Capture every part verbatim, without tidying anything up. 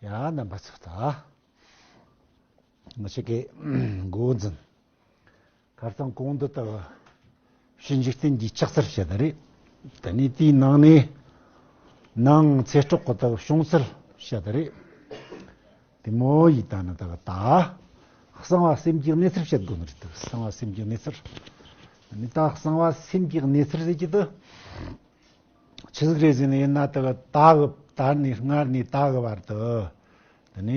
ཡ་རྣམ་པ་ཚོ། ད་ང་ཞིག་གི་འགོ་འཛིན། ཁ་སང་གོང་དུ་ལྟ་བུ་ཕྱི་འཇིག་རྟེན་གྱི་ལྕགས་ཚར་བཤད་ད་རེད། དེ་ནས་དེའི་ནང་ནས་ནང་ཚེ་སྲོག་གི་ལྟ་བུ་བྱུང་ཚུལ་བཤད་ད་རེད། དེ་མོ་ཡིས་ད་ནི་ལྟ་བུ་ད་གསང་བ་སེམས་ཀྱི་གནས་ཚུལ་བཤད་དགོས་ནི་རེད། ད་གསང་བ་སེམས་ཀྱི་གནས་ཚུལ། དེ་ནས་ད་གསང་བ་སེམས་ཀྱི་གནས་ཚུལ་ཟེར་གྱི་དུ། ཆི་ཟིག་རེད་ཟེར་ནས་ཡིན་ན། དེ་གི་ད་གི་ད་ནས་སྔར་ནས་ད་གི་བར་དུ། དེ་ནས་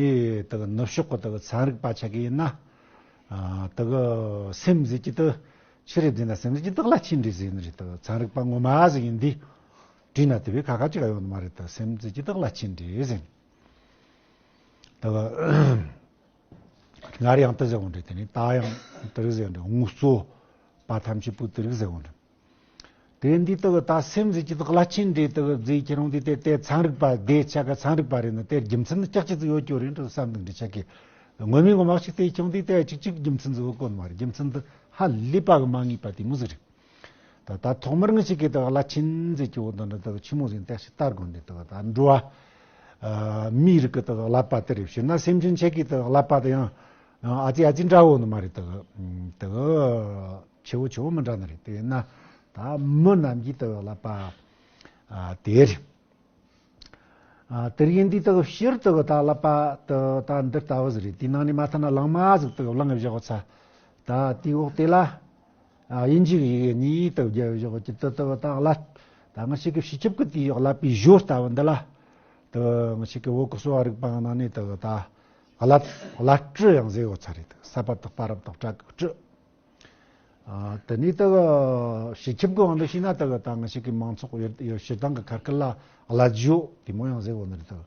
དེ་གི་ནུབ་ཕྱོགས་གི་དེ་གི་ཚན་རིག་པ་ཆ་གི་ཡིན་ན། ཨ། དེ་གི་སེམས་ཟེར་གྱི་དེ་ཆི་རེད་ཟེར་ན། སེམས་ཟེར་གྱི་དེ་རླབས་ཆེན་རེད་ཟེར་ནི་རེད། དེ་གི་ཚན་རིག་པ་ངོ་མ་ཟིག་ཡིན་དུས་དྲིས་ན་དེ་བས་ཁ་ཁ་ཅིག་ཡོད་ནི་མ་རེད། དེ་སེམས་ཟེར་གྱི་དེ་རླབས་ཆེན་རེད་ཟེར། དེ་གི་སྔར་ཡང་དེ་ཟེར་འོང་རེད། དེ་ནས་ད་ཡང་དེ་རིགས་ཟེར་འོང་རེད། དངོས་གཙོ་པ་ཐམས་ཅད་པོ་དེ་རིགས་ཟེར་འོང་རེད། དེ་འདི་དག་ད་སེམས་ཟེར་གྱི་དག་རླབས་ཆེན་འདྲེ་དག་རྫས་ཁྱེར་འོང་དུས་དེ་དེ་ཚན་རིག་པ་དེ་ཆ་ག་ཚན་རིག་པ་རེད་ན། དེ་རྒྱུ་མཚན་ནི་ལྕགས་ཀྱི་ཟིག་ཡོད་རྒྱུ་རེད་འགྲོ་བསམ་འདུག་འདྲི་ཆ་གི། ངོ་མའི་ངོ་མ་ཞིག་དེ་ཁྱོང་དུས་དེ་ཅིག་ཅིག་རྒྱུ་མཚན་ཟིག་ཡོད་གོ་ནི་མ་རེད། རྒྱུ་མཚན་འདི་ཧ་ལས་པ་གི་མ་ངེས་པ་དེ་མོ་ཟིག་རེད། ད་ད་ཐོག་མར་ངི་ཞིག་གི་དག་རླབས་ཆེན་ཟེར་གྱི་འོ་དང་འདྲ་དག་ཆི་མོ་ཟིག་ཡིན་ད་ཞིག་ལྟ་དགོས་འདྲེ། དག་ད་འགྲོ་བ་མིའི་རིགས་ཀྱི་དག་ཀླད་པ་དེ་རེད། ཕྱིར་ན་སེམས་ཅན་ཆ་གི་དག་ཀླད་པ་དེ་ཡང་ཨ་ཙི་ཨ་ཙི་འདྲ་བོ་ནི་མ་རེད། དག་དག་ཆེ་བོ་ཆེ་བོ་མི་འདྲ་ནི་རེད། དེ་ཡིན་ན་ད་མི་རྣམས་ཀྱི་དག་ཀླད་པ་ཨ་དེ་རེད། ཨ་དེར་ཡིན་དུས་དག་ཕྱིར་དག་ད་ཀླད་པ་དག་ད་འདི་ལྟ་བུ་ཟིག་རེད། དེའི་ནང་ནས་མ་ཐ་ན་ལང་མ་ཟིག་དག་བླངས་བཞག་ཚ། ད་དེའི་འོག་དེ་ལ་ཨ་དབྱིན་ཇིའི་ཡི་གེ་གཉིས་དག་བརྒྱབ་བཞག་གི་དག་ད་ཀླད་ད་ང་ཞིག་གི་སྤྱི་ཁྱབ་ཀྱི་དེའི་ཀླད་པའི་ཞོ་ལྟ་བུ་འདི་ལ་དག་ང་ཞིག་གི་བོད་ཀྱི་གསོ་བ་རིག་པ་ནང་ནས་དག་ད་ཀླད་ཀླད་སྤྲུལ་ཡང་ཟེར་ཡོད་ཚ་རེད། དག་ས་པ་དག་པ་རབ་དག་སྤྲ་གི་སྤྲུལ། ཨ་དེ་ནས་དག་སྤྱི་ཁྱབ་ཀྱི་དབང་དུ་བྱས་ན་དག་ད་ང་ཞིག་གི་མང་ཚོགས་ཡོད་ཡོད་སྤྱིར་བཏང་གི་ཁ་སྐད་ལ་ཀླད་ཞོ་དེ་མོ་ཡང་ཟེར་བོ་ནི་རེད། དག་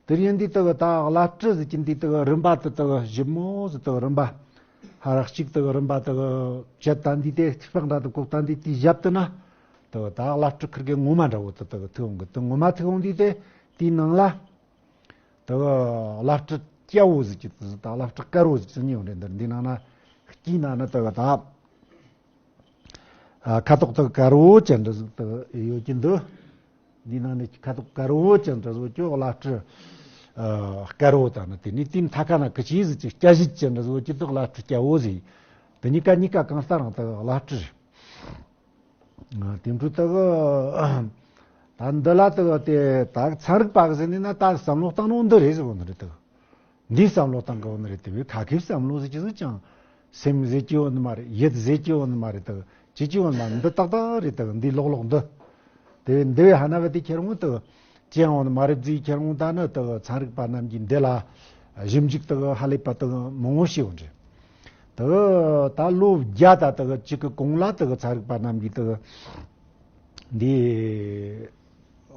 དེར་ཡིན་དུས་དག་ད་ཀླད་སྤྲུལ་ཟེར་གྱི་འདི་དག་རིམ་པ་དུ་དག་ཞིབ་མོ་ཟིག་དག་རིམ་པ་ཧ་རག་ཅིག་དག་རིམ་པ་དག་བཅད་ད་འདི་དེ་སྤགས་འདྲ་དུ་བཀོག་ད་འདི་དེ་བཞག་དུ་ན། དག་ད་ཀླད་སྤྲུལ་ཁིར་གི་ངོ་མ་འདྲ་བོ་དུ་དག་ཐུག་འོང་གི། དུ་ངོ་མ་ཐུག་འོང་དུས་དེ་དེའི་ནང་ལ། དེ་གི་ཀླད་སྤྲུལ་སྐྱ་བོ་ཟིག་གི་དེ་ད་ཀླད་སྤྲུལ་དཀར་བོ་ཟིག་གི་གཉིས་ཡོད་རེད། འདིར་འདི་ནང་ན་དཀྱིལ་ན་ནི་དེ་གི་ད་ཨ་ཁ་དོག་དེ་དཀར་བོ་ཅན་འདྲ་ཟིག་དེ་ཡོད་ཀྱི་འདུག་འདི་ནང་ནི་ཁ་དོག་དཀར་བོ་ཅན་འདྲ་ཟིག་ཀྱོ་ཀླད་སྤྲུལ་ཨ་དཀར་བོ་དང་ནི། དེ་ནི་དེའི་མཐའ་ཁ་ན་ཀི་ཅི་ཟིག་གི་སྐྱ་བཞི་ཅན་འདྲ་ཟིག་ཀྱི་དེ་ཀླད་སྤྲུལ་སྐྱ་བོ་ཟིག་དེ་གཉིས་ཀ་གཉིས་ཀ་གང་ལྟར་རང་དེ་ཀླད་སྤྲུལ། དེ་འཕྲོ་དག་ད་འདི་ལ་དག་དེ་ད་ཚན་རིག་པ་གི་ཟེར་ནས་ན། ད་བསམ་བློ་བཏང་ནོ་འདི་རེད་ཟེར་བོ་ནི་རེད། དག་འདིའི་བསམ་བློ་བཏང་གི་བོ་ནི་རེད། དེ་བས་ཁ་ཁའི་བསམ་བློ་ཟེར་གྱི་ཟིག་ཅང་སེམས་ཟེར་གྱི་བོ་ནི་མ་རེད། ཡིད་ཟེར་གྱི་བོ་ནི་མ་རེད། དག་ཅི་གྱི་བོ་ནི་མ་རེད། འདི་ཏག་ཏག་རེད། དག་འདི་ལོག་ལོག་འདི། དེ་བས་འདི་བས་ཧ་ན་བ་དེ་ཁྱེར་འོང་དག་ཅི་ཡང་བོ་ནི་མ་རེད་ཟིག་ཁྱེར་འོང་། ད་ནི་དག་ཚན་རིག་པ་རྣམས་ཀྱིས་འདི་ལ་ཞིབ་འཇུག་དག་ཧ་ལས་པ་དག་མང་བོ་བྱས་ཡོད་རེད། དེ་ད་ལོ་བརྒྱ་ད་དེ་གཅིག་གི་གོང་ལ་དེ་ཚན་རིག་པ་རྣམས་ཀྱིས་དེ་འདི་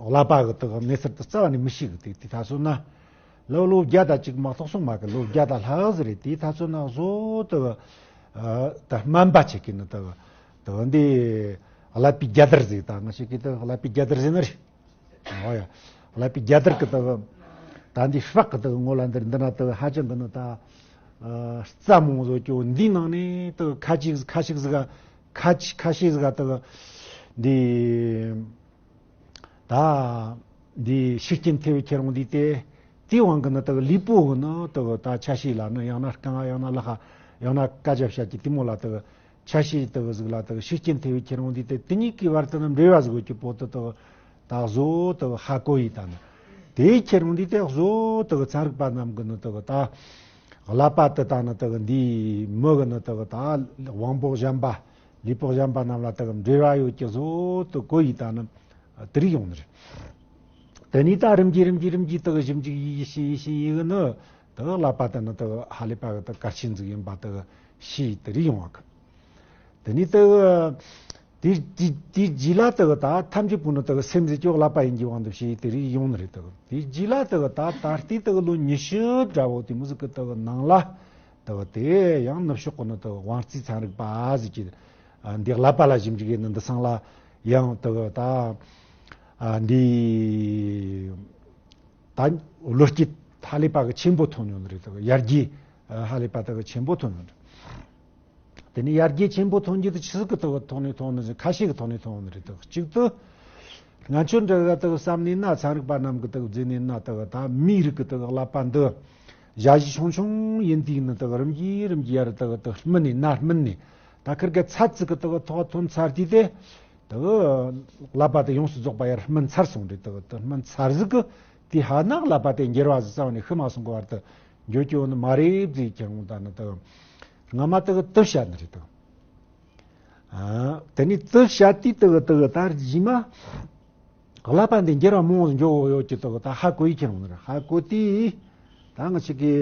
ཀླད་པ་གི་དེ་གནས་ཚུལ་དེ་རྩ་བ་ནས་མི་ཤེས་གི། དེ་དེ་ད་སོང་ན་ལོ་ལོ་བརྒྱ་ད་གཅིག་མ་གཏོགས་སོང་མ་གི། ལོ་བརྒྱ་ད་ལྷག་ཟིག་རེད། དེ་ད་སོང་ན་བཟོ་དེ་ད་སྨན་པ་ཆེ་གི་ནི་དེ་དེ་འདི་ཀླད་པའི་རྒྱ་དར་ཟིག་ད་ང་ཞིག་གི་དེ་ཀླད་པའི་རྒྱ་དར་ཟིག་ནི་རེད། ཨོ་ཡ། ཀླད་པའི་རྒྱ་དར་གི་དག་ད་འདི་སྲོག་གི་དག་ངོ་ལ་འདིར་འདི་ན་དག་ཧ་ཅང་གི་ནི་ད་ཨ་རྩ་མང་བཟོ་ཀྱོ། འདི་ནང་ནས་དག་ཁ་ཅིག་ཁ་ཤས་ཟིག་ཁ་ཅིག་ཁ་ཤས་ཟིག་དག་འདི་ད་འདི་ཤུགས་རྐྱེན་ཐེབས་ཁྱེར་འོང་དུས་དེ། དེའི་དབང་གིས་ནི་དག་ལུས་པོ་གི་ནི་དག་ད་ཆ་ཤས་ལ་ནི་ཡང་ན་རྐང་ཡང་ན་ལག་ཡང་ན་སྐད་ཆ་བཤད་ཀྱི་དེ་མོ་ལ་དག་ཆ་ཤས་དག་ཟིག་ལ་དག་ཤུགས་རྐྱེན་ཐེབས་ཁྱེར་འོང་དུས་དེ་དེ་གཉིས་ཀྱི་བར་དུ་ནི་འབྲེལ་བ་ཟིག་ཡོད་ཀྱི་པོ་དེ་དག་ད་བཟོ་དག་ཧ་གོ་ཡི་ད་ནི། དེ་ཁྱེར་འོང་དུས་དེ་བཟོ་དག་ཚན་རིག་པ་རྣམས་ཀྱིས་ནི་དག་ད་ཀླད་པ་དེ་དང་ནི་དག་འདིའི་མི་གི་ནི་དག་ད་དབང་པོ་གཞན་པ་ལུས་པོ་གཞན་པ་རྣམས་ལ་དག་འབྲེལ་བ་ཡོད་ཀྱི་བཟོ་དག་གོ་ཡི་ད་ནི། དེ་རིགས་ཡོང་ནི་རེད། དེ་ནས་ད་རིམ་གྱིས་རིམ་གྱིས་རིམ་གྱིས་དག་ཞིབ་འཇུག་ཡེ་ཤེས་ཡེ་ཤེས་ཡེ་གི་ནི་དག་ཀླད་པ་དེ་ནི་དག་ཧ་ལས་པ་གི་དག་གལ་ཆེན་ཟིག་ཡིན་པ་དག་ཤེས་དེ་རིགས་ཡོང་བ་གི། དེ་ནས་དག་དེ་དེ་དེ་རྗེས་ལ་དག་ད་ཐམས་ཅད་པོ་ནི་དག་སེམས་ཟེར་ཀྱོ་ཀླད་པ་ཡིན་གྱི་དབང་དུ་བྱས་དེ་རིགས་ཡོང་ནི་རེད། དག་དེ་རྗེས་ལ་དག་ད་ད་ལྟའི་དག་ལོ་ཉི་ཤུ་འདྲ་བོ་དེ་མོ་ཟིག་གི་དག་ནང་ལ་དག་དེ་ཡང་ནུབ་ཕྱོགས་གི་ནི་དག་དབང་རྩའི་ཚན་རིག་པ་ཟིག་གིས་འདི་ཀླད་པ་ལ་ཞིབ་འཇུག་ཡེ་ནི་འདི་སང་ལ་ཡང་དག་ད། ཨ་འདི་ད་བློ་སྐྱེད་ཧ་ལས་པ་གི་ཆེན་པོ་ཐོན་ཡོང་ནི་རེད། དག་ཡར་རྒྱས་ཧ་ལས་པ་དག་གི་ཆེན་པོ་ཐོན་ཡོང་ནི་རེད། དེ་ནས་ཡར་རྒྱས་ཆེན་པོ་ཐོན་རྒྱུ་དེ་ཆི་ཟིག་གི་དག་ཐོག་ནས་ཐོན་ནི་ཟིག་ཁ་ཤས་ཀྱི་ཐོག་ནས་ཐོན་ནི་རེད། དག་གཅིག་ཏུ་ ང་ཚོ་འདྲ་ག་དག་བསམ་ནས་ན། ཚན་རིག་པ་རྣམས་ཀྱི་དག་བརྫི་ནས་ན། དག་ད་མིའི་རིགས་ཀྱི་དག་ཀླད་པ་འདི་ཞ་ཞི་ཆུང་ཆུང་ཡིན་དུས་ནི། དག་རིམ་གྱིས་རིམ་གྱིས་ཡར་དག་དག་སྨིན་ནས་ན། སྨིན་ནས་ད་ཁིར་ག་ཚད་ཅིག་གི་དག་ཐོག་ཐོན་ཚར་དུས་དེ། དག་ཀླད་པ་དེ་ཡོངས་སུ་རྫོགས་པ་ཡར་སྨིན་ཚར་སོང་རེད། དག་དེ་སྨིན་ཚར་ཟིག་གི་དེ་ཧ་ན་ཀླད་པ་དེ་འགྱུར་བ་ཟིག་རྩ་བ་ནས་ཤི་མ་སོང་གི་བར་དུ་འགྱོ་རྒྱུ་ནི་མ་རེད་ཟེར་ཁྱེར་འོང་། ད་ནི་དག་སྔ་མ་དག་དེ་བཤད་ནི་རེད། དག་ཨ། དེ་ནས་དེ་བཤད་དུས་དེ་གི་དེ་གི་ད་རྗེས་མ་ཀླད་པ་འདི་འགྱུར་བ་མང་ཟིག་འགྱོ་ཡོད་ཀྱི། དེ་གི་ད་ཧ་གོ་ཡི་ཁྱེར་འོང་ནི་རེད། ཧ་གོ་དུས་ད་ང་ཅག་གི་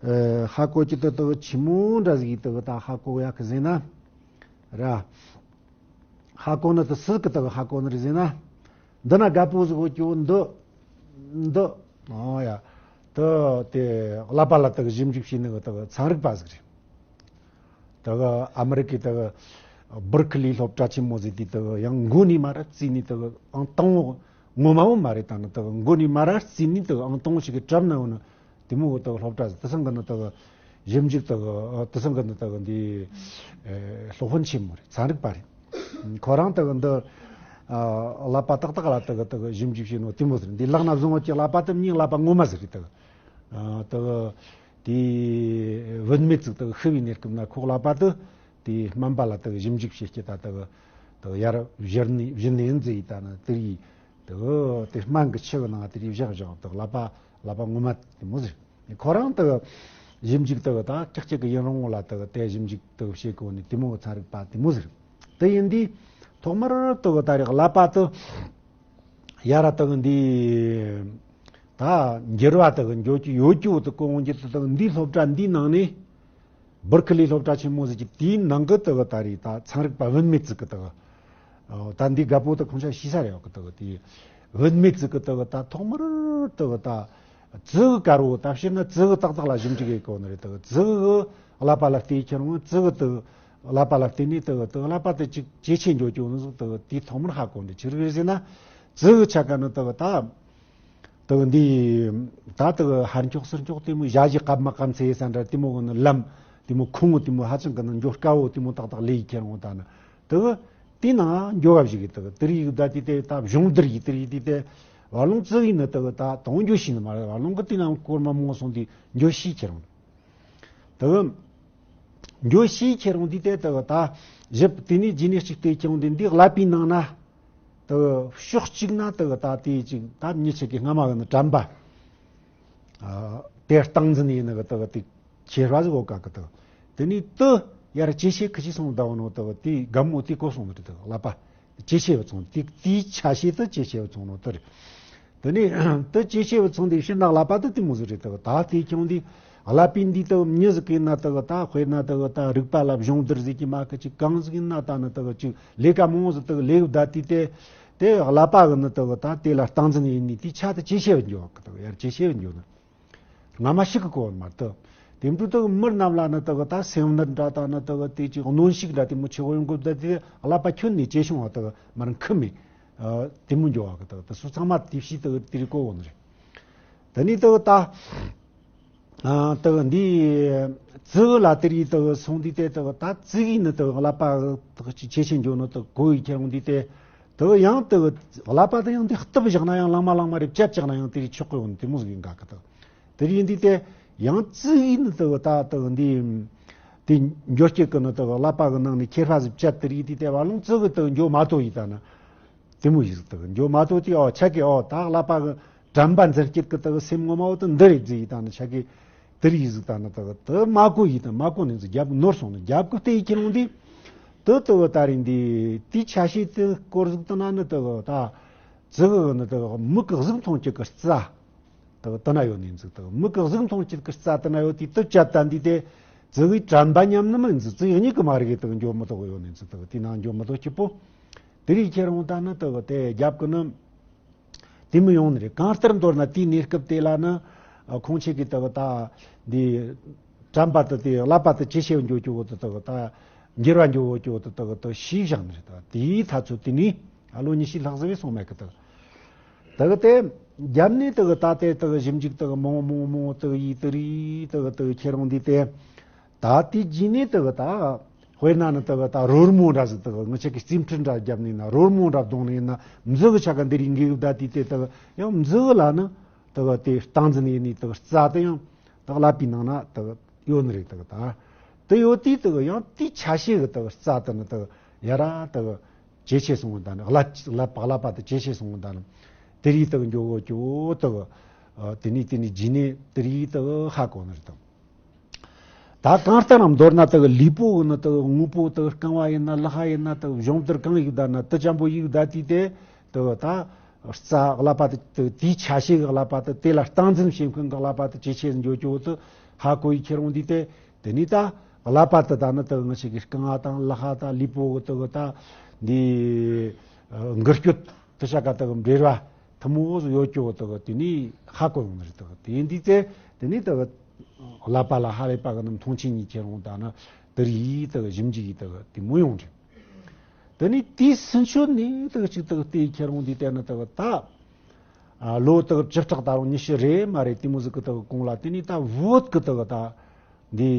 ཨ་ཧ་གོ་ཀྱི་དེ་དེ་གི་ཆི་མོ་འདྲ་ཟིག་གི་དེ་གི་ད་ཧ་གོ་ཡག་གི་ཟེར་ན་ར། ཧ་གོ་ནི་དེ་སུ་གི་དེ་གི་ཧ་གོ་ནི་རེད་ཟེར་ན། འདི་ན་རྒད་པོ་ཟིག་ཡོད་ཀྱི་འདི། འདི། ཨོ་ཡ། དེ་དེ་ཀླད་པ་ལ་དེ་གི་ཞིབ་འཇུག་བྱེད་ནི་གི་དེ་གི་ཚན་རིག་པ་ཟིག་རེད། དེ་གི་ཨ་མི་རི་ཀའི་དེ་གི་བར་ཁི་ལི་སློབ་གྲྭ་ཆེན་མོ་ཟེར་དུས། དེ་གི་ཡང་མགོ་ནས་མར་བརྩིས་ནས། དེ་གི་ཨང་དང་པོ་ངོ་མ་བོ་མ་རེད། ད་ནི་དེ་གི་མགོ་ནས་མར་བརྩིས་ནས་དེ་གི་ཨང་དང་པོ་ཞིག་གི་གྲབས་ན་ཡོད་ནི་དེ་མོ་གི་དེ་གི་སློབ་གྲྭ་ཟིག་དེ་སང་གི་ནི་དེ་གི་ཞིབ་འཇུག་དེ་གི་དེ་སང་གི་ནི་དེ་གི་འདི་ཨེ་སློབ་དཔོན་ཆེན་མོ་རེད། ཚན་རིག་པ་རེད། ཁོ་རང་དེ་གི་འདི་ཨ་ཀླད་པ་ཏག་ཏག་ལ་དེ་གི་དེ་གི་ཞིབ་འཇུག་བྱས་ནོ་དེ་མོ་ཟིག་རེད། འདི་ལག་ན་བཟུང་བ་ཀྱི་ཀླད་པ་དེ་མིའི་ཀླད་པ་ངོ་མ་ཟིག་རེད། དེ་གི་ཨ་དེ་གི་དེ་བུད་མེད་ཅིག་དེ་གི་ཤི་བའི་གནས་སྐབས་ན་ཁོ་ཀླད་པ་དེ་དེ་སྨན་པ་ལ་དེ་གི་ཞིབ་འཇུག་བྱེད་ཀྱི། ད་དེ་གི་དེ་གི་ཡར་བཞུར་ནས་བཞུར་ནས་ཡིན་ཟེར་ཡི། ད་ནི་དེ་ཡི་དེ་གི་དེ་སྨན་གྱི་ཆུ་གི་ནང་དེ་རིགས་བཞག་བཞག་དེ་གི་ཀླད་པ་ཀླད་པ་ངོ་མ་དེ་མོ་ཟིག་ཁོ་རང་དེ་གི་ཞིབ་འཇུག་དེ་གི་ད་ཀྱག་ཀྱག་གི་ཡིན་རུང་ལ་དེ་གི་དེ་ཞིབ་འཇུག་དེ་གི་བྱེད་གོ་ནི་དེ་མོ་གི་ཚན་རིག་པ་དེ་མོ་ཟིག་དེ་ཡིན་དུས་ཐོག་མར་དེ་གི་ད་རེས་ཀླད་པ་དེ་ཡར་དེ་གི་འདི་ད་འགྱུར་བ་དེ་གི་འགྱོ་རྒྱུ་ཡོད་རྒྱུ་དེ་གོ་འོང་རྒྱུ་དེ་དེ་གི་འདིའི་སློབ་གྲྭ་འདིའི་ནང་ནས། བར་ཁི་ལི་སློབ་གྲྭ་ཆེན་མོ་ཟེར་གྱི་དེའི་ནང་གི་དེ་གི་ད་རེས་ད་ཚན་རིག་པ་བུད་མེད་ཅིག་གི་དེ་གི་ཨོ་ད་འདི་རྒད་པོ་དེ་ཁོང་ཆ་ཤེས་ས་རེད་ཡོད་གི། དེ་གི་དེ་བུད་མེད་ཅིག་གི་དེ་གི་ད་ཐོག་མར་དེ་གི་ད་ཙི་གུ་དཀར་བོ། ད་ཕྱིར་ན་ཙི་གུ་ཏག་ཏག་ལ་ཞིབ་འཇུག་ཡེད་གོ་ནི་རེད། དེ་གི་ཙི་གུ་གི་ཀླད་པ་ལ་བལྟས་ཁྱེར་འོང་། ཙི་གུ་དེ་གི་ཀླད་པ་ལ་བལྟས་ནས་དེ་གི་དེ་གི་ཀླད་པ་དེ་ཅིག་ཇེ་ཆེ་འགྱོ་རྒྱུ་ནི་ཟིག་དེ་གི་དེའི་ཐོག་མར་ཧ་གོ་ནི་ཆི་རེད་ཟེར་ན། ཙི་གུ་ཆ་ག་ནི་དེ་གི་ད། དེ་གི་འདི་ད་དེ་གི་ཧར་འཁྱོག་ཚུར་འཁྱོག་དེ་མོ་ཞ་ཞི་སྐར་མ་སྐར་མཚོ་ཡེ་ས་འདྲ་དེ་མོ་གི་ནི་ལམ་དེ་མོ་ཁུང་བུ་དེ་མོ་ཧ་ཅང་གི་ནི་འགྱོ་དཀའ་བོ་དེ་མོ་ཏག་ཏག་ལས་ཡི་ཁྱེར་འོང་། ད་ནི་དེ་གི་དེའི་ནང་འགྱོ་བ་ཞིག་གི་དེ་གི་དེ་རིགས་ད་དེ་དེ་ད་སྦྱོང་བརྡར་ཡི་དེ་རིགས་དེ་དེ་བར་ལོང་ཙི་གུ་ནི་དེ་གི་ད་དང་འགྱོ་ཤེས་ནི་མ་རེད། བར་ལོང་གི་དེ་ནང་སྐོར་མ་མང་སོང་དེ་འགྱོ་ཤེས་ཁྱེར་འོང་། དེ་གི་འགྱོ་ཤེས་ཁྱེར་འོང་དུས་དེ་དེ་གི་ད་ཞིབ་དེ་ནས་རྗེས་ནས་གཅིག་བལྟས་ཁྱེར་འོང་དུས། འདི་ཀླད་པའི་ནང་ན་དེ་གི་ཕྱོགས་གཅིག་ན་དེ་གི་ད་དེ་ཅིག་ད་མྱི་ཆེ་གི་སྔ་མ་གི་ནི་དྲན་པ་ཨ་དེ་སྟངས་འཛིན་ཡིན་ནི་གི་དེ་གི་དེ་ཁྱེར་བ་ཟིག་ཡོད་ག་གི། དེ་གི་དེ་ནས་དེ་ཡར་ཇེ་ཆེ་ཁི་ཆེ་སོང་ད་བ་ནོ་དེ་གི་དེ་རྒད་མོ་དེ་གོ་སོང་ནི་རེད། དེ་གི་ཀླད་པ་ཇེ་ཆེ་བ་སོང་། དེ་དེའི་ཆ་ཤས་དེ་ཇེ་ཆེ་བ་སོང་ནོ་དེ་རེད། དེ་ནས་དེ་ཇེ་ཆེ་བ་སོང་དུས་ཕྱིར་ན་ཀླད་པ་དེ་དེ་མོ་ཟིག་རེད། དེ་གི་ད་དེ་ཁྱོང་དེ་ཀླད་པའི་འདི་དེ་གི་མྱི་ཟིག་གི་ན་དེ་གི་ད་དཔེར་ན་དེ་གི་ད་རིག་པ་ལ་སྦྱོང་བརྡར་ཟེར་གྱི་མ་གི་ཅིག་གང་ཟིག་ཡིན་ན། ད་ནི་དེ་གི་ཅིག་ལས་ཀ་མང་བོ་ཟིག་དེ་གི་ལས་གི་བསྡད་དུས་དེ་དེ་ཀླད་པ་གི་ནི་དེ་གི་ད་དེ་ལ་སྟངས་འཛིན་ཡིན་ནི་དེའི་ཆ་དེ་ཇེ་ཆེ་བ་འགྱོ་གི། དེ་གི་ཡར་ཇེ་ཆེ་བ་འགྱོ་ནི། སྔ་མ་ཞིག་གི་གོ་བ་མ་གཏོགས། དེ་འདྲ་དེ་གི་མི་རྣམས་ལ་ནི་དེ་གི་ད་སེམས་ནད་འདྲ་ད་ནི་དེ་གི་དེ་ཅིག་གནོན་ཤུགས་འདྲ་དེ་མོ་ཆེ་བོ་ཡོང་གི་བསྡད་དུས། ཀླད་པ་ཁྱོན་ནས་ཇེ་ཆུང་བ་དེ་གི་མར་འཁུམ་མི་ཨ་དེ་མོ་འགྱོ་བ་གི། དེ་གི་དེ་ཚོ་ཚང་མ་དེ་བྱས་དེ་གི་དེ་རིགས་གོ་བོ་ནི་རེད། དེ་ནས་དེ་གི་ད་ཨ་དེ་གི་འདི་ཙི་གུ་ལ་དེ་རིགས་དེ་གི་སོང་དུས་དེ་དེ་གི་ད་ཙི་གུ་ནི་དེ་གི་ཀླད་པ་དེ་གི་ཇེ་ཆེ་འགྱོ་ནི་དེ་གི་གོ་ཡི་ཁྱེར་འོང་དུས་དེ་དེ་གི་ཡང་དེ་གི་ཀླད་པ་དེ་ཡང་དེ་གཏུབ་བཞག་ན་ཡང་ལང་མ་ལང་མ་རེད། བཅད་བཞག་ན་ཡང་དེ་རིགས་ཆོག་གི་ཡོད་ནི་དེ་མོ་ཟིག་ཡིན་ག་གི། དེ་གི་དེ་རིགས་འདི་དེ་ཡང་ཙི་གུ་ནི་དེ་གི་ད་དེ་གི་འདི་དེ་འགྱོ་སྐྱེ་གི་ནི་དེ་གི་ཀླད་པ་གི་ནང་ནས་ཁྱེར་ཕ་ཟིག་བཅད། དེ་རིགས་འདི་དེ་བར་ལོང་ཙི་གུ་དེ་གི་འགྱོ་མ་ཐུབ་ཡི། ད་ནི་དེ་མོ་ཡི་ཟིག་དེ་གི་འགྱོ་མ་ཐུབ་དུས། ཨོ་ཆ་གི་ཨོ་ད་ཀླད་པ་གི་དྲན་པ་འཛིན་སྐྱེད་གི་དེ་གི་སེམས་ངོ་མ་བོ་དེ་འདི་རེད་ཟེར་ཡི། ད་ནི་ཆ་གི་དེ་རིགས་ཟིག་ད་ནི་དེ་གི་དེ་མ་གོ་ཡི། དེ་མ་གོ་ནི་ཟིག་རྒྱབ་ནོར་སོང་ནི། རྒྱབ་གི་བལྟས་ཁྱེར་འོང་དུས་དེ་དེ་གི་ད་རིང་འདི་དེའི་ཆ་ཤས་དེ་སྐོར་ཟིག་དེ་ན་ནི་དེ་གི་ད་ཙི་གུ་གི་ནི་དེ་གི་མིག་གི་གཟུགས་མཐོང་སྤྱད་གི་རྩ། དག་དེ་ན་ཡོད་ནི་ཟིག་དག་མིག་གི་གཟུགས་མཐོང་སྤྱད་གི་རྩ་དེ་ན་ཡོད་དེ། དེ་བཅད་ད་འདི་དེ་ཙི་གུའི་དྲན་པ་ཉམས་ནི་མིན་ཟིག་ཙི་གུ་གཉིས་ཀྱི་མ་རིག་གི་དག་འགྱོ་མི་ཐུབ་གི་ཡོད་ནི་ཟིག་དག་དེ་ན་འགྱོ་མི་ཐུབ་སྐྱིད་པོ། དེ་རིགས་ཁྱེར་འོང་ད་ནི་དག་དེ་རྒྱབ་གི་ནི་དེ་མི་ཡོང་ནི་རེད། གང་ལྟར་མདོར་ན་དེའི་གནས་སྐབས་དེ་ལ་ནི་ཁོང་ཆེ་གི་དག་ད་འདི་དྲན་པ་དེ་དེ་ཀླད་པ་དེ་ཇེ་ཆེ་བ་འགྱོ་རྒྱུ་བོ་དེ་དག་ད་འགྱུར་བ་འགྱོ་བོ་རྒྱུ་བོ་དེ་དག་དེ་ཤེས་བཞག་ནི་རེད། ད་དེའི་ཐ་ཚོད་དེ་ནི་ཨ་ལོ་ཉི་ཤུ་ལྷག་ཟིག་བས་སོང་མེད་གི་དག་དེ་གི་དེ་རྒྱབ་ནས་དེ་གི་ད་དེ་དེ་གི་ཞིབ་འཇུག་དེ་གི་མང་མང་མང་དེ་གི་ཡིད་དེ་རིགས་དེ་གི་དེ་གི་ཁྱེར་འོང་དུས་དེ། ད་དེ་རྗེས་ནས་དེ་གི་ད་ དཔེར་ན་ནི་དེ་གི་ད་རོལ་མོ་འདྲ་ཟིག་དེ་གི་ང་ཆ་གི་རྩིས་འཕྲུལ་འདྲ་བརྒྱབ་ནས་ན་རོལ་མོ་འདྲ་བརྡུངས་ནས་ན་མཛུ་གུ་ཆ་ག་འདི་རིགས་འགེལ་གི་བསྡད་དུས་དེ་དེ་གི་ཡང་མཛུ་གུ་ལ་ནི་དེ་གི་དེ་སྟངས་འཛིན་ཡེད་ནི་དེ་གི་རྩ་དེ་ཡང་དེ་གི་ཀླད་པའི་ནང་ན་དེ་གི་ཡོད་ནི་རེད། དེ་གི་ད་དེ་ཡོད་དུས་དེ་གི་ཡང་དེའི་ཆ་ཤས་གི་དེ་གི་རྩ་དེ་ནི་དེ་གི་ཡ་ར་དེ་གི་ཇེ་ཆེ་སོང་བ་ད་ནི་ཀླད་ཀླད་པ་ཀླད་པ་དེ་ཇེ་ཆེ་སོང་བ་ད་ནི་དེ་རིགས་དེ་གི་འགྱོ་གོ་ཅོ་དེ་གི་དེ་ནས་དེ་ནས་རྗེས་ནས་དེ་རིགས་དེ་གི་ཧ་གོ་ནི་རེད་དང་། ད་གང་ལྟར་ན་མདོར་ན་དེ་གི་ལུས་པོ་གི་ནི་དེ་གི་དངོས་པོ་དེ་གི་རྐང་བ་ཡིན་ན་ལག་པ་ཡིན་ན་དེ་གི་གཞུང་དེར་གང་ཡིག་བསྡད་ན་དེ་ཅན་པོ་ཡིག་བསྡད་དུས་དེ་དེ་གི་ད་རྩ་ཀླད་པ་དེ་དེ་གི་དེའི་ཆ་ཤས་གི་ཀླད་པ་དེ་དེ་ལ་སྟངས་འཛིན་བྱེད་མཁན་གི་ཀླད་པ་དེ་ཇེ་ཆེ་འགྱོ་ཅོ་དེ་ཧ་གོ་ཡི་ཁྱེར་འོང་དུས་དེ་དེ་ནས་ད་ཀླད་པ་དེ་ད་ནི་དེ་གི་ང་ཞིག་གི་རྐང་བ་དང་ལག་པ་དང་ལུས་པོ་གི་དེ་གི་ད་འདི་འགུལ་སྐྱོད་དེ་ཆ་ག་དེ་གི་འབྲེལ་བ། ཐུན་མོང་བོ་ཟིག་ཡོད་ཀྱོ་དག་དེ་ནས་ཧ་གོ་ཡོང་ནི་རེད་དག་དེ་ཡིན་དུས་ཚེ་དེ་ནས་དག་ཀླད་པ་ལ་ཧ་ལས་པ་གི་ནི་མཐོང་ཆེན་གཉིས་ཁྱེར་འོང་ད་ནི་དེ་རིགས་དག་ཞིབ་འཇུག་གིས་དག་དེ་མོ་ཡོང་རེད། དེ་ནས་དེའི་ཚུན་ཆོད་ནས་དག་ཅིག་དག་དེ་ཁྱེར་འོང་དུས་དེ་ནི་དག་ད་ལོ་དག་བཅུ་ཕྲག་ད་རུང་ཉི་ཤུ་རེ་མ་རེད་དེ་མོ་ཟིག་གི་དག་གོང་ལ་དེ་ནས་ད་བོད་གི་དག་ད། འདི་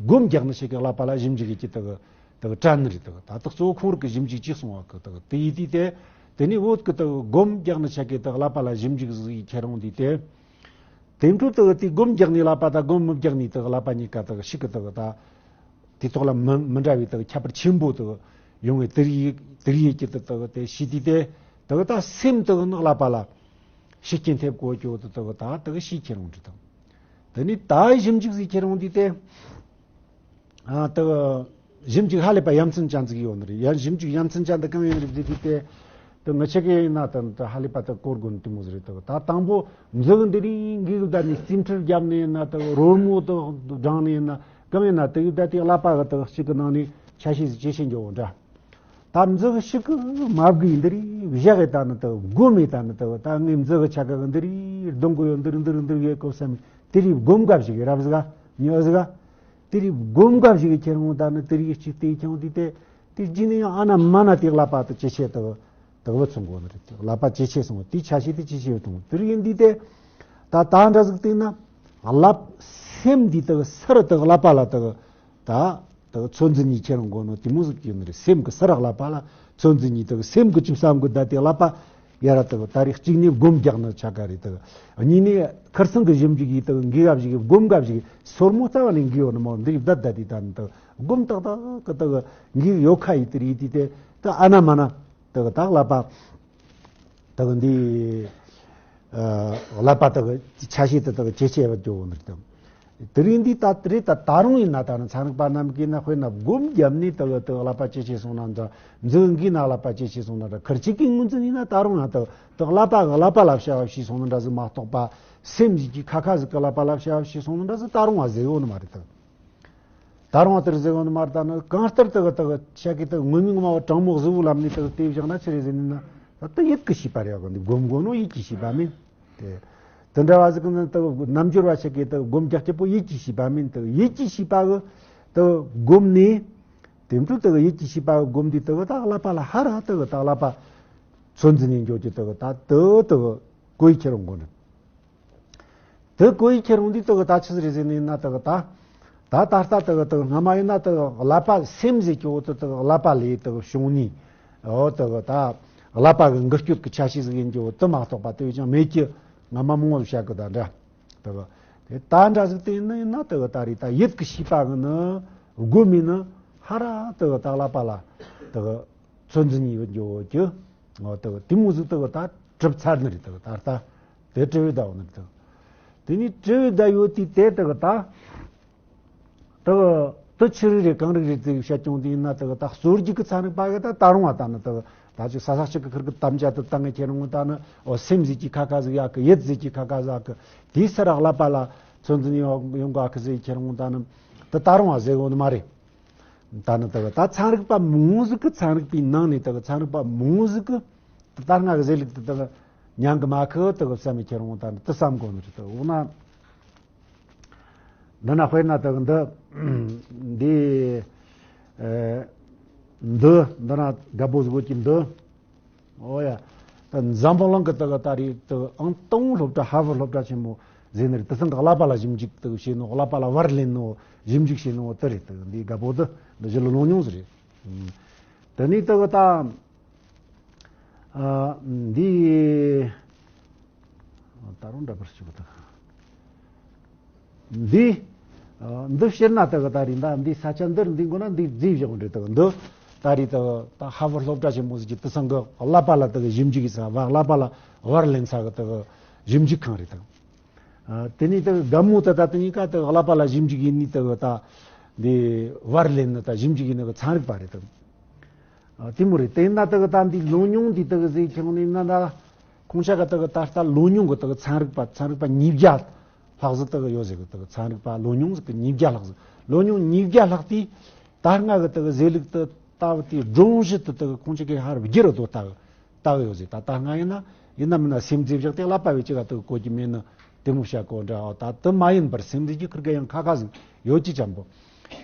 སྒོམ་རྒྱག་ནི་ཞིག་གི་ཀླད་པ་ལ་ཞིབ་འཇུག་གི་དག་དག་དྲན་ནི་རེད་དག་ད་དག་གཙོ་བོ་ཁོང་རིག་གི་ཞིབ་འཇུག་ཅིག་སོང་བ་གི་དག་དེ་ཡིན་དུས་དེ་དེ་ནས་བོད་གི་དག་སྒོམ་རྒྱག་ནི་ཆ་གི་དག་ཀླད་པ་ལ་ཞིབ་འཇུག་ཟིག་ཁྱེར་འོང་དུས་དེ་དེ་འཕྲོ་དག་དེ་སྒོམ་རྒྱག་ནི་ཀླད་པ་དང་སྒོམ་མི་རྒྱག་ནི་དག་ཀླད་པ་གཉིས་ཀ་དག་ཞིག་གི་དག་ད་དེ་ཐོག་ལ་མི་མི་འདྲ་བའི་དག་ཁྱད་པར་ཆེན་པོ་དག་ཡོང་བའི་དེ་རིགས་དེ་རིགས་ཀྱི་དག་དག་དེ་ཤེས་དུས་དེ་དག་ད་སེམས་དག་ནི་ཀླད་པ་ལ་ཤུགས་རྐྱེན་ཐེབས་གོ་ཅོ་དག་དག་ད་དག་ཤེས་ཁྱེར་འོང་དུས་དང་། དེ་ནས་ད་ཞིབ་འཇུག་ཟིག་ཁྱེར་འོང་དུས་དེ། ཨ་ད་ཞིབ་འཇུག་ཧ་ལས་པ་ཡ་མཚན་ཅན་ཟིག་ཡོད་ནི་རེད། ཡ་ཞིབ་འཇུག་ཡ་མཚན་ཅན་འདི་གང་ཡིན་རེད་ཟེར་དུས་དེ། དེ་ང་ཆ་གི་ཡིན་ན་ད་ད་ཧ་ལས་པ་ད་གོ་དགོས་ནི་དེ་མོ་ཟིག་རེད་དོ། ད་དང་པོ་མཛུ་གུ་འདི་རིང་གི་གི་ད་ནི་རྩིས་འཕྲུལ་བརྒྱབ་ནི་ཡིན་ན་ད་རོལ་མོ་ད་སྦྲང་ནི་ཡིན་ན་གང་ཡིན་ན་དེ་གི་ད་དེ་ཀླད་པ་གི་ད་ཞིག་གི་ནང་ནས་ཆ་ཤས་ཟིག་ཇེ་ཆེ་འགྱོ་འོ་འདྲ། ད་མཛུ་གུ་ཞིག་གི་མ་བགོས་འདི་རིགས་བཞག་གི་ད་ནི་ད་སྒོམ་མེད་ད་ནི་ད་ད་ངས་མཛུ་གུ་ཆ་ག་གི་འདི་རིགས་རྡུང་གི་ཡོད་འདི་རིགས་འདི་རིགས་འདི་རིགས་ཡོད་གོ་བསམ་དེ་རིགས་སྒོམ་ག་ཞིག་གི་རབ་ཟིག་ག་ཉོ་ཟིག་ག་དེ་རིགས་སྒོམ་ག་ཞིག་གི་ཁྱེར་འོང་ད་ནི་དེ་རིགས་ཅིག་དེ་ཁྱེར་འོང་དུས་དེ་དེ་རྗེས་ནས་ཡང་ཨ་ན་མ་ན་དེ་ཀླད་པ་དེ་ཇེ་ཆེ་ད་ད་བུ་ཚོང་གོ་ནི་རེད། དེ་ཀླད་པ་ཇེ་ཆེ་སོང་བ་དེ་ཆ་ཤས་དེ་ཇེ་ཆེ་བ་མཐོང་དེ་རིགས་ཡིན་དུས་དེ་ད་ད་འདྲ་ཟིག་བལྟས་ན་ཀླད་སེམས་འདི་ད་སར་ད་ཀླད་པ་ལ་ད། ད་དག་ཚོད་འཛིན་གཉིས་ཁྱེར་འོང་གོ་ནོ་དེ་མོ་ཟིག་ཡོད་ནི་རེད། སེམས་ཀྱི་སར་ཀླད་པ་ལ་ཚོད་འཛིན་གཉིས་དག་སེམས་ཀྱི་ཅིག་བསམ་གི་བསྡད་དེ་ཀླད་པ་ཡ་ར་དག་ད་རེས་གཅིག་ནས་སྒོམ་རྒྱག་ནི་ཆ་ག་རེད་དག་གཉིས་ནས་ཁར་སང་གི་ཞིབ་འཇུག་གིས་དག་འགི་ག་ཞིག་སྒོམ་ག་ཞིག་སོར་མོ་རྩ་བ་ནས་འགི་ཡོད་ནི་མོ་འདི་བསྡད་བསྡད་དེ་ད་ནི་དག་སྒོམ་ཏག་ཏག་གི་དག་འགི་ཡོད་ཁ་ཡིས་དེ་རེད་དེ་དེ་ད་ཨ་ན་མ་ན་དག་ད་ཀླད་པ། དག་འདི། ཀླད་པ་དག་ཆ་ཤས་དེ་དག་ཇེ་ཆེ་བ་འགྱོ་འོ་ནི་དང་། དེ་རིང་འདི་ད་རེད་ད་ད་རུང་ཡིན་ན་ད་ནི་ཚན་རིག་པ་རྣམས་ཀྱིས་ན་དཔེར་ན་སྒོམ་བརྒྱབ་ནས་དག་དག་ཀླད་པ་ཇེ་ཆེ་སོང་ན་འདྲ། མཛུ་གུ་འགི་ན་ཀླད་པ་ཇེ་ཆེ་སོང་ན་འདྲ། ཁར་ཅིག་གི་ངོས་འཛིན་ཡིན་ན་ད་རུང་ཡང་དག་དག་ཀླད་པ་གི་ཀླད་པ་ལ་བྱ་བ་བྱས་སོང་ན་འདྲ་ཟིག་མ་གཏོགས་པ། སེམས་ཟིག་གི་ཁ་ཁ་ཟིག་གི་ཀླད་པ་ལ་བྱ་བ་བྱས་སོང་ན་འདྲ་ཟིག་ད་རུང་བ་ཟེར་འོ་ནི་མ་རེད་དག་ད་རུང་དེར་ཟེར་གོ་ནི་མར་ད་ནི་གང་ལྟར་དག་དག་ཆ་གི་དག་ངོ་མི་ངོ་མ་བ་དྲང་མོ་གཟུ་བོ་ལམ་ནས་དག་དེ་བཞག་ན་ཆི་རེད་ཟེར་ནི་ན་ད་ཡིད་ཀྱི་ཤེས་པ་རེད་གོ་འདི་སྒོམ་དགོས་ནོ་ཡིད་ཀྱི་ཤེས་པ་མིན། དེ་དེ་འདྲ་བ་ཟིག་ནི་དག་རྣལ་འབྱོར་བ་ཆ་གི་དག་སྒོམ་རྒྱག་ཁྱེད་པོ་ཡིད་ཀྱི་ཤེས་པ་མིན། དག་ཡིད་ཀྱི་ཤེས་པ་གི་དག་སྒོམ་ནས་དེ་འཕྲོ་དག་ཡིད་ཀྱི་ཤེས་པ་གི་སྒོམ་འདི་དག་དག་ཀླད་པ་ལ་ཧ་ར་དག་དག་ཀླད་པ་ཚོད་འཛིན་ནས་འཇོག་གི་དག་ད་དག་དག་གོ་ཡི་ཁྱེར་འོང་གོ་ནི། དེ་གོ་ཡི་ཁྱེར་འོང་དུས་དག་ད་ཆི་ཟིག་རེད་ཟེར་ནས་ན་དག་ད། ད་ད་ལྟ་དག་དག་སྔ་མ་ཡིན་ན་དག་ཀླད་པ་སེམས་ཟེར་གྱི་འོ་དེ་དག་ཀླད་པ་ལས་དག་བྱུང་ནི། འོ་དག་ད་ཀླད་པ་གི་འགུལ་སྐྱོད་ཀྱི་ཆ་ཤས་ཟིག་ཡིན་གྱི་འོ་དེ་མ་གཏོགས་པ་དེ་བས་ཀྱང་མེད་ཀྱི་སྔ་མ་མང་བོ་བཤད་གི་ད་འདྲ། དག་དེ་ད་འདྲ་ཟིག་དེ་ཡིན་ན་ཡིན་ན་དག་ད་རེད་ད་ཡིད་ཀྱི་ཤེས་པ་གི་ནི་སྒོམ་མི་ནི་ཧ་ར་དག་ད་ཀླད་པ་ལ་དག་ཚོད་འཛིན་ཡོད་འགྱོ་གི། ང་དག་དེ་མོ་ཟིག་དག་ད་གྲུབ་ཚར་ནི་རེད་དག་ད་ལྟ། དེ་གྲུབ་ཡོད་ད་འོ་ནི་རེད་དག་དེ་ནི་གྲུབ་ཡོད་ད་ཡོད་དུས་དེ་དག་ད། དག་དེ་ཆི་རིགས་རེད་གང་རིགས་རེད་ཟེར་བཤད་ཀྱང་དེ་ཡིན་ན་དག་ད་སོར་རྒྱུག་གི་ཚན་རིག་པ་གི་ད་ད་རུང་བ་ད་ནི་དག་ད་ཅིག་ས་ས་གཅིག་གི་ཁུར་གི་དམ་བཅའ་དུ་བཏང་ངེ་ཁྱེར་འོང་ད་ནི་འོ་སེམས་ཟིག་གི་ཁ་ཁ་ཟིག་ཡག་གི་ཡིད་ཟིག་གི་ཁ་ཁ་ཟིག་ཡག་གི་དེའི་སར་ཀླད་པ་ལ་ཚོད་འཛིན་ཡོང་ཡོང་གི་ཨ་ཁི་ཟིག་ཁྱེར་འོང་ད་ནི་དེ་ད་རུང་བ་ཟེར་འོ་ནི་མ་རེད། ད་ནི་དག་ད་ཚན་རིག་པ་མང་ཟིག་གི་ཚན་རིག་པའི་ནང་ནས་དག་ཚན་རིག་པ་མང་ཟིག་གི་ད་ལྟ་ང་གི་ཟེར་ལུགས་དེ་དག་ཉན་གི་མ་ཁི་དག་བསམ་མི་ཁྱེར་འོང་ད་ནི་དེ་བསམ་དགོས་ནི་རེད་དག་འོ་ན། འདི་ན་དཔེར་ན་དག་འདི་འདི་ཨེ་འདི་འདི་ན་དགའ་པོ་ཟིག་གི་འདི། ཨོ་ཡ། ད་འཛམ་བུ་གླིང་གི་དག་ད་རེད་དག་ཨང་སྟོང་སློབ་གྲྭ་ཧར་ཝར་སློབ་གྲྭ་ཆེན་མོ། ཟེར་ནི་རེད། དེ་ཚང་གི་ཀླད་པ་ལ་ཞིབ་འཇུག་དག་བྱས་ནོ། ཀླད་པ་ལ་བར་ལེན་ནོ། ཞིབ་འཇུག་བྱས་ནོ་དེ་རེད། དག་འདི་རྒད་པོ་དེ་འདི་ཞི་ལུ་ལོང་ཉུང་ཟིག་རེད། དེ་ནས་དག་ད། ཨ། འདི། ད་རུང་འདྲ་པར་ཞིག་དག་འདི། ཨ། འདི་ཕྱིར་ན་དག་ད་རིང་ད་འདི་ས་ཆ་འདིར་འདི་མགོ་ན་འདི་རྫིས་བཞག་འདྲ་དག་འདི། ད་རེས་དག་ད་ཧ་བར་སློབ་གྲྭ་ཆེན་མོ་ཟིག་གི་དེ་ཚང་གི་ཀླད་པ་ལ་དག་ཞིབ་འཇུག་གི་ས་བ། ཀླད་པ་ལ་བར་ལེན་ས་གི་དག་ཞིབ་འཇུག་ཁང་རེད་དག་ཨ། དེ་ནས་དག་རྒད་མོ་དེ་ད་དེ་གཉིས་ཀ་དག་ཀླད་པ་ལ་ཞིབ་འཇུག་ཡིན་ནི་དག་ད་འདི་བར་ལེན་ནི་ད་ཞིབ་འཇུག་ཡིན་ནི་གི་ཚན་རིག་པ་རེད་དག་ཨ། དེ་མོ་རེད། དེ་ན་དག་ད་འདི་ལོ་ཉུང་འདི་དག་ཟེར་ཁྱེར་ནས་ན་ད་ཁོང་ཆ་ག་དག་ད་ལྟ་ལོ་ཉུང་གི་དག་ཚན་རིག་པ། ཚན་རིག་པ་ཉིས་བརྒྱ་ལྷག་ཟིག་དག་ཡོད་ཟེར་གི། དག་ཚན་རིག་པ་ལོ་ཉུང་ཟིག་གི་ཉིས་བརྒྱ་ལྷག་ཟིག་ལོ་ཉུང་ཉིས་བརྒྱ་ལྷག་དེ་ད་སྔ་གི་དག་ཟེར་ལུགས་དེ་ལྟ་བུ་དེ་སྒྲོམ་གཞི་དེ་དག་ཁོང་ཆ་གི་ཧར་བསྒྱུར་ར་དོ་ལྟ་གི་ལྟ་གི་ཡོད་ཟེར། ད་ལྟ་སྔ་ཡིན་ན་ཡིན་ན་མིན་ན་སེམས་རྩེ་བཞག་སྟེ་ཀླད་པ་བས་ཅི་ག་དག་གོ་གི་མེད་ནི་དེ་མོ་བཤད་གོ་འདྲ། ཨོ་ད་དེ་མ་ཡིན་པར་སེམས་རྩེ་གི་ཁིར་ག་ཡང་ཁ་ཁ་ཟིག་ཡོད་ཀྱི་ཅམ་པོ།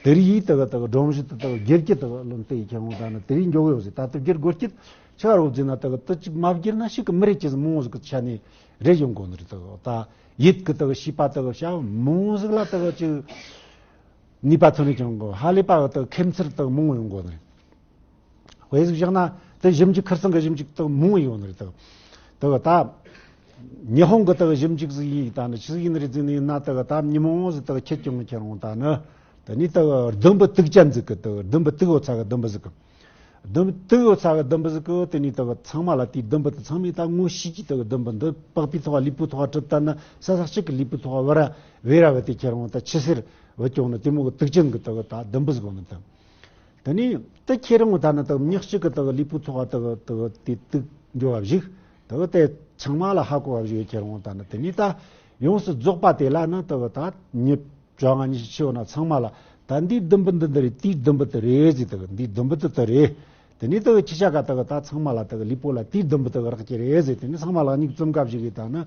དེ་རིགས་ཡིས་དག་དག་སྒྲོམ་གཞི་དེ་དག་སྒེར་གྱི་དག་ལོན་ཏེ་ཡི་ཁྱེར་འོང་ད་ནི་དེ་རིགས་འཇོག་གི་ཡོད་ཟེར། ད་དེ་སྒེར་སྒོ་སྐྱིད་ཆི་ག་རོགས་ཟེར་ན་དག་དེ་གཅིག་མ་བསྒྱུར་ན་ཞིག་གི་མི་རེད་ཅེས་མང་བོ་ཟིག་གི་ཆ་ནས་རེ་ཡོང་གོ་ནི་རེད། དག་ད་ཡིད་གི་དག་ཤེས་པ་དག་བྱ་མང་བོ་ཟིག་ལ་དག་ཅིག་ནུས་པ་ཐོན་ནས་ཀྱང་གོ། ཧ་ལས་པ་གི་དག་ཁེམ་ཚུལ་དག་མང་བོ་ཡོང་གོ་ནི་རེད། དཔེ་ཟིག་བཞག་ན་དེ་ཞིབ་འཇུག་ཁིར་ཚང་གི་ཞིབ་འཇུག་དག་མང་བོ་ཡོད་ནི་རེད། དག་དག་ད་ཉི་ཧོང་གི་དག་ཞིབ་འཇུག་ཟིག་ཡིན་ད་ནི་ཆི་ཟིག་ཡིན་རེད་ཟེར་ནི་ཡིན་ན། དག་ད་མི་མང་བོ་ཟིག་དག་ཁྱེད་ཀྱང་ཁྱེར་འོང་ད་ནི་དེ་ནི་དག་ལྡུམ་བུ་དུག་ཅན་ཟིག་གི་དག་ལྡུམ་བུ་དུག་ཡོད་ས་གི་ལྡུམ་བུ་ཟིག་གི་ལྡུམ་བུ་དུག་ཡོད་ས་གི་ལྡུམ་བུ་ཟིག་གི་དེ་ནི་དག་ཚང་མ་ལ་དེའི་ལྡུམ་བུ་དེ་ཚང་མས་ད་ངོ་ཤེས་ཀྱི། དག་ལྡུམ་བུ་འདི་པགས་པའི་ཐོག་ལུས་པོའི་ཐོག་གྲུབ་ད་ནི་ས་ས་གཅིག་གི་ལུས་པོའི་ཐོག་བར་བེ་ར་བ་དེ་ཁྱེར་འོང་ད་ཆུ་སེར་བུ་ཀྱང་ནི་དེ་མོ་གི་དུག་ཅན་གི་དག་ད་ལྡུམ་བུ་ཟིག་གོ་ནི་དང་། དེ་ནས་དེ་ཁྱེར་འོང་ད་ནི་དག་མྱི་གཅིག་གི་དག་ལུས་པོའི་ཐོག་དག་དག་དེ་དུག་འགྱོ་བ་བཞིག་དག་དེ་ཚང་མ་ལ་ཧ་གོ་བ་བཞིག་ཁྱེར་འོང་ད་ནི་དེ་ནས་ད་ཡོངས་སུ་རྫོགས་པ་དེ་ལ་ནི་དག་ད་མྱི་བྱ་ང་ཉི་ཤུ་ཆེ་བ་ན་ཚང་མ་ལ་ད་འདིའི་ལྡུམ་བུ་འདི་འདི་རེད། དེའི་ལྡུམ་བུ་དེ་རེད་ཟེར། དག་འདིའི་ལྡུམ་བུ་དེ་དེ་རེད། དེ་ནས་དག་ཁྱི་ཤ་ཀ་དག་ད་ཚང་མ་ལ་དག་ལུས་པོ་ལ་དེའི་ལྡུམ་བུ་དག་རག་གི་རེད་ཟེར། དེ་ནས་ཚང་མ་ལ་མྱིག་བཙུམ་ག་བཞིག་གི་ད་ནི་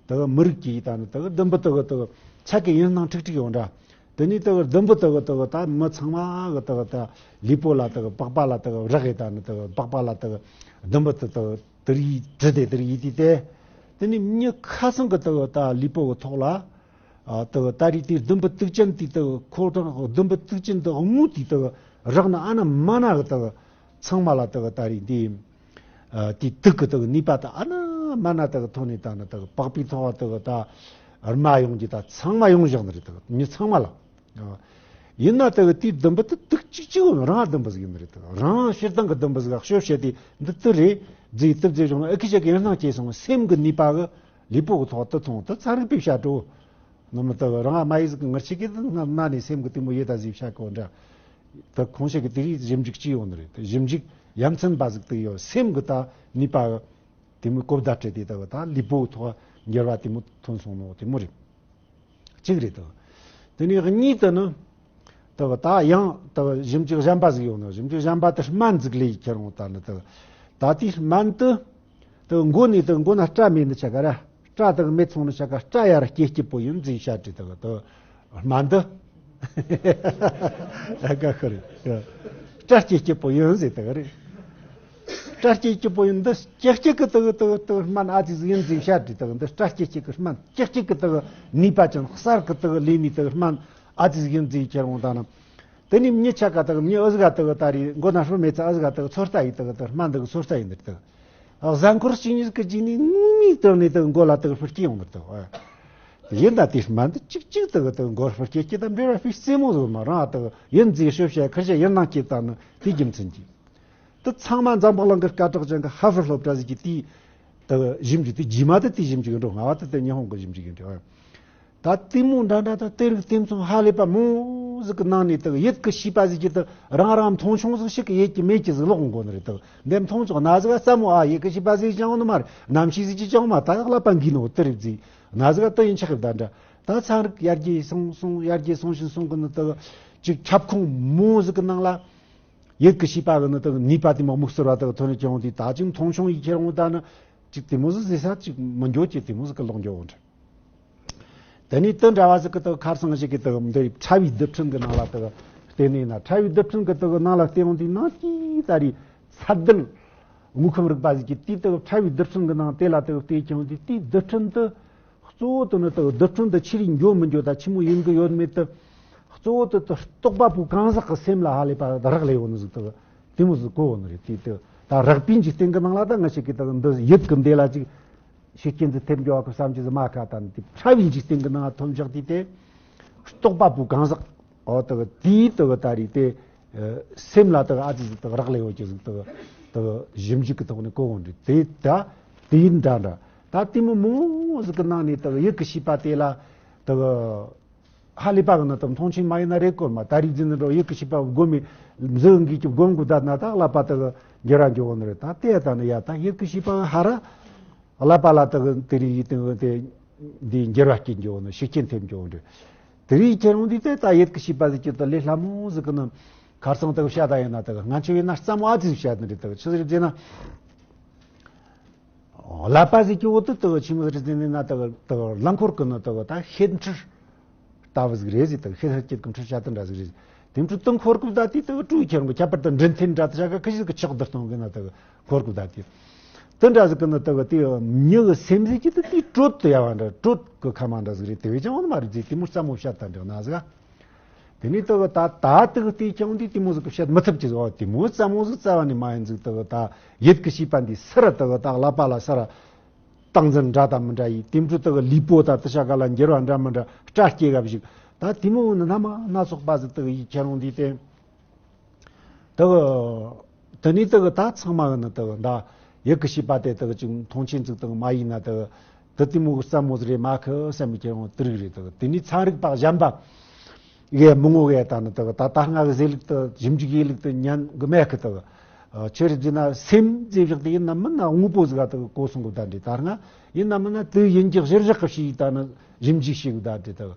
དག་མི་རིགས་ཀྱི་ད་ནི་དག་ལྡུམ་བུ་དག་དག་ཆ་གི་ཡིན་སྣང་ཁྲིག་ཁྲིག་ཡོང་འདྲ། དེ་ནས་དག་ལྡུམ་བུ་དག་དག་ད་མི་ཚང་མ་གི་དག་ད་ལུས་པོ་ལ་དག་པགས་པ་ལ་དག་རག་གི་ད་ནི་དག་པགས་པ་ལ་དག་ལྡུམ་བུ་དག་དག་དེ་རིགས་དྲི་དེ་དེ་རིགས་ཡིན་དུས་དེ། དེ་ནས་མྱི་ཁ་ཚང་གི་དག་ད་ལུས་པོ་གི་ཐོག་ལ་ཨ་དག་ད་རིགས་དེའི་ལྡུམ་བུ་དུག་ཅན་དེའི་དག་ཁོ་ཐང་ལྡུམ་བུ་དུག་ཅན་དེ་དངོས་དེའི་དག་རག་ན་ཨ་ན་མ་ན་གི་དག་ཚང་མ་ལ་དག་ད་རིགས་དེའི་ཨ་དེའི་དུག་གི་དག་ནུས་པ་དག་ཨ་ན་མ་ན་དག་ཐོན་ནས་ད་ནི་དག་པགས་པའི་ཐོག་དག་ད་རྨ་ཡོང་གི་ད་ཚང་མ་ཡོང་བཞག་ནི་རེད། དག་མྱི་ཚང་མ་ལ། ཨ་ཡིན་ན་དག་དེའི་ལྡུམ་བུ་དེ་དུག་ཅིག་ཅིག་ཡོད། རང་ལྡུམ་བུ་ཟིག་ཡིན་ནི་རེད། དག་རང་སྤྱིར་བཏང་གི་ལྡུམ་བུ་ཟིག་ག་ཤོབ་བཤད་དེ་འདི་དེ་རེད་ཟེར་དེ་ཟེར་བྱུང་ན་ཨ་ཁི་ཅག་གི་ཡིན་སྣང་སྐྱེས་སོང་། སེམས་གི་ནུས་པ་གི་ལུས་པོ་གི་ཐོག་དུ་ཐོང་དུ་ཚན་རིག་པས་བཤད་འགྲོ། ནམ་དག་རང་མ་ཡི་ཟིག་གི་ངར་ཆེ་གི་དུ་ང་ན་ནས་སེམས་གི་དེ་མོ་ཡེ་ད་ཟིག་བཤད་གོ་འདྲ། དུ་ཁོང་ཆེ་གི་དེ་རིགས་ཞིབ་འཇུག་ཅི་ཡོང་ནི་རེད། དུ་ཞིབ་འཇུག་ཡ་མཚན་པ་ཟིག་དུ་ཡོད། སེམས་གི་ད་ནུས་པ་དེ་མོ་གོ་བརྡ་སྤྲད་དེ་དག་ད་ལུས་པོ་གི་ཐོག་འགྱུར་བ་དེ་མོ་ཐོན་སོང་ནོ་དེ་མོ་རེད། གཅིག་རེད་དོ། དེ་ནས་གཉིས་དེ་ནི། དེ་གི་ད་ཡང་དེ་གི་ཞིབ་འཇུག་གཞན་པ་ཟིག་ཡོད་ནོ། ཞིབ་འཇུག་གཞན་པ་དེ་སྨན་ཟིག་ལས་ཡི་ཁྱེར་འོང་ད་ནི་དེ་གི་ད་དེའི་སྨན་དེ། དེ་གི་མགོ་ནས་དེ་གི་མགོ་ན་སྐྲ་མེད་ནི་ཆ་ག་ར། སྐྲ་དེ་གི་མེད་སོང་ནི་ཆ་ག་སྐྲ་ཡར་སྐྱེ་སྐྱེ་པོ་ཡིན་ཟིག་བཤད་དེ་དེ་གི་དེ་གི་སྨན་དེ། ཨ་ཀ་ཁ་རེད། སྐྲ་སྐྱེ་སྐྱེ་པོ་ཡིན་ཟིག་དེ་གི་རེད། སྐྲ་སྐྱེ་སྐྱེ་པོ་ཡིན། འདི་སྐྱེ་སྐྱེ་གི་དེ་གི་དེ་གི་དེ་གི་སྨན་ཨ་ཙི་ཟིག་ཡིན་ཟིག་བཤད་དེ་དེ་གི་འདི་སྐྲ་སྐྱེ་སྐྱེ་གི་སྨན་སྐྱེ་སྐྱེ་གི་དེ་གི་ནུས་པ་ཅན་གསར་གི་དེ་གི་ལས་ནི་དེ་གི་སྨན་ཨ་ཙི་ཟིག་ཡིན་ཟིག་ཁྱེར་འོང་ད་ནི། དེ་ནི་མྱི་ཆ་ག་དེ་གི་མྱི་ཨུ་ཟི་ག་དེ་གི་ད་རེས་མགོ་ན་ཧྲུ་མེད་ཚ་ཨུ་ཟི་ག་དེ་གི་ཚོད་ལྟ་ཡི་དེ་གི་དེ་གི་སྨན་དེ་གི་ཚོད་ལྟ་ཡི་འདི་དེ་གི་གཟའ་འཁོར་གཅིག་གཉིས་གི་རྗེས་ནས་ངུ་མིག་དེ་ནི་དེ་གི་མགོ་ལ་དེ་གི་ཧྥུ་སྐྱེ་ཡོང་འདི་དེ་གི། ཡིན་ད་དེ་སྨན་དེ་གཅིག་གཅིག་དེ་གི་དེ་གི་མགོ་ཧྥུ་སྐྱེ་སྐྱེ་ད་འབྲེལ་བ་ཧྥུ་རྩེ་མོ་ཟིག་མ་རང་དེ་གི་ཡིན་ཟིག་ཤོབ་བཤད་ཁར་བཤད་ཡིན་ནང་སྐྱེ་ད་ནི་དེ་རྒྱུ་མཚན་གྱིས། དེ་ཚང་མ་འཛམ་བུ་གླིང་གི་སྐད་གྲགས་ཅན་གྱི་ཧར་ཝར་སློབ་གྲྭ་ཟིག་གི་དེའི་དེ་ཞིབ་འཇུག་དེ་རྗེས་མ་དེ་དེའི་ཞིབ་འཇུག་འགྲོ། སྔ་བ་དེ་དེ་ཉི་ཧོང་གི་ཞིབ་འཇུག་ཡིན་འགྲོ། ད་དེ་མོ་འདྲ་འདྲ་དང་དེ་རིགས་དེ་མཚུངས་ཧ་ལས་པ་མང་ཟིག་གི་ནང་ནས་དེ་ཡིད་ཀྱི་ཤེས་པ་ཟིག་གི་དེ་རང་རང་མཐོང་ཆུང་ཟིག་ཞིག་གི་ཡིད་ཀྱི་མེད་ཀྱི་ཟིག་ལོག་འགོ་ནི་རེད། དེ་འདི་མཐོང་ཆུང་ན་ཟིག་ས་མོ་ཨ་ཡིད་ཀྱི་ཤེས་པ་ཟིག་ཅང་ནི་མ་རེད། རྣམ་ཤེས་ཟིག་ཅི་ཅང་མ་ད་ཡག་ལ་པ་འགི་ནོ་དེ་རིགས་ཟིག་ན་ཟིག་དེ་ཡིན་ཆགས་གི་ད་འདྲ། ད་ཚན་རིག་ཡར་རྒྱས་སོང་སོང་ཡར་རྒྱས་སོང་བཞིན་སོང་གི་ནི་དེ་ཅིག་ཁྱབ་ཁོངས་མང་ཟིག་གི་ནང་ལ། ཡིད་ཀྱི་ཤེས་པ་གི་ནི་དེ་ནུས་པ་དེ་མོ་དམིགས་བསལ་བ་དེ་ཐོན་ནས་ཀྱང་དེ་ད་ཅིག་མཐོང་ཆུང་ཡི་ཁྱེར་འོང་ད་ནི་ཅིག་དེ་མོ་ཟིག་ཟེར་ས་ཅིག་མི་འགྱོ་ཅིག་དེ་མོ་ཟིག་གི་ལོག་འགྱོ་འོང་འདྲ། དེ་ནས་དེ་འདྲ་བ་ཟིག་གི་དེ་ཁར་སང་ཞིག་གི་དེ་འདི་ཕྲ་བའི་རྡུལ་ཕྲན་གི་ནང་ལ་དེ་བལྟས་ནས་ན་ཕྲ་བའི་རྡུལ་ཕྲན་གི་དེ་ནང་ལ་བལྟས་འོང་དེ་ནང་གི་ད་རེས་ཚད་ལྡན་དངོས་ཁམས་རིག་པ་ཟིག་གི་དེ་དེ་ཕྲ་བའི་རྡུལ་ཕྲན་གི་ནང་དེ་ལ་དེ་བལྟས་ཀྱང་དེ་དེའི་རྡུལ་ཕྲན་དེ། གཙོ་བོ་དེ་ནི་དེ་གི་རྡུལ་ཕྲན་དེ་ཆི་རིགས་འགྱོ་མི་འགྱོ་ད་ཆི་མོ་ཡིན་གི་ཡོད་མེད་དེ། གཙོ་བོ་དེ་དེ་རྟོག་པ་པོ་གང་ཟག་གི་སེམས་ལ་ཧ་ལས་པ་རག་ལས་ཡོད་ནི་ཟིག་དེ་གི་དེ་མོ་ཟིག་གོ་ཡོད་ནི་རེད། དེ་དེ་ད་རགས་པའི་འཇིག་རྟེན་གི་ནང་ལ་ད་ང་ཞིག་གི་དེ་གི་འདི་ཡིད་གི་འདི་ལ་ཅིག་ཤུགས་རྐྱེན་དེ་ཐེབས་འགྱོ་བ་གི་བསམ་གྱི་ཟིག་མ་ཁ་ད་ནི་དེ་ཕྲ་བའི་འཇིག་རྟེན་གི་ནང་ཐོན་བཞག་དེ་དེ་རྟོག་པ་པོ་གང་ཟག་ཨོ་དེ་གི་དེའི་དེ་གི་ད་རེད་དེ། སེམས་ལ་དག་ཨ་ཙི་ཟིག་དག་རག་ལས་ཡོད་ཀྱི་ཟིག་དག་དག་ཞིབ་འཇུག་གི་ཐོག་ནས་གོ་འོང་འདྲི་དེ་ད་དེ་ཡིན་འདྲ་འདྲ། ད་དེ་མོ་མོ་ཟིག་གི་ནང་ནས་དག་ཡིད་ཀྱི་ཤེས་པ་དེ་ལ་དག་ཧ་ལས་པ་གི་ནི་དག་མཐོང་ཆེན་མ་ཡིན་ན་རེད་གོ་མ། ད་རིག་འཛིན་ནི་འགྲོ་ཡིད་ཀྱི་ཤེས་པ་སྒོམ་མི་འཛིན་འགིག་གི་སྒོམ་དགོས་ད་ན་ད་ཀླད་པ་དག་འགྱུར་བ་འགྱུར་བ་ནི་རེད། ད་དེ་ད་ནི་ཡ་ད་ཡིད་ཀྱི་ཤེས་པ་ཧ་ར། ཀླད་པ་ལ་དག་དེ་རིགས་ཡིད་དེ་དེ་འདི་འགྱུར་བ་སྐྱེ་འགྱོ་ནི་ཤུགས་རྐྱེན་ཐེབས་འགྱོ་འདྲི། དེ་རིགས་ཁྱེད་རང་འདི་དེ་ད་ཡིད་ཀྱི་ཤེས་པ་ཟིག་གི་ད་ལས་སླ་མོ་ཟིག་གི་ནི་ཁར་སང་དག་བཤད་ད་ཡིན་ན་དག་ང་ཆོ་ཡིན་ན་རྩ་མོ་ཨ་ཙི་བཤད་ནི་རེད། དག་ཆི་ཟིག་རེད་ཟེར་ན། ཀླད་པ་ཟིག་གི་འོག་ཏུ་དག་ཆི་མོ་རེད་ཟེར་ན་དག་དག་རླངས་འཁོར་གི་ནི་དག་ད་ཤེལ་འཕྲུལ་ལྟ་བུ་ཟིག་རེད་ཟེར། དག་ཤེལ་ཤེལ་སྐྱིད་གི་འཕྲུལ་ཆ་དེ་འདྲ་ཟིག་རེད། དེ་འཕྲུལ་དུ་འཁོར་གི་ད་དེ་དག་སྤྲུལ་ཁྱེར་འགོ་ཁྱད་པར་དུ་འདྲེན་ཐེན་འདྲ་དེ་ཆ་ག་ཁི་ཞིག་གི་ཆག་བསྡུ་གཏོང་གི་ན་དག་འཁོར་གི་ད་དེ། དེ་འདྲ་ཟིག་གི་ནི་དག་དེ་མྱི་གི་སེམས་ཟིག་གི་དེ་དེ་དྲོད་དུ་ཡ་བ་འདྲ་དྲོད་གི་ཁ་མ་འདྲ་ཟིག་རེད། དེ་བས་ཀྱང་འོ་ནི་མ་རེད་ཟིག་དེ་མོ་རྩ་མོ་བཤད་ད་འདྲ་ན་ཟིག་དེ་ནས་དག་ད་ད་དག་དེ་ཀྱང་དེ་དེ་མོ་ཟིག་གི་བཤད་མི་ཐུབ་ཀྱི་ཟིག་འོ་དེ་མོ་རྩ་མོ་ཟིག་རྩ་བ་ནས་མ་ཡིན་ཟིག་དག་ད་ཡིད་ཀྱི་ཤེས་པ་འདི་སར་དག་ད་ཀླད་པ་ལ་སར། སྟངས་འཛིན་འདྲ་དང་མི་འདྲ་ཡིས་དེ་འཕྲོ་དག་ལུས་པོ་དང་དེ་ཆ་ག་ལ་འགྱུར་བ་འདྲ་མི་འདྲ་སྐྲ་སྐྱེ་ག་བཞིག་ད་དེ་མོ་ནི་སྣ་མ་སྣ་ཚོགས་པ་ཟིག་དག་ཡིས་ཁྱེད་རང་འདི་དེ་དག་དེ་ནས་དག་ད་ཚང་མ་གི་ནི་དག་ད་ཡིད་ཀྱི་ཤེས་པ་དེ་དག་ཅིག་མཐོང་ཆེན་ཟིག་དང་མ་ཡིན་ན་དག་དེ་དེ་མོ་གི་རྩ་མོ་ཟིག་རེད་མ་ཁི་བསམ་གི་ཁྱེད་རང་དེ་རིགས་རེད། དག་དེ་ནས་ཚན་རིག་པ་གཞན་པ་གི་མི་ངོ་གི་ད་ནི་དག་ད་ད་སྔ་གི་ཟེར་ལུགས་དག་ཞིབ་འཇུག་ཡེ་ལུགས་དག་ཉན་གི་མེད་གི་དག་ཨ་ཆི་རེད་ཟེར་ན་སེམས་ཟེར་བཞག་དེ་ཡིན་ན་མིན་ན་དངོས་པོ་ཟིག་ག་དག་གོ་སོང་གི་ད་འདྲི་ད་སྔ་ཡིན་ན་མིན་ན་དེ་ཡིན་གྱི་གཞིར་བཞག་གི་ཞིག་ད་ནི་ཞིབ་འཇུག་ཞིག་ད་འདྲི་དག་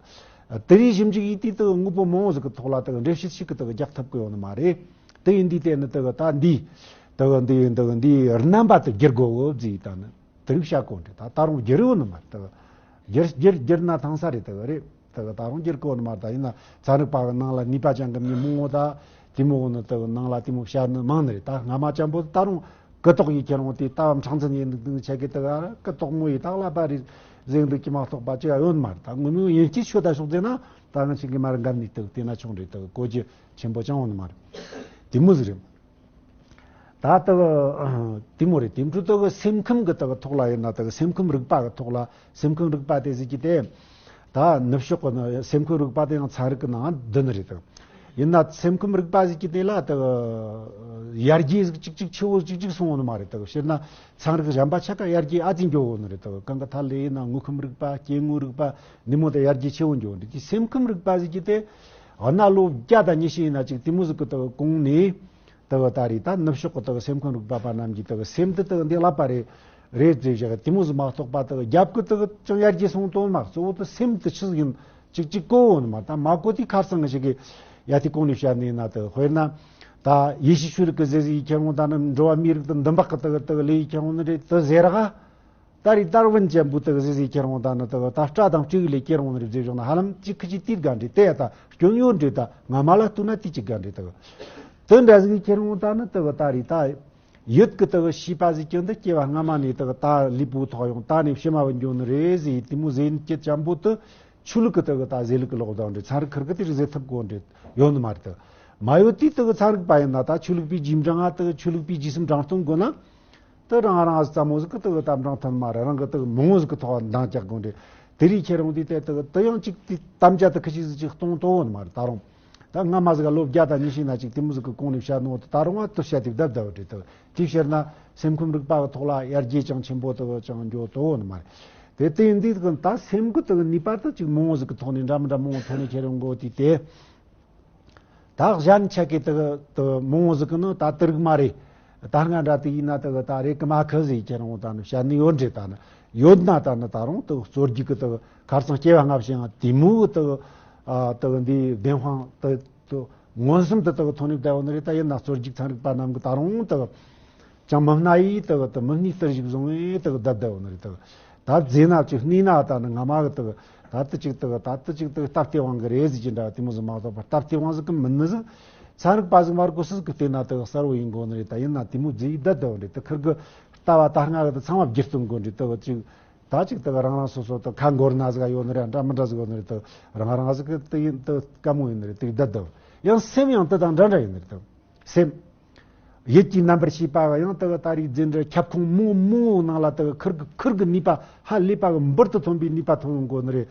དེ་རིགས་ཞིབ་འཇུག་ཡིན་དུས་དག་དངོས་པོ་མང་བོ་ཟིག་གི་ཐོག་ལ་དག་འགྲེལ་བཤད་ཞིག་གི་དག་རྒྱག་ཐུབ་གི་ཡོད་ནི་མ་རེད། དེ་ཡིན་དུས་དེ་ནི་དག་ད་འདི་དག་འདི་དག་འདི་རྣམ་པ་དེ་བསྒྱུར་དགོས་འོ་ཟིག་ད་ནི། དེ་རིགས་བཤད་གོ་འདྲི་ད་ད་རུང་བསྒྱུར་ཡོད་ནི་མ་རེད། དག་བསྒྱུར་བསྒྱུར་བསྒྱུར་ན་ཐང་ས་རེད་དག་རེད། དེ་ག་ད་རུང་བསྒྱུར་གོ་ནི་མ་རེད། ད་ཡིན་ན་ཚན་རིག་པ་གི་ནང་ལ་ནུས་པ་ཅན་གྱི་མི་མང་བོ་ད་དེ་མོ་གི་ནི་དེ་གི་ནང་ལ་དེ་མོ་བཤད་ནི་མང་ནི་རེད། ད་སྔ་མ་ཅན་པོ་ད་རུང་ཀུ་ཏོག་ཡིས་ཁྱེད་རང་དེ་ལྟ་བ་མཁྲེགས་འཛིན་ཡིན་འདུག་ཆེ་གི་དེ་ག་ཀུ་ཏོག་མོ་ཡིས་ད་ཀླད་པ་རེད་ཟེར་འདུག་གི་མ་གཏོགས་པ་ཅི་ཡང་ཡོད་ནི་མ་རེད། ད་ངོ་མའི་ཡིན་གཅིག་ཤོད་ད་ཤོག་ཟེར་ན་ད་ང་ཆིག་གི་མ་རེད་འགམ་ནི་དེ་དེ་ན་ཆུང་རེད། དེ་གོ་རྒྱུ་ཆེན་པོ་ཅང་ཡོད་ནི་མ་རེད། དེ་མོ་ཟིག་རེད། ད་ལྟ་དེ་མོ་རེད། དེ་འཕྲོ་ལྟ་བུ་སེམས་ཁམས་ཀྱི་ལྟ་བུ་ཐོག་ལ་ཡིན་ན་ལྟ་བུ་སེམས་ཁམས་རིག་པ་གི་ཐོག་ལ་སེམས་ཁམས་རིག་པ་དེ་ཟེར་གྱི་དེ། ད་ནུབ་ཕྱོགས་ཀྱི་ནི་སེམས་ཁམས་རིག་པ་དེ་ཡང་ཚན་རིག་གི་ནང་བསྡུ་ནི་རེད་དང་། ཡིན་ན་སེམས་ཁམས་རིག་པ་ཟེར་གྱི་དེ་ལ་ལྟ་བུ་ཡར་རྒྱས་ཟིག་ཅིག་ཅིག་ཆེ་བོ་ཅིག་ཅིག་སོང་བ་ནི་མ་རེད། ལྟ་བུ་སྤྱིར་ན་ཚན་རིག་གཞན་པ་ཆ་ག་ཡར་རྒྱས་ཨ་ཙི་འགྱོ་བོ་ནི་རེད། ལྟ་བུ་གང་གི་ཐད་ལ་ཡིན་ན་དངོས་ཁམས་རིག་པ་སྐྱེ་དངོས་རིག་པ་འདི་མོ་དེ་ཡར་རྒྱས་ཆེ་བོ་འགྱོ་བོ་འདི་གི་སེམས་ཁམས་རིག་པ་ཟེར་གྱི་དེ་གནའ་ལོ་བརྒྱ་དང་ཉི་ཤུ་ཡིན་ན་ཅིག་དེ་མོ་ཟིག་གི་ལྟ་བུ་གོང་ནས། དེ་གི་ད་རེས་ད་ནུབ་ཕྱོགས་ཀྱི་དེ་གི་སེམས་ཁམས་རིག་པ་པ་རྣམས་ཀྱིས་དེ་གི་སེམས་དེ་དེ་གི་འདི་ཀླད་པ་རེད་རེད་ཟེར་བཞག་དེ་མོ་ཟིག་མ་གཏོགས་པ་དེ་གི་རྒྱབ་ཀྱི་དེ་གི་ཅང་ཡར་རྒྱས་སོང་དོན་མ་གཙོ་བོ་དེ་སེམས་དེ་ཆི་ཟིག་ཡིན་ཅིག་ཅིག་གོ་འོ་ནི་མ། ད་མ་གོ་དེ་ཁར་སང་ངི་ཞིག་གི་ཡ་དེ་གོང་ནས་བཤད་ནས་ན་དེ་གི་དཔེར་ན་ད་ཡེ་ཤུ་ཆོས་ལུགས་ཀྱི་ཟེར་ཟེར་ཡི་ཁྱེར་འོང་ད་ནི་འགྲོ་བ་མིའི་རིགས་དེ་འདུན་པ་གི་དེ་གི་དེ་གི་ལས་ཡི་ཁྱེར་འོང་ནི་རེད་དེ་ཟེར་ག་ད་རེས་ཏར་ཝིན་ཅན་པོ་དག་ཟེར་ཟེར་ཁྱེར་འོང་ད་ནི་དག་ད་སྤྲ་དང་སྤྲེའུ་ལས་སྐྱེར་འོང་ནི་རེད་ཟེར་བཞག་ན་ཧ་ལམ་གཅིག་ཁི་གཅིག་དེ་དགའ་འདྲེ་དེ་ཡ་ད་སྐྱོན་ཡོད་འདྲེ་ད་ང་མ་ལ་ལྟོས་ན་དེ་གཅིག་དགའ་འདྲེ་དག་དེ་འདྲ་ཟིག་ཁྱེར་འོང་ད་ནི་དག་ད་རེས་ད་ཡུལ་གི་དག་ཤེས་པ་ཟིག་ཀྱང་འདི་སྐྱེ་བ་སྔ་མ་ནས་དག་ད་ལུས་པོ་ཐོག་ཡོང་ད་ནས་ཕྱི་མ་བུད་འགྱོ་ནི་རེད་ཟེར་དེ་མོ་ཟེར་ནི་སྐྱེ་ཅན་པོ་དུ་ཆོས་ལུགས་གི་དག་ད་ཟེར་ལུགས་གི་ལོག་ད་འདྲེ་ཚན་རིག་ཁུར་གི་དེ་རིགས་ཟེར་ཐུབ་གོ་འདྲེ་ཡོད་ནི་མ་རེད། དག་མ་ཡོད་དུས་དག་ཚན་རིག་པ་ཡིན་ན་ད་ཆོས་ལུགས་པའི་རྗེས་འབྲང་ང་དག་ཆོས་ལུགས་པའི་རྗེས་སུ་འབྲང་སྟོན་དགོས་ན། དེ་རང་རང་ཙམ་མོ་ཟིག་གི་དེ་གི་དམ་དྲང་ཐོན་མ་རེད། རང་གི་དེ་གི་མང་བོ་ཟིག་གི་ཐོག་འདང་རྒྱག་དགོས་འདྲེ། དེ་རིགས་ཁྱེར་འོང་དུས་དེ་དེ་གི་དེ་ཡང་གཅིག་དེ་དམ་བཅའ་དེ་ཁི་ཅིག་ཟིག་ཅིག་གཏོང་དོ་འོ་ནི་མ་རེད། ད་རུང་ད་སྔ་མ་ཟིག་ག་ལོ་བརྒྱ་དང་ཉི་ཤུ་ན་ཅིག་དེ་མོ་ཟིག་གི་གོང་ནས་བཤད་ནོ་དེ་ད་རུང་ཨ་དེ་བཤད་དེ་བསྡད་བསྡད་བ་འདྲེ། དེ་དེ་ཕྱིར་ན་སེམས་ཁམས་རིག་པ་གི་ཐོག་ལ་ཡར་རྒྱས་ཅང་ཆེན་པོ་དེ་གི་ཅང་འགྱོ་དོ་འོ་ནི་མ་རེད། དེ་དེ་ཡིན་དུས་དེ་གི་ད་སེམས་གི་དེ་གི་ནུས་པ་དེ་ཅིག་མང་བོ་ཟིག་གི་ཐོག་ནས་འདྲ་མི་འདྲ་མང་བོ་ཐོག་ནས་ཁྱེར་འོང་དགོས་དུས་དེ། ད་གཞན་ཆ་གི་དག་དག་མང་བོ་ཟིག་གི་ནི་ད་དེ་རིགས་མ་རེད། ད་སྔ་འདྲ་དེ་ཡིན་ན་དག་ད་རེད་གི་མ་ཁི་ཟིག་ཁྱེད་རང་ད་ནི་བཤད་ནི་ཡོད་འདྲེ། ད་ནི་ཡོད་ན་ད་ནི་ད་རུང་དག་རྩོད་རྒྱུག་གི་དག་ཁར་སང་སྐྱེ་བ་སྔ་ཕྱི་ཡང་དེ་མོ་གི་དག་ཨ་དག་འདི་བདེན་དཔང་དག་དག་མངོན་སུམ་དུ་དག་ཐོན་ནི་བསྡད་ཡོད་ནི་རེད། ད་ཡིན་ན་རྩོད་རྒྱུག་ཚན་རིག་པ་རྣམས་གི་ད་རུང་དག་ཅང་མི་སྣ་ཡིས་དག་དག་མི་སྣའི་རྩོད་རྒྱུག་བཟུང་བས་དག་བསྡད་བསྡད་ཡོད་ནི་རེད། དག་ད་རྫས་ན་ཅིག་སྣེ་ན་ད་ནི་སྔ་མ་གི་དག་ད་ལྟ་ཅིག་དག་ད་ལྟ་ཅིག་དག་སྟབས་བདེ་དབང་གི་རེད་ཟེར་གྱི་འདྲ་བ་དེ་མོ་ཟིག་མ་གཏོགས་པ་སྟབས་བདེ་དབང་ཟིག་གི་མིན་ནི་ཟིག་ཚན་རིག་པ་ཟིག་མ་རེད་གོ་སུ་ཟིག་གི་བལྟས་ན་དག་གསལ་བོ་ཡིན་དགོས་ནི་རེད། ད་ཡིན་ན་དེ་མོ་རྫས་ཡིས་བསྡད་བསྡད་ཡོད་ནི་རེད། དག་ཁིར་གི་ལྟ་བ་ད་སྔ་གི་དག་ཚང་མ་བསྒྱུར་གཏོང་དགོས་ནི་རེད། དག་ཅིག་ད་ཅིག་དག་རང་རང་སོ་སོ་དག་ཁ་འགོར་ན་ཟིག་ཡོད་ནི་རེད། འདྲ་མི་འདྲ་ཟིག་ཡོད་ནི་རེད། དག་རང་རང་ཟིག་གི་དག་ཡིན་དག་དཀའ་མོ་ཡིན་ནི་རེད། དེ་བསྡད་དག་ཡང་སེམས་ཡང་དེ་དང་འདྲ་འདྲ་ཡིན་ནི་རེད། དག་སེམས་ཡིད་ཀྱི་རྣམ་པར་ཤེས་པ་ཡང་དག་ད་རེས་རྫས་འདྲ་ཁྱབ་ཁོངས་མང་མང་ནང་ལ་དག་ཁུར་གི་ཁུར་གི་ནུས་པ་ཧ་ལས་པ་གི་འབུར་དུ་ཐོན་པའི་ནུས་པ་ཐོན་ཡོང་གོ་ནི་རེད།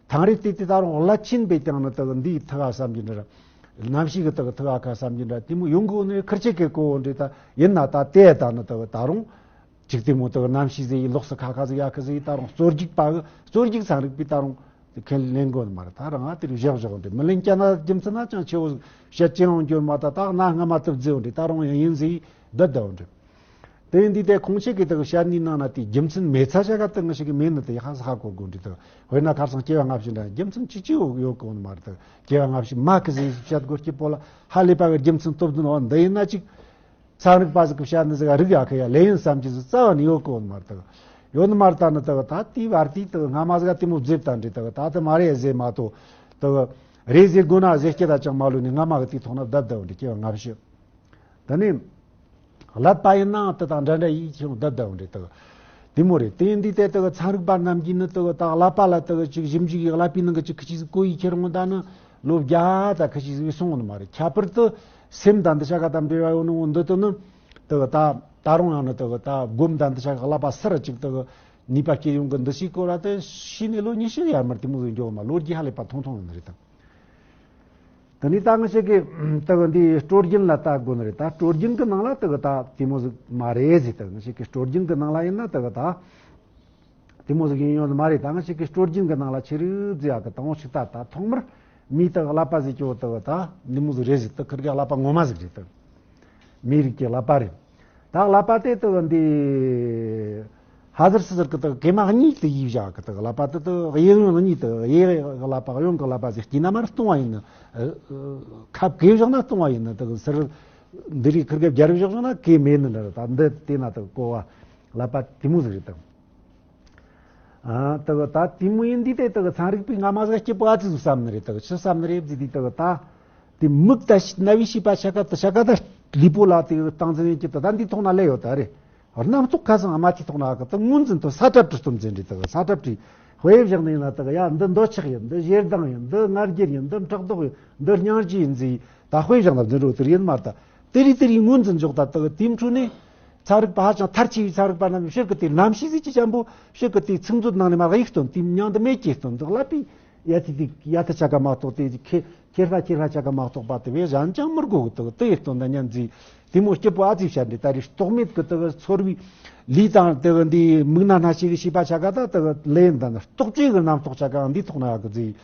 ཐང་རེ་དེ་དེ་ད་རུང་བླ་ཆེན་པས་ཀྱང་ནི་དག་འདིའི་ཐུ་བ་བསམ་གྱི་འདྲ། རྣམ་ཤེས་ཀྱི་དག་ཐུ་བ་ཁ་བསམ་གྱི་འདྲ། དེ་མོ་ཡོང་གོ་ནི་ཁུར་ཆེ་གེ་གོ་འདྲ། ད་ཡིན་ན་ད་དེ་ད་ནི་དག་ད་རུང་ཅིག་དེ་མོ་དག་རྣམ་ཤེས་ཟེར་ཡི་ལོགས་སུ་ཁ་ཁ་ཟིག་ཡ་ཁ་ཟིག་ད་རུང་རྩོད་རྒྱུག་པ་གི་རྩོད་རྒྱུག་ཚན་རིག་པས་ད་རུང་ཁས་ལེན་གོ་ནི་མ་རེད། ད་རང་ང་དེ་རུ་བཞག་བཞག་འདྲ། མི་ལེན་ཀྱ་ན་རྒྱུ་མཚན་ན་ཅང་ཆེ་བོ་བཤད་ཅི་ཡང་འགྱོ་མ། ད་ད་ང་སྔ་མ་དུ་བརྫིས་འདྲ། ད་རུང་ཡང་ཡིན་ཟིག་བསྡད་བསྡད་འདྲ། དེ་འདི་དེ་ཁོང་ཆེ་གི་དག་བཤད་ནི་ནང་ན་དེ་རྒྱུ་མཚན་མེད་ཚ་ཞག་ག་དག་ང་ཞིག་གི་མེད་ནི་དེ་ཧ་ས་ཧ་གོ་དགོས་འདྲ། དག་དཔེར་ན་ཁར་སང་སྐྱེ་བ་སྔ་ཕྱི་འདྲ་རྒྱུ་མཚན་ཅི་ཅི་ཡོད་ཡོད་གོ་ནི་མ་རེད། དག་སྐྱེ་བ་སྔ་ཕྱི་མ་ཁི་ཟིག་བཤད་དགོས་སྐྱེ་པོ་ལ་ཧ་ལས་པ་གི་རྒྱུ་མཚན་སྟོབས་ལྡན་བ་འདི་ཡིན་ན་ཅིག་ཚན་རིག་པ་ཟིག་གི་བཤད་ནི་ཟིག་རིག་ཡ་ཁི་ཡ་ལས་ཡིན་བསམ་གྱི་ཟིག་རྩ་བ་ནས་ཡོད་གོ་ནི་མ་རེད། དག་ཡོད་ནི་མ་རེད། ད་ནི་དག་ད་དེའི་བར་དེའི་དག་སྔ་མ་ཟིག་ག་དེ་མོ་བརྫིས་བཏང་འདྲ། དག་ད་དེ་མ་རེད་ཟེར་མ་གཏོགས་དག་རེད་ཟེར་དགོས་ན་ཟེར་སྐྱེ་ད་ཅང་མ་ལུས་ནི་སྔ་མ་གི་དེའི་ཐོག་ན་བསྡད་བསྡད་འདྲ། སྐྱེ་བ་སྔ་ཕྱི། ད་ནི། ཀླད་པ་ཡིན་ནའང་དེ་དང་འདྲ་འདྲ་ཡིས་ཁྱེར་འོང་བསྡད་བསྡད་འོང་འདྲ་དག་དེ་མོ་རེད། དེ་ཡིན་དུས་དེ་དག་ཚན་རིག་པ་རྣམས་ཀྱིས་ནི་དག་ད་ཀླད་པ་ལ་དག་ཅིག་ཞིབ་འཇུག་གིས་ཀླད་པའི་ནང་གི་ཅིག་ཁི་ཅིག་གོ་ཡིས་ཁྱེར་འོང་ད་ནི་ལོ་བརྒྱ་ད་ཁི་ཅིག་ཟིག་སོང་ནི་མ་རེད། ཁྱད་པར་དུ་སེམས་དང་འདི་ཆ་ག་དང་འབྲེལ་བ་ཡོད་ནི་འོ་འདི་དུ་ནི་དག་ད་ད་རུང་ཡང་ནི་དག་ད་སྒོམ་དང་འདི་ཆ་ག་ཀླད་པ་སར་ཅིག་དག་ནུས་པ་སྐྱེ་ཡོང་གི་འདི་ཞིག་སྐོར་བ་དེ་ཤི་ནས་ལོ་ཉི་ཤུ་ཡར་མར་དེ་མོ་ཟིག་འགྱོ་མ། ལོ་རྒྱུས་ཧ་ལས་པ་ཐུང་ཐུང་ཡོད་ནི་རེད་དང་། དེ་ནས་ད་ང་ཞིག་གིས་དག་འདི་སྲོལ་རྒྱུན་ལ་ལྟ་དགོས་ནི་རེད། ད་སྲོལ་རྒྱུན་གྱི་ནང་ལ་དག་ད་དེ་མོ་ཟིག་མ་རེད་ཟེར། ད་ང་ཞིག་གིས་སྲོལ་རྒྱུན་གྱི་ནང་ལ་ཡིན་ན་དག་ད་དེ་མོ་ཟིག་ཡིན་ཡོད་ནི་མ་རེད། ད་ང་ཞིག་གིས་སྲོལ་རྒྱུན་གྱི་ནང་ལ་ཆི་རིགས་ཟེར་ཡ་གི་དང་པོ་ཞིག་ད་ད་ཐོག་མར་མིའི་དག་ཀླད་པ་ཟེར་གྱི་བོ་དག་ད་འདི་མོ་ཟིག་རེད་ཟེར། དག་ཁིར་གི་ཀླད་པ་ངོ་མ་ཟིག་རེད། དག་མིའི་རིགས་ཀྱི་ཀླད་པ་རེད། ད་ཀླད་པ་དེ་དག་འདི་ཧ་ཟར་སི་ཟར་གི་དག་གེ་མ་གཉིས་དུ་ཡིས་བཞག་གི། དག་ཀླད་པ་དེ་དག་གཡས་གཡོན་གཉིས་དུ། གཡས་གཡོན་གི་ཀླད་པ་གཡོན་གི་ཀླད་པ་ཟེར་གྱི་ན་མར་སྟོང་བ་ཡིན་ནི། ཁབ་གེ་བཞག་ན་སྟོང་བ་ཡིན་ནི། དག་སིར་འདི་རིགས་ཁིར་གེ་བརྒྱ་རེ་བཞག་བཞག་ན་གེ་མེད་ནི་འདྲ། ད་འདི་དེ་ན་དག་གོ་བ་ཀླད་པ་དེ་མོ་ཟིག་རེད་དང་། ཨ་དག་ད་དེ་མོ་ཡིན་དུས་དེ་དག་ཚན་རིག་པས་སྔ་མ་ཟིག་སྐྱིད་པོ་ཨ་ཙི་ཟིག་བསམ་ནི་རེད། དག་ཆི་བསམ་ནི་རེད་ཟེར་དུས་དག་ད་དེ་མིག་ད་རྣ་བའི་ཤེས་པ་ཆ་ག་ད་ཆ་ག་ད་ལུས་པོ་ལ་དེ་སྟངས་འཛིན་ཡིན་གྱི་ད་ད་འདི་ཐོག་ན་ལས་ཡོད་ད་རེད། རྣམ་རྟོག་ཁ་སང་ཨ་མ་དེ་ཐོག་ན་གི་ད་ངོས་འཛིན་དུ་ས་ཁྲ་བྲི་སྟོན་འཛིན་རེད། དག་ས་ཁྲ་བྲི་དཔེ་བཞག་ནས་ཡིན་ན་དག་ཡ་འདི་འདོད་ཆགས་ཡིན། འདི་ཞེ་སྡང་ཡིན། འདི་ང་རྒྱལ་ཡིན། འདི་ཕྲག་དོག་ཡིན། འདི་སྙིང་རྗེ་ཡིན་ཟེར་ད་དཔེ་བཞག་ན་འཛིན་རོགས་དེར་ཡིན་མ་ད། དེ་རིགས་དེ་རིགས་ངོས་འཛིན་འཇོག་ད། དག་དེའི་འཕྲོ་ནས་ཚན་རིག་པ་ཧ་ཅང་མཐར་ཕྱིན་པའི་ཚན་རིག་པ་རྣམས་ཕྱིར་གི་དེ་རྣམ་ཤེས་ཟིག་ཅི་ཅན་པོ་ཕྱིར་གི་དེ་ཚིག་མཛོད་ནང་ནས་མར་གཡུག་སྟོན། དེའི་མྱིང་འདི་མེད་ཀྱི་སྟོན། འདི་ཀླད་པའི་ཡ་དེ་དེ་ཡ་དེ་ཆ་ག་མ་གཏོགས་དེ་ཁེ་ཁེར་ཧྲ་ཁེར་ཧྲ་ཆ་ག་མ་གཏོགས་པ་དེ་བས་གཞན་ཅང་མི་དགོས་གི། དག་དེ་ཡི་སྟོན་ད་ཉན་ཟིག་དེ་མོ་སྐྱིད་པོ་ཨ་ཙི་བཤད་འདི་ད་རེས་རྟོག་མེད་གི་དག་ཚོར་བའི་ལུས་དང་དག་འདི་མིག་རྣ་སྣ་ཤེས་ཀྱི་ཤེས་པ་ཆ་ག་ད་དག་ལས་ཡིན་ད་ནི་རྟོག་བཅས་གི་རྣམ་རྟོག་ཆ་ག་འདི་ཐོག་ན་ཡ་གི་ཟིག་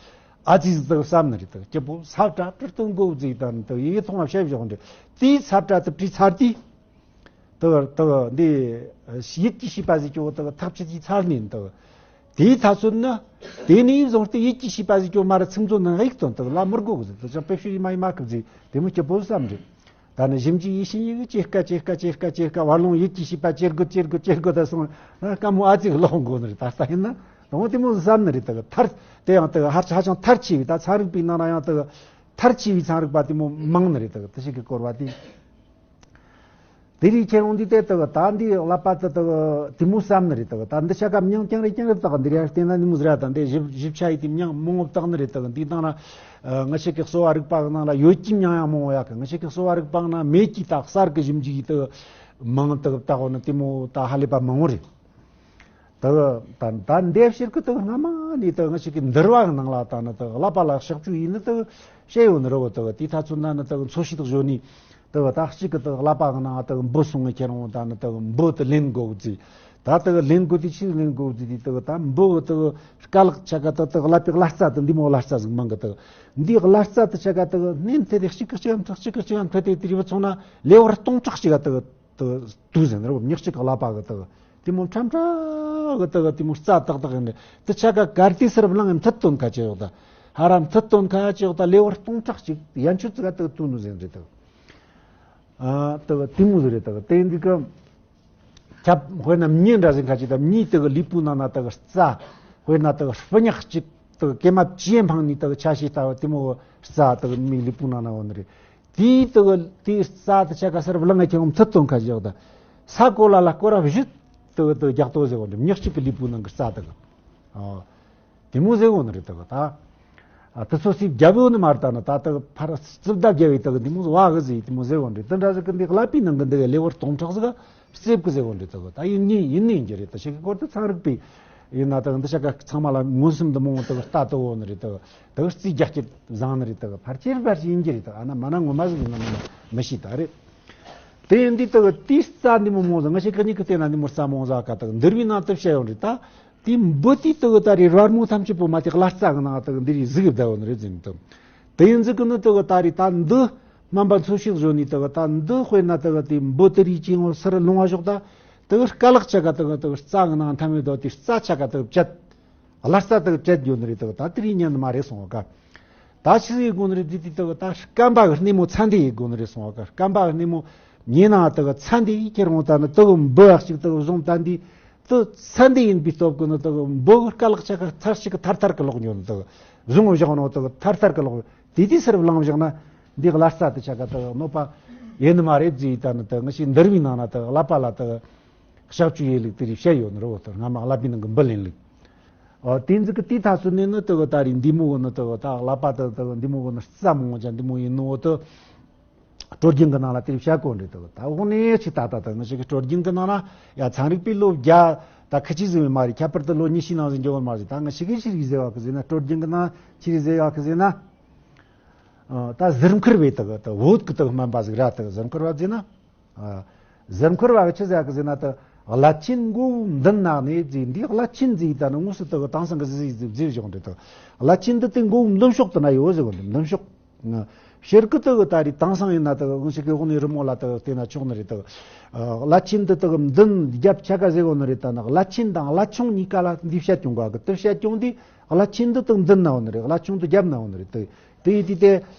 ཨ་ཙི་ཟིག་བསམ་ནི་རེད། དག་སྐྱིད་པོ་ས་བཀྲ་བྲི་སྟོན་དགོས་ཟིག་དང་དག་ཡི་ཐོག་ན་བཤད་བཞག་འདི་དེའི་ས་བཀྲ་དུ་བྲིས་ཚར་དུས་དག་དག་འདི་ཡིད་ཀྱི་ཤེས་པ་ཟིག་གྱོ་དག་ཐག་ཆོད་ཀྱི་ཚར་ནས་དག་དེའི་ཐ་ཚོད་ན་དེ་ནས་བཟུང་སྟེ་ཡིད་ཀྱི་ཤེས་པ་ཟིག་གྱོ་མ་ར་ཚིག་མཛོད་ནང་ཡིག་སྟོན་དག་ལ་མི་དགོས་ཟིག་དག་ཅང་དཔེ་ཤུ་ཡི་མ་ཡི་མ་ཁབ་ཟིག་དེ་མོ་སྐྱིད་པོ་བསམ་རེད། ད་ནི་ཞིབ་འཇུག་ཡིད་བཞིན་ཡིད་ཀྱི་ཅེར་ཀ་ཅེར་ཀ་ཅེར་ཀ་ཅེར་ཀ་བར་ལོང་ཡིད་ཀྱི་ཤེས་པ་ཅེར་དགོས་ཅེར་དགོས་ཅེར་དགོས་ད་སོང་ན་དཀའ་མོ་ཨ་ཙི་ལོག་འགོ་ནི་རེད། ད་ལྟ་ཡིན་ན་དང་པོ་དེ་མོ་བསམ་ནི་རེད། དག་མཐར་དེ་ཡང་དག་ཧ་ཧ་ཅང་མཐར་ཕྱིན་པའི་ད་ཚན་རིག་པའི་ནང་ན་ཡང་དག་མཐར་ཕྱིན་པའི་ཚན་རིག་པ་དེ་མོ་མང་ནི་རེད། དག་དེ་ཞིག་གི་སྐོར་བ་དེ། དེ་རིགས་ཁྱེར་འོང་དུས་དེ་དག་ད་འདི་ཀླད་པ་དེ་དག་དེ་མོ་བསམ་ནི་རེད། དག་ད་འདི་ཆ་ག་མྱིང་རྐྱང་རེ་རྐྱང་རེ་བཏགས་འདི་རེ་བལྟས་ན་ནི་མོ་ཟེར་ཡ་ད་འདི་ཞིབ་ཞིབ་ཆ་ཡི་དེ་མྱིང་མང་བོ་བཏགས་ནི་རེད། དག་འདི་སྟེང་ན་ང་ཞིག་གི་གསོ་བ་རིག་པ་གི་ནང་ལ་ཡོད་ཀྱི་མྱིང་ཡང་མང་བོ་ཡོད་གི། ང་ཞིག་གི་གསོ་བ་རིག་པ་གི་ནང་མེད་ཀྱི་ད་གསར་གི་ཞིབ་འཇུག་ཡི་དག་མང་དག་བཏགས་འོ་ན་དེ་མོ་ད་ཧ་ལས་པ་མང་བོ་རེད། དག་ད་ད་འདེབས་ཕྱིར་གི་དག་སྔ་མ་ནས་དག་ང་ཞིག་གི་འདུལ་བ་གི་ནང་ལ་ད་ནི་དག་ཀླད་པ་ལ་གཤག་བཅོས་ཡིན་ནི་དག་བཤད་ཡོད་ནི་རེད་བོ། དག་དེའི་ཐ་ཚོད་ན་ནི་དག་འཚོ་བྱེད་དག་བཞོན་ནི་དག་ད་གཅིག་གི་དག་ཀླད་པ་གི་ནང་དག་འབུ་སོང་ངེ་ཁྱེར་འོང་ད་ནི་དག་འབུ་དེ་ལེན་དགོས་ཟེར། ད་དག་ལེན་དགོས་དེ་ཕྱིར་ལེན་དགོས་ཟེར་དེ་དག་ད་འབུ་གི་དག་དཀའ་ལག་ཆ་ག་དག་དག་ཀླད་པའི་ཀླད་རྩ་དེ་འདི་མོ་ཀླད་རྩ་ཟིག་མང་གི། དག་འདི་ཀླད་རྩ་དེ་ཆ་ག་དག་ནན་ཐེ་དེ་གཅིག་གི་གཅིག་གམ་ཐག་གཅིག་གི་གཅིག་གམ་ཐེ་དེ་དེ་རི་བ་ཚོང་ན་ལེ་བར་སྟོང་ཕྲག་གཅིག་ག་དག་དུ་དུ་ཟེར་ནི་རེད་བ། མྱི་གཅིག་གི་ཀླད་པ་གི་དག་དེ་མོ་ཁྲམ་ཁྲ་གི་དག་དེ་མོ་རྩ་ཏག་ཏག་ཡིན་ནི། དེ་ཆ་ག་གར་དེ་སར་བླངས་མཐུད་སྟོན་ཁ་ཅི་ཡོད་ད། ཧ་ར་མཐུད་སྟོན་ཁ་ཅི་ཡོད་ད། ལེ་བར་སྟོང་ཕྲག་གཅིག་ཡན་ཆོད་ཙི་ག་དག་དུ་ནུ་ཟེར་ནི་རེད་དག་ཨ་དག་དེ་མོ་ཟེར་རེད་དག་དེ་འདི་གི་ཁྱབ་དཔེར་ན་མྱི་འདྲ་ཟེར་ཁ་ཅི་ད་མྱི་དག་ལུས་པོའི་ནང་ན་དག་རྩ་དཔེར་ན་དག་སྤུ་ཉག་གཅིག་དག་གེ་མ་བཅས་འཕངས་ནི་དག་ཆ་ཤས་ལྟ་བུ་དེ་མོ་རྩ་དག་མི་ལུས་པོའི་ནང་ན་ཡོད་ནི་རེད། དེའི་དུ་དེའི་རྩ་དུ་ཆ་ག་སར་བླངས་ཀྱང་མཐུ་སྟོན་ཁ་བཞག་ད། ས་གོ་ལ་ལ་སྐོར་ར་བཞི་ དུ་དུ་རྒྱག་ཏོ་ཟེར་བ་འདྲ། མྱི་གཅིག་གི་ལུས་པོའི་ནང་གི་རྩ་དག་ཨ། དེ་མོ་ཟེར་བ་ནི་རེད་དག་ད། ཨ་དུ་ཚོ་སི་རྒྱབ་ཡོད་ནི་མ་རེད་ད་ནི། ད་དག་ཕར་རྩིབ་ད་རྒྱབ་ཡི་དག་དེ་མོ་བ་གི་ཟེར་དེ་མོ་ཟེར་བ་འདྲ། དེ་འདྲ་ཟིག་གི་འདི་ཀླད་པའི་ནང་གི་འདི་གི་ལེ་བར་སྟོང་ཕྲག་ཟིག་ག་རྩེབ་གི་ཟེར་བ་འདྲ་དག་ད་ཡིན་ཉིན་ཡིན་ནི་ཡིན་གྱི་རེད། ད་ཞིག་གི་སྐོར་དུ་ཚན་རིག་པས་ཡིན་ན་དག་འདི་ཤ་ཀ་ཚང་མ་ལ་མངོན་སུམ་དུ་མོ་དག་ལྟ་དུ་བོ་ནི་རེད་དག་དག་རྩིས་རྒྱག་ཀྱི་བཟང་ནི་རེད་དག་ཕར་ཆེར་ཕར་ཞིག་ཡིན་གྱི་རེད་དག་ཨ་ན་མ་ན་ངོ་མ་ཟིག་ཡིན་ན་མི་ཤེས་ད་རེད། དེ་ཡིན་དུས་དག་དེའི་རྩ་འདི་མོ་མོ་ཟིག་ང་ཞིག་གི་གཉིས་ཀྱི་སྟེང་ན་འདི་མོ་རྩ་མོ་ཟིག་ག་དག་འདིར་བའི་ནང་དུ་བཤད་ཡོང་རེད་ད། དེ་འབུ་དེ་དག་ད་རེད་རྦ་རྨོ་ཐམས་ཅད་པོ་མ་དེ་ཀླད་རྩ་གི་ནང་དག་འདི་རེད་ཟིག་བསྡད་ཡོད་ནི་རེད་ཟིན་དུ། དེ་ཡིན་ཟིག་གི་ནི་དག་ད་རེད་ད་འདི་སྨན་པ་འཚོ་བྱེད་གཞོན་ནུས་དག་ད་འདི་དཔེར་ན་དག་དེ་འབུ་དེ་རིགས་ཀྱི་ངོ་སར་ལོང་བ་ཞོག་ད་དག་རྐ་ལག་ཆ་ག་དག་དག་རྩ་གི་ནང་ཐམས་ཅད་དག་དེ་རྩ་ཆ་ག་དག་བཅད། ཀླད་རྩ་དག་བཅད་ཡོད་ནི་རེད་དག་ད་དེ་རིགས་ཉན་ནི་མ་རེད་སོང་བ་ཀ་ད་ཕྱི་ཡི་དགོན་རེད་དེ་དེ་དག་ད་སྐམ་པ་གི་སྣེ་མོ་ཚ་འདི་ཡི་དགོན་རེད་སོང་བ་ཀ་སྐམ་པ་གི་སྣེ་མོ་ཉེ་ན་དག་ཚ་འདི་ཡི་ཁྱེར་འོང་ད་ནི་དག་འབུ་བ་གཅིག་དག་བཟུང་ད་འདི་དུ་ཚ་འདི་ཡིན་པའི་སྟོབས་ཀྱིས་ནི་དག་འབུ་གི་རྐ་ལག་ཆ་ག་ཚར་ཞིག་གི་ཐར་ཐར་གི་ལོག་ཉོ་ནི་དག་བཟུང་བཞག་ནོ་དག་ཐར་ཐར་གི་ལོག་དེ་དུས་སེར་བ་ལངས་བཞག་ན་འདི་ཀླད་རྩ་དུ་ཆ་ག་དག་གནོད་པ་ཡིན་ནི་མ་རེད་ཟེར་ད་ནི་དག་ང་ཞིག་འདིར་བའི་ནང་ན་དག་ཀླད་པ་ལ་དག་གཤག་བཅོས་ཡེ་ལུགས་དེ་རིགས་བཤད་ཡོད་ནི་རེད་བོ་དོ། སྔ་མ་ཀླད་པའི་ནང་གི་འབུ་ལེན་ལུགས། ཨ་དེ་ཚོ་གི་དེའི་ཐ་ཚོ་ནས་ནི་དེ་གི་ད་རེས་འདི་མོ་གི་ནི་དེ་གི་ད་ཀླད་པ་དེ་དེ་གི་འདི་མོ་གི་ནི་རྩ་མང་ཅན་འདི་མོ་ཡིན་ནོ་དེ། སྲོལ་རྒྱུན་གི་ནང་ལ་དེ་རིགས་བཤད་གོ་འདྲ་དེ་གི་ད་འོ་ནས་ཅིག་ད་ད་ད་ང་ཞིག་གི་སྲོལ་རྒྱུན་གི་ནང་ལ་ཡ་ཚན་རིག་པའི་ལོ་བརྒྱ་ད་ཁ་ཅིག་ཟིན་བའི་མ་རེད། ཁྱད་པར་དུ་ལོ་ཉི་ཤུའི་ནང་ཟིན་འགྱོ་བ་མ་རེད། ད་ང་ཞིག་གི་ཅི་རིགས་ཟེར་བ་གི་ཟེར་ན་སྲོལ་རྒྱུན་གི་ནང་ཅི་རིགས་ཟེར་བ་གི་ཟེར་ན། ཨ་ད་ཟུར་མཁར་བའི་དེ་གི་ད་བོད་གི་དེ་གི་སྨན་པ་ཟིག་ར་དེ་གི་ཟུར་མཁར་བ་ཟེར་ན། ཨ། ཟུར་མཁར་བ་གི་ཆི་ཟེར་གི་ཟེར་ན་ད་བླ་ཆེན་མགོ་བོ་མདུན་ན་ནས་ཟེར། འདི་བླ་ཆེན་ཟེར་ད་ནི་དངོས་སུ་ད་གི་དེང་སང་གི་ཟེར་ཟེར་ཟེར་བཞག་འདྲ་ད། བླ་ཆེན་འདི་དེ་མགོ་བོ་མདུན་ཕྱོགས་དེ་ན་ཡོད་ཟེར་གོ་འདི་མདུན་ཕྱོགས། ཨ། ཕྱིར་གི་ད་གི་ད་རེས་དེང་སང་ཡིན་ན་ད་གི་དངོས་སུ་གི་དབང་ནས་རི་མོ་ལ་ད་གི་བལྟས་ན་ཆོག་ནི་རེད་ད། ཨ། བླ་ཆེན་འདི་ད་གི་མདུན་རྒྱབ་ཆ་ག་ཟེར་གོ་ནི་རེད་ད་ནི། བླ་ཆེན་དང་བླ་ཆུང་གཉིས་ཀ་ལ་འདི་བཤད་ཀྱང་གོ་གི་ད་བཤད་ཀྱང་འདི་བླ་ཆེན་འདི་ད་མདུན་ན་ཡོད་ནི་རེད། བླ་ཆུང་འདི་རྒྱབ་ན་ཡོད་ནི་རེད་ད། དེ་ཡི་དུས་དེ་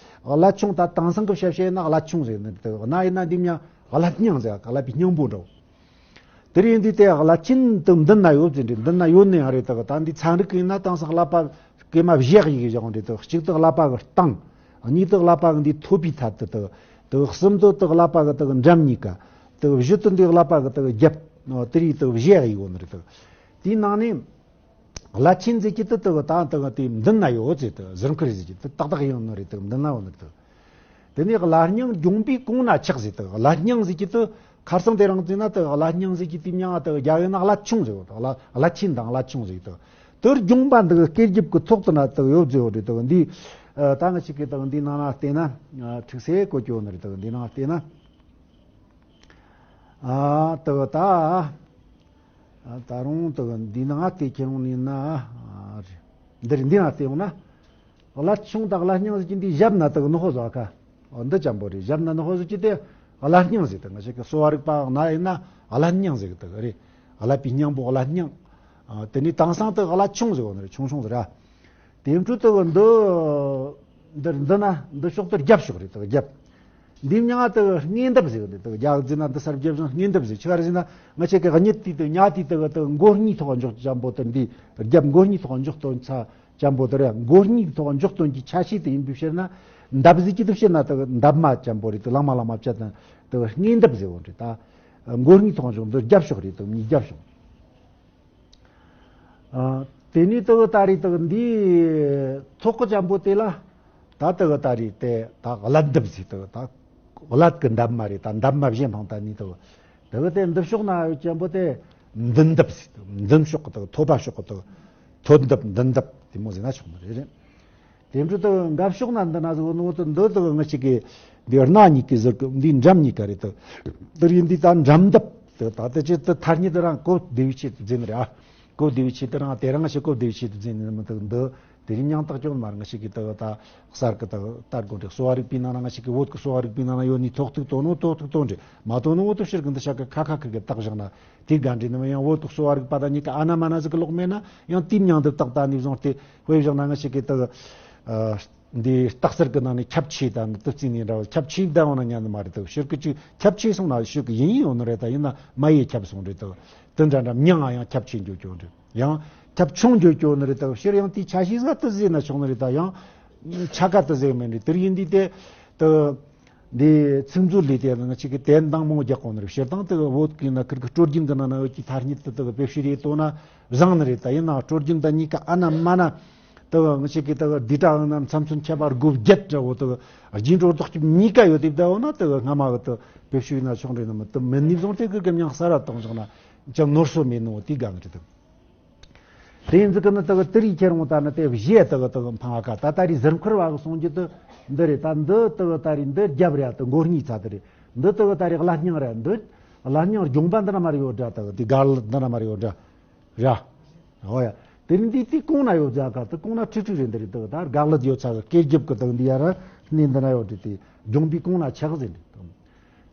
བླ་ཆུང་ད་དེང་སང་གི་བཤད་བཤད་ན་བླ་ཆུང་ཟེར་ནི་དེ་གནའ་ཡིན་ན་འདི་མྱང་བླ་སྙིང་ཟེར་ག་བླ་པའི་སྙིང་པོ་འདྲ་བོ། དེ་རིང་འདི་དེ་བླ་ཆེན་དུ་མདུན་ན་ཡོད་ཟེར་འདྲ་མདུན་ན་ཡོད་ནི་ཡང་རེད། ད་གི་ད་འདི་ཚན་རིག་གི་ཡིན་ན་དེང་སང་བསླབ་པ་སྐེ་མ་བཞེས་ཡི་བཞག་འདྲ་ད། གཅིག་ད་བསླབ་པ་གི་སྟེང་། གཉིས་ད་བསླབ་པ་གི་འདི་ཐོད་པའི་ཐད་དུ་ད། ད་གསུམ་དུ་ད་བསླབ་པ་གི་ད་འགྲམ་གཉིས་ཀ། ད་བཞི་དུ་འདི་བསླབ་པ་གི་ད་རྒྱབ། དེ་རིགས་ད་བཞེས་ཡི་ཡོད་ནི་རེད་ད། དེའི་ནང་ནས། བླ་ཆེན་ཟེར་གྱི་དེ་དེ་གི་ད་དེ་གི་དེ་མདུན་ན་ཡོད་ཟེར་དེ་ཟུར་མཁར་ཟེར་གྱི་དེ་ཏག་ཏག་ཡོད་ནི་རེད། དེ་མདུན་ན་ཡོད་ནི་རེད་དེ། དེ་ནས་བླ་སྙིང་རྒྱུང་པའི་གོང་ན་ཆགས་ཟེར་དེ། བླ་སྙིང་ཟེར་གྱི་དེ་ཁ་སང་དེ་རིང་བརྩིས་ན་དེ་བླ་སྙིང་ཟེར་གྱི་དེ་མྱང་ང་དེ་རྒྱ་ཡིན་ན་བླ་ཆུང་ཟེར་བ་དེ། བླ་བླ་ཆེན་དང་བླ་ཆུང་ཟེར་དེ། དེ་རྒྱུང་པ་འདི་གི་སྐེ་རྒྱབ་ཀྱི་ཐོག་ཏུ་ན་དེ་ཡོད་ཟེར་བ་རེད་དེ། འདི་ཨ་ད་ང་ཞིག་གིས་དེ་འདི་ནང་ན་བལྟས་ན་ཨ་འཁྲིག་སེ་བཀོད་ཀྱི་ཡོད་ནི་རེད་དེ། འདི་ནང་བལྟས་ན། ཨ་དེ་གི་ད། ཨ་ད་རུང་དེ་གི་འདི་ནང་བལྟས་ཁྱེར་ཡོང་ནི་ན། ཨ་རེད། འདིར་འདི་ན་བལྟས་ཡོང་ན། བླ་ཆུང་དང་བླ་སྙིང་ཟེར་གྱི་འདི་རྒྱབ་ན་དེ་གི་ནུ་ཧོ་ཟོ་ཁ། འོ་འདི་ཅན་པོ་རེད། རྒྱབ་ན་ནུ་ཧོ་ཟེར་གྱི་དེ་བླ་སྙིང་ཟེར་དེ། ང་ཞིག་གི་གསོ་བ་རིག་པ་ན་ཡིན་ན་བླ་སྙིང་ཟེར་གི་དེ་གི་རེད། བླ་པའི་སྙིང་པོ་བླ་སྙིང་། ཨ་དེ་ནས་དེང་སང་དེ་བླ་ཆུང་ཟེར་བ་ནི་རེད། ཆུང་ཆུང་ཟེར་ར། དེ་འཕྲོ་དེ་གི་འདི། འདིར་འདི་ན་འདི་ཕྱོགས་དེ་རྒྱབ་ཕྱོགས་རེད་དེ་རྒྱབ། འདི་མྱང་ང་དེ་གི་སྔས་འདབས་ཟེར་གི་འདི་དེ་གི་རྒྱ་གི་ཟེར་ན་འདི་སར་རྒྱབ་བཞིན་སྔས་འདབས་ཟེར། ཆི་ག་རེ་ཟེར་ན་ང་ཆེ་གི་གཉིད་དེ་དེ་ཉ་དེ་དེ་གི་དེ་གི་མགོ་གཉིས་ཐོག་འཇོག་ཅན་པོ་དེ། འདི་རྒྱབ་མགོ་གཉིས་ཐོག་འཇོག་དོན་ཚ་ཅན་པོ་དེ་རེད། མགོ་གཉིས་ཐོག་འཇོག་དོན་གྱི་ཆ་ཤས་དེ་ཡིན་པའི་ཕྱིར་ན། འདབས་ཟེར་གྱི་དེ་ཕྱིར་ན་དེ་གི་འདབ་མ་ཅན་པོ་རེད་དེ། ལང་མ་ལང་མ་བྱས་ན་དེ་གི་སྔས་འདབས་ཟེར་བ་རེད་ད། མགོ་གཉིས་ཐོག་འཇོག་འདི་རྒྱབ་ཕྱོགས་རེད་དེ། གཉིས་རྒྱབ་ཕྱོགས། ཨ་དེ་ནས་དེ་གི་ད་རེས་དེ་གི་འདིའི་ཐོག་གི་ཅན་པོ་དེ་ལ་ད་དེ་གི་ད་རེས་དེ་ད་བླ་འདབས་ཟེར། དེ་གི་ད་བླ་གི་འདབ་མ་རེད། ད་འདབ་མ་བཞི་འཕངས་ད་ནི་དེ་གི་དེ་གི་དེ་འདི་ཕྱོགས་ན་ཡོད་ཅན་པོ་དེ་མདུན་འདབས་ཟེར། དེ་མདུན་ཕྱོགས་གི་དེ་གི་ཐོད་པ་ཕྱོགས་གི་དེ་གི་ཐོད་འདབས་མདུན་འདབས་དེ་མོ་ཟེར་ན་ཆོག་ནི་རེད། རེད། དེ་འཕྲོ་དེ་འགབ་ཕྱོགས་ན་འདི་ན་ཟེར་ནོ་དེ་འདི་དེ་ང་ཞིག་གི་འདི་རྣ་གཉིས་ཀྱི་ཟུར་གི་འདི་འགྲམ་གཉིས་ཀ་རེད་དེ། དེ་རིང་འདི་ད་འགྲམ་འདབས་དེ་ད་དེ་ཅི་དེ་ཐ་སྙད་དེ་རང་གོ་བདེ་བའི་ཆེད་དུ་བརྫིས་ནི་རེད་ཨ། གོ་བདེ་བའི་ཆེད་དུ་རང་དེ་རང་ཞིག་གོ་བདེ་བའི་ཆེད་དུ་བརྫིས་ནི་མི་འདུག་འདི་དེ་རིང་མྱང་བཏགས་ཀྱང་མ་རེད། ང་ཞིག་གི་དེ་ད་གསར་གི་དེ་ལྟར་དགོས་འདྲ། གསོ་བ་རིག་པའི་ནང་ན་ང་ཞིག་གི་བོད་ཀྱི་གསོ་བ་རིག་པའི་ནང་ན་ཡོད་ནི་ཐོག་ཐུག་དོ་ནོ་ཐོག་ཐུག་དོ་འདྲ་མ་དོ་ནོ་བོ་དེ་ཕྱིར་གི་འདི་ཤ་གི་ཁ་ཁ་ཁ་གི་བཏགས་བཞག་ན། དེ་ག་འདྲ་ནི་མིན། ཡང་བོད་དུ་གསོ་བ་རིག་པ་དང་གཉིས་ཀ་ཨ་ན་མ་ན་ཟིག་གི་ལོག་མེད་ན་ཡང་དེའི་མྱིང་འདི་བཏགས་ད་ནས་བཟུང་སྟེ་དཔེ་བཞག་ན་ང་ཞིག་གི་དག་འདི་རྟགས་གསལ་གི་ནང་ནས་ཁྱབ་ཆེ་དང་དུ་བརྩིས་ནས་འདྲ་བ། ཁྱབ་ཆེ་བསྡད་འོང་ན་ཉན་ནི་མ་རེད་དག་ཕྱིར་གི་ཅིག་ཁྱབ་ཆེ་སོང་ན་ཕྱིར་གི་ཡིན་ཡོད་ནི་རེད། ད་ཡིན་ན་མ་ཡེ་ཁྱབ་སོང་རེད་དག་དེ་འདྲ་འདྲ་མྱིང་ང་ཡང་ཁྱབ་ཆེ་འགྱོ་འགྱོ་རེད། ཡང་ཁྱབ་ཆུང་འགྱོ་འགྱོ་ནི་རེད་དག་ཕྱིར་ཡང་དེའི་ཆ་ཤས་ཟིག་དུ་ཟེར་ན་ཆོག་ནི་རེད། ད་ཡང་ཆ་ག་དུ་ཟེར་མིན་རེད། དེར་ཡིན་དུས་དེ་དུ། འདི་ཚིག་མཛོད་ལས་དེ་ང་ཅིག་གི་དན་དང་མོ་རྒྱག་གོ་ནི་རེད། སྤྱིར་བཏང་དེ་བོད་ཀྱི་ན་ཁིར་གི་སྲོལ་རྒྱུན་གི་ནང་ན་ཡོད་ཀྱི་ཐ་སྙད་དེ་དེ་བེད་སྤྱོད་རེད་དོ་ན་བཟང་ནི་རེད། ད་ཡིན་ན་སྲོལ་རྒྱུན་དང་གཉིས་ཀ་ཨ་ན་མ་ན་དེ་ང་ཅིག་གི་དེ་འདི་གྲ་ན་མཚམས་མཚོན་ཁྱད་པར་དགུ་བརྒྱད་འདྲ་བོ་དེ་རྗེས་འགྲོ་ལྡོག་གི་གཉིས་ཀ་ཡོད་དེ་བསྡད་འོ་ན་དེ་སྔ་མ་གི་དེ་བེད་སྤྱོད་ཡིན་ན་ཆོག་རེད་ནི་མི་དེ་མི་ནི་བཟུང་དེ་གི་གི་མྱང་གསར་བ་བཏང་བཞག་ན་ཅང་ནོར་སོ་མེད་ནོ་དེ་གང་རེད་དེ། དེ་ཡིན་ཟིག་གི་ནི་དག་དེ་རིགས་ཁྱེར་འོང་ད་ནི་དེ་བཞེས་དག་དག་འཕང་བ་ཀ་ད་ད་རེས་ཟུར་འཁོར་བ་གི་གསུང་རྒྱུ་དུ་འདི་རེད། ད་འདི་དག་ད་རེས་འདི་རྒྱབ་རེད། དུ་མགོ་གཉིས་ཚ་དུ་རེད། འདི་དག་ད་རེས་བླ་སྙིང་རེད། འདི་བླ་སྙིང་ལྗོངས་པ་འདི་ན་མར་ཡོད་འདྲ། དག་དེ་གར་འདི་ན་མར་ཡོད་འདྲ་ར། འོ་ཡ། དེ་རིང་འདི་དེ་གོང་ན་ཡོད་རྒྱ་གར་དུ་གོང་ན་ཁྲི་ཁྲི་རེད། འདི་རེད་དག་ད་གར་ལ་ཡོད་ཚ་གི་སྐེ་རྒྱབ་གི་དག་འདི་ཡ་ར་གནས་འདི་ན་ཡོད་འདྲ། དེ་ལྗོངས་པའི་གོང་ན་ཆགས་ཟིན་རེད།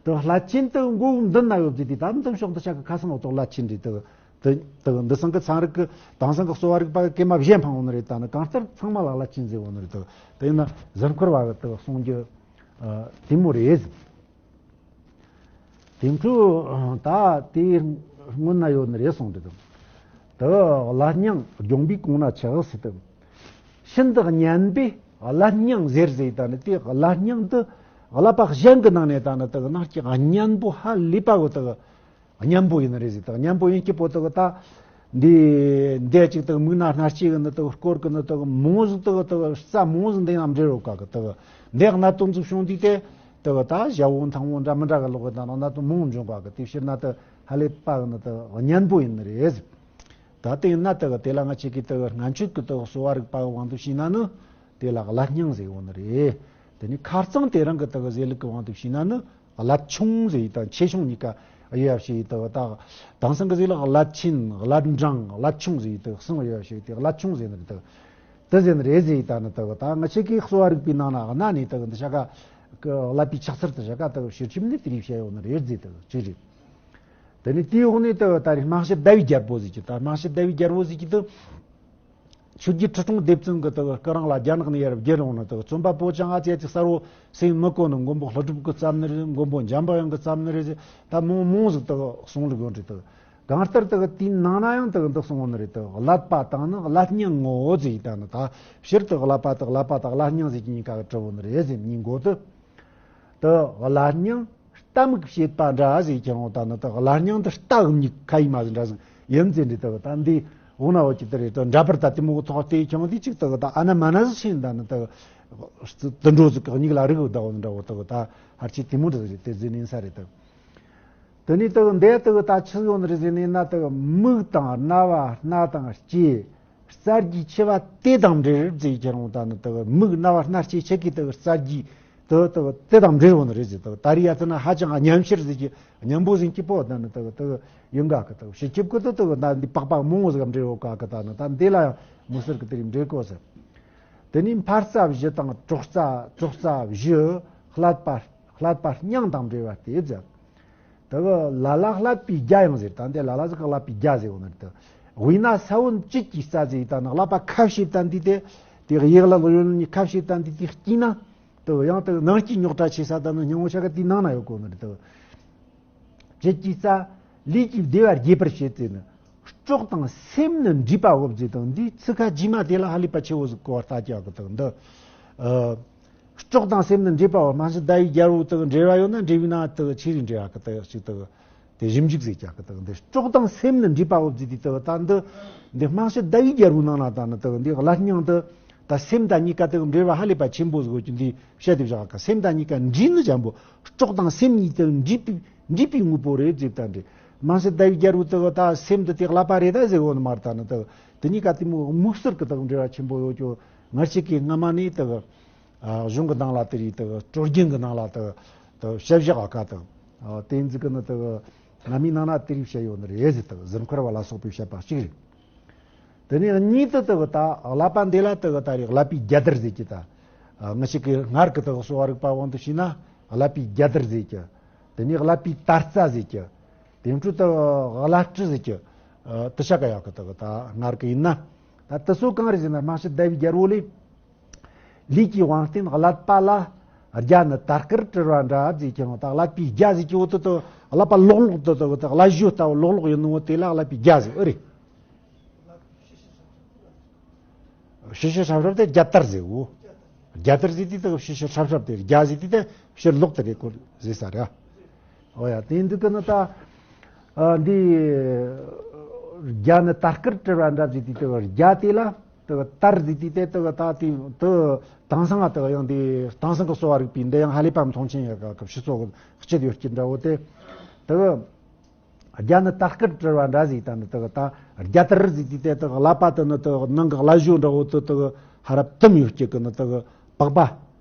དུ་བླ་ཆེན་དུ་མགོ་བོ་མདུན་ན་ཡོད་ཟེར་དུས་ད་མདུན་ཕྱོགས་འདི་ཆ་གི་ཁ་སང་འོག་ཏུ་བླ་ཆེན་རེད་དུ། དུ་དུ་འདི་སང་གི་ཚན་རིག་གི་དེང་སང་གི་གསོ་བ་རིག་པ་གི་སྐྱེས་མ་བཞེས་འཕང་འོང་ནི་རེད། ད་ནི་གང་ལྟར་ཚང་མ་ལ་བླ་ཆེན་ཟེར་འོང་ནི་རེད་དུ། དེ་ཡིན་ན་གཟིམ་འཁོར་བ་གི་དུ་གསུང་རྒྱུ་དེ་མོ་རེད། དེ་འཕྲོ་ད་དེའི་སྔོན་ན་ཡོད་ནི་རེད་གསུངས་འདུག་དུ་བླ་སྙིང་ལྗོངས་པའི་གོང་ན་ཆགས་ཟེར་དུ། ཤིན་ཏུ་གཉན་པས་བླ་སྙིང་ཟེར་ཟེར། ད་ནི་དེ་བླ་སྙིང་དུ་བསླབ་པ་གཞན་གྱི་ནང་ནས་ད་ནི་དུ་ནང་གི་གཉན་པོ་ཧ་ལས་པ་བོ་དུ་གཉན་པོ་ཡིན་ནི་རེད་ཟེར། དུ་གཉན་པོ་ཡིན་གྱི་པོ་དུ་ད་འདི་འདས་ཅིག་དུ་མིག་ན་སྣ་ལྕེ་གི་ནི་དུ་སྐོར་གི་ནི་དུ་མོ་ཟིག་དུ་དུ་རྩ་མོ་ཟིག་འདི་ཡང་འབྲེལ་རོ་ཀ་གི་དུ་འདས་གནད་དོན་ཟིག་བྱུང་དུས་དེ་དུ་ད་ཞྭ་བོ་ཐང་བོ་འདྲ་མི་འདྲ་གི་ལོག་གི་ད་ནང་གནད་དོན་མང་འབྱུང་ཀ་གི་དེ་ཕྱིར་ན་དུ་ཧ་ལས་པ་གི་ནི་དུ་གཉན་པོ་ཡིན་ནི་རེད་ཟེར། ད་དེ་ཡིན་ན་དེ་གི་དེ་ལ་ང་ཆོ་གི་དེ་གི་གསོ་བ་རིག་པ་གི་དབང་དུ་བྱས་ན་ནི་དེ་ལ་བླ་སྙིང་ཟེར་ཡོང་ནི་རེད། དེ་ནི་ཁ་རྩང་དེ་རིང་གི་དེ་གི་ཟེར་ལུགས་ཀྱི་དབང་དུ་བྱས་ན་ནི་བླ་ཆུང་ཟེར་ཡི་དང་ཆེ་ཆུང་གཉིས་ཀ་དབྱེ་བ་ཕྱེ་ཡི་དེ་གི་ད་དེང་སང་གི་ཟེར་ལུགས་བླ་ཆེན་བླ་འབྲིང་བླ་ཆུང་ཟེར་ཡི་དེ་གི་གསུམ་དབྱེ་བ་ཕྱེ་ཡི་དེ་བླ་ཆུང་ཟེར་ནི་རེད། དེ་དེ་ཟེར་ནི་རེད་ཟེར་ཡི་ད་ནི་དེ་གི་ད་ང་ཆོ་གི་གསོ་བ་རིག་པའི་ནང་ན་གནའ་ནས་དེ་གི་འདི་ཤ་ཀ་གི་བསླབ་པའི་ཕྱག་འཚལ་དེ་ཤ་ཀ་དེ་གི་ཕྱིར་ཁྱིམ་ནས་དེ་རིགས་བཤད་ཡོང་ནི་རེད་ཟེར། དེ་གི་ཅི་རེད། དེ་ནས་དེའི་འོག་ནས་དེ་ད་རེས་རྨང་བྱ་ཟླ་བའི་རྒྱལ་པོ་ཟེར་གྱི། ད་རྨང་བྱ་ཟླ་བའི་རྒྱལ་པོ་ཟེར་གྱི་དུ། ཆོས་རྗེ་ཁྲི་སྲོང་ལྡེ་བཙན་གྱི་དུ་སྐུ་རིང་ལ་རྒྱ་ནག་ནས་ཡར་བརྒྱུད་ཡོང་ནི་དུ། བཙུན་པ་པོ་ཅང་ཨ་ཙེ་ཅིག་གསར་བོ་སེང་མི་གོ་ནི། མགོན་པོ་ཀླུ་སྒྲུབ་ཀྱིས་བརྩམས་ནི་རེད། མགོན་པོ་འཇམ་དཔལ་དབྱངས་ཀྱིས་བརྩམས་ནི་རེད་ཟེར། ད་མང་མང་ཟིག་དུ་གསུང་ལུགས་ཡོད་རེད་དུ། གང་ལྟར་དུ་དེའི་ནང་ན་ཡང་དུ་འདི་གསུང་བ་ནི་རེད་དུ། བསླབ་པ་དང་ནི་བླ་སྙིང་ངོ་བོ་ཟེར་ཡི་ད་ནི་ད་ཕྱིར་དུ་བསླབ་པ་དང་བསླབ་པ་དང་བླ་སྙིང་ཟེར་གྱི་གཉིས་ཀ་གི་གྲུབ་བོ་ནི་རེད་ཟེར་གཉིས་འགོ་དུ། དུ་བླ་སྙིང་རྟ་མིག་བྱེད་པ་འདྲ་ཟིག་ཀྱང་ད་ནི་དུ་བླ་སྙིང་དུ་རྟ་གི་མིག་ཁ་ཡི་མ་ཟིག་འདྲ་ཟིག་ཡིན་ཟེར་འདི་དུ་ད་འདི་འོ་ན་འོ་ཅི་དུ་རེད་དུ། འདྲ་པར་ད་དེ་མོ་ཐོག་དེ་ཀྱང་འདི་ཅིག་དུ་ད་ཨ་ན་མ་ན་ཟིག་ཤེས་ད་ནི་དུ་དུ་འགྲོ་ཟིག་གི་མིག་ལ་རིག་ད་འོ་འདྲ་འོ་དུ་ད་ཧར་ཅི་དེ་མོ་འདྲ་ཟིག་རེད། དེ་ཟིག་ནི་ས་རེད་དུ། དེ་ནི་དུ་འདི་དུ་ད་ཆི་ཡོང་རེད་ཟེར་ནི་ན་དུ་མིག་དང་རྣ་བ་སྣ་དང་ལྕེ། རྩ་རྒྱུས་ཆེ་བ་དེ་དང་འབྲེལ་ཟེར་ཁྱེར་འོང་ད་ནི་དུ་མིག་རྣ་བ་སྣ་ལྕེ་ཆེ་གི་དུ་རྩ་རྒྱུས་དུ་དུ་དེ་དང་འབྲེལ་འོང་ནི་རེད་ཟེར། དུ་ད་རེས་ཡ་ཚ་ན་ཧ་ཅང་མཉམ་ཤར་ཟེར་གྱི་མཉམ་པོ་ཟིན་གྱི་པོ་ད་ནི་དུ་དུ་ཡོང་ག་གི་དུ་ཕྱི་ཁྱབ་ཀི་དུ་དུ་ད་འདི་པགས་པ་མང་བོ་ཟིག་འབྲེལ་འོ་ག་གི་ད་ནི་ད་འདི་ལ་ཡང་མི་སེར་གི་དེ་རིགས་འབྲེལ་གོ་ཟེར། དེ་ནི་འཕར་རྩ་བཞི་དང་གྲོག་རྩ་གྲོག་རྩ་བཞི་བསླབ་པ་བསླབ་པ་སྙིང་དང་འབྲེལ་བ་སྟེ་ཟེར། དེ་གི་ལ་ལ་བསླབ་པའི་རྒྱ་ཡང་ཟེར། ད་འདི་ལ་ལ་ཟིག་གི་བསླབ་པའི་རྒྱ་ཟེར་བོ་ནི་དེ། དབུས་ན་ས་བོན་བཅུད་ཀྱི་རྩ་ཟེར། ད་ནི་བསླབ་པ་ཁ་ཕྱེ་ད་འདི་དེ། དེ་གི་ཡག་ལ་ལོ་ཡོན་ནི་ཁ་ཕྱེ་ད་འདི་དེ་སྐྱིད་ན། དེ་གི་ཡང་དེ་གི་ནང་སྐྱིད་རྙོག་དྲ་ཆེ་ས་ད་ནི་སྙིང་བོ་ཆ་ག་དེའི་ནང་ན་ཡོད་གོ་ནི་དེ། བཅུད་ཀྱི་རྩ་ལུས་ཀྱི་བདེ་བ་རྒྱས་པར་བྱེད་ཟེར་ནི། སྲོག་དང་སེམས་ནི་འདྲེས་པའོ་ཟེར་དང་འདི་ཚིག་ཁ་རྗེས་མ་དེ་ལ་ཧ་ལས་པ་ཆེ་བོ་ཟིག་གོ་བ་ལྟ་རྒྱུ་གི་དེ་འདི། སྲོག་དང་སེམས་ནི་འདྲེས་པའོ། རྨང་གཞི་ཟླ་བའི་རྒྱལ་པོ་དག་འབྲེལ་བ་ཡོད་ན་འབྲེལ་བའི་ནང་དག་ཆེ་རིང་འབྲེལ་བ་གི་དག་ཅིག་དག་དེ་ཞིབ་འཇུག་ཟེར་རྒྱག་གི་དག་འདི་སྲོག་དང་སེམས་ནི་འདྲེས་པའོ་ཟེར་དེ་དག་ད་འདི་འདི་རྨང་གཞི་ཟླ་བའི་རྒྱལ་པོའི་ནང་ན་ད་ནི་དག་འདི་བླ་སྙིང་དུ་ད་སེམས་དང་གཉིས་ཀ་དག་འབྲེལ་བ་ཧ་ལས་པ་ཆེན་པོ་ཟིག་ཡོད་ཀྱི་འདི་བཤད་དེ་བཞག་གི། སེམས་དང་གཉིས་ཀ་འདྲེས་ནི་འཇམ་པོ། སྲོག་དང་སེམས་གཉིས་དག་འདྲེས་པའི་འདྲེས་པའི་དངོས་པོ་རེད་ཟེར་ད་འདི་རྨང་གཞི་ཟླ་བའི་རྒྱལ་པོ་དག་ད་སེམས་དུ་དེ་བསླབ་པ་རེད་ད་ཟེར་འོ་ནི་མར་ད་ནི་དག་དེ་གཉིས་ཀ་དེ་མོ་དམིགས་བསལ་གི་དག་འབྲེལ་བ་ཆེན་པོ་ཡོད་ཀྱི། ང་ཅག་གི་སྔ་མ་ནས་དག་ཨ་གཞུང་གི་ནང་ལ་དེ་རིགས་དག་སྲོལ་རྒྱུན་གི་ནང་ལ་དག་དག་བཤད་བཞག་ག་དག་ཨ་དེ་འཛི་གི་ནི་དག་སྔ་མའི་ནང་ན་དེ་རིགས་བཤད་ཡོད་ནི་རེད་ཟེར། དག་གཟིམ་འཁོར་བ་ལ་སོགས་པའི་བཤད་པ་གཅིག་རེད། དེ་ནས་གཉིས་དུ་དག་ད་བསླབ་པ་འདི་ལ་དག་ད་རེས་བསླབ་པའི་རྒྱ་དར་ཟེར་གྱི་ད་ཨ་ང་ཅག་གི་སྔར་གི་དག་གསོ་བ་རིག་པ་དབང་དུ་བྱས་ན་བསླབ་པའི་རྒྱ་དར་ཟེར་གྱི། དེ་ནས་བསླབ་པའི་དར་རྩ་ཟེར་གྱི། དེ་འཕྲོ་དུ་བསླབ་ཁྲི་ཟེར་གྱི། ཨ་དུ་ཆ་ག་ཡག་གི་དག་ད་སྔར་གི་ཡིན་ན། ད་དུ་སོ་གང་རེད་ཟེར་ན་རྨང་གཞི་ཟླ་བའི་རྒྱལ་པོ་ལས། ལུས་ཀྱི་དབང་རྟེན་བསླབ་པ་ལ་རྒྱ་ནི་དར་དཀར་དྲིལ་བ་འདྲ་ཟེར་གྱི་ཡང་ད་བསླབ་པའི་རྒྱ་ཟེར་གྱི་འོ་དུ་དུ་བསླབ་པ་ལོག་ལོག་དུ་དུ་དུ་བསླབ་གཞི་ལྟ་བུ་ལོག་ལོག་ཡིན་ནོ་དེ་ལ་བསླབ་པའི་རྒྱ་ཟེར་ཨེ་རེད། ཤེ་ཤེ་ཧྲབ་ཧྲབ་དེ་རྒྱ་དར་ཟེར་འོ། རྒྱ་དར་ཟེར་དུས་དག་ཕྱི་ཕྱི་ཧྲབ་ཧྲབ་དེ། རྒྱ་ཟེར་དུས་དེ་ཕྱི་ལོག་དེ་རེད་སྐོར་ཟེར་ས་རེད། ཨོ་ཡ། དེ་འདུག་གི་ནི་ད། ཨ། འདི་རྒྱ་ནི་དར་དཀར་བྲི་བ་འདྲ་ཟེར་དུས་དག་རྒྱ་དེ་ལ་དག་དར་ཟེར་དུས་དེ་དག་ད་དེ་དུ་དེང་སང་ང་དག་ཡང་དེ་དེང་སང་གི་གསོ་བ་རིག་པའི་འདི་ཡང་ཧ་ལས་པའམ་མཐོང་ཆེན་ཡོད་ག་གི་ཕྱི་ཚོགས་ཀྱི་སྤྱི་ཡོད་ཀྱི་འདྲ་བོ་དེ་དག་རྒྱ་ནི་དར་དཀར་བྲི་བ་འདྲ་ཟིག་ད་ནི་དག་ད་རྒྱ་དར་ཟིག་དུས་དེ་དག་ཀླད་པ་དུ་ནི་དག་ནང་གི་ཀླད་གཞུག་འདྲ་བོ་དུ་དག་ཧ་ར་བཏུམ་ཡོད་ཀྱི་གི་ནི་དག་པགས་པ་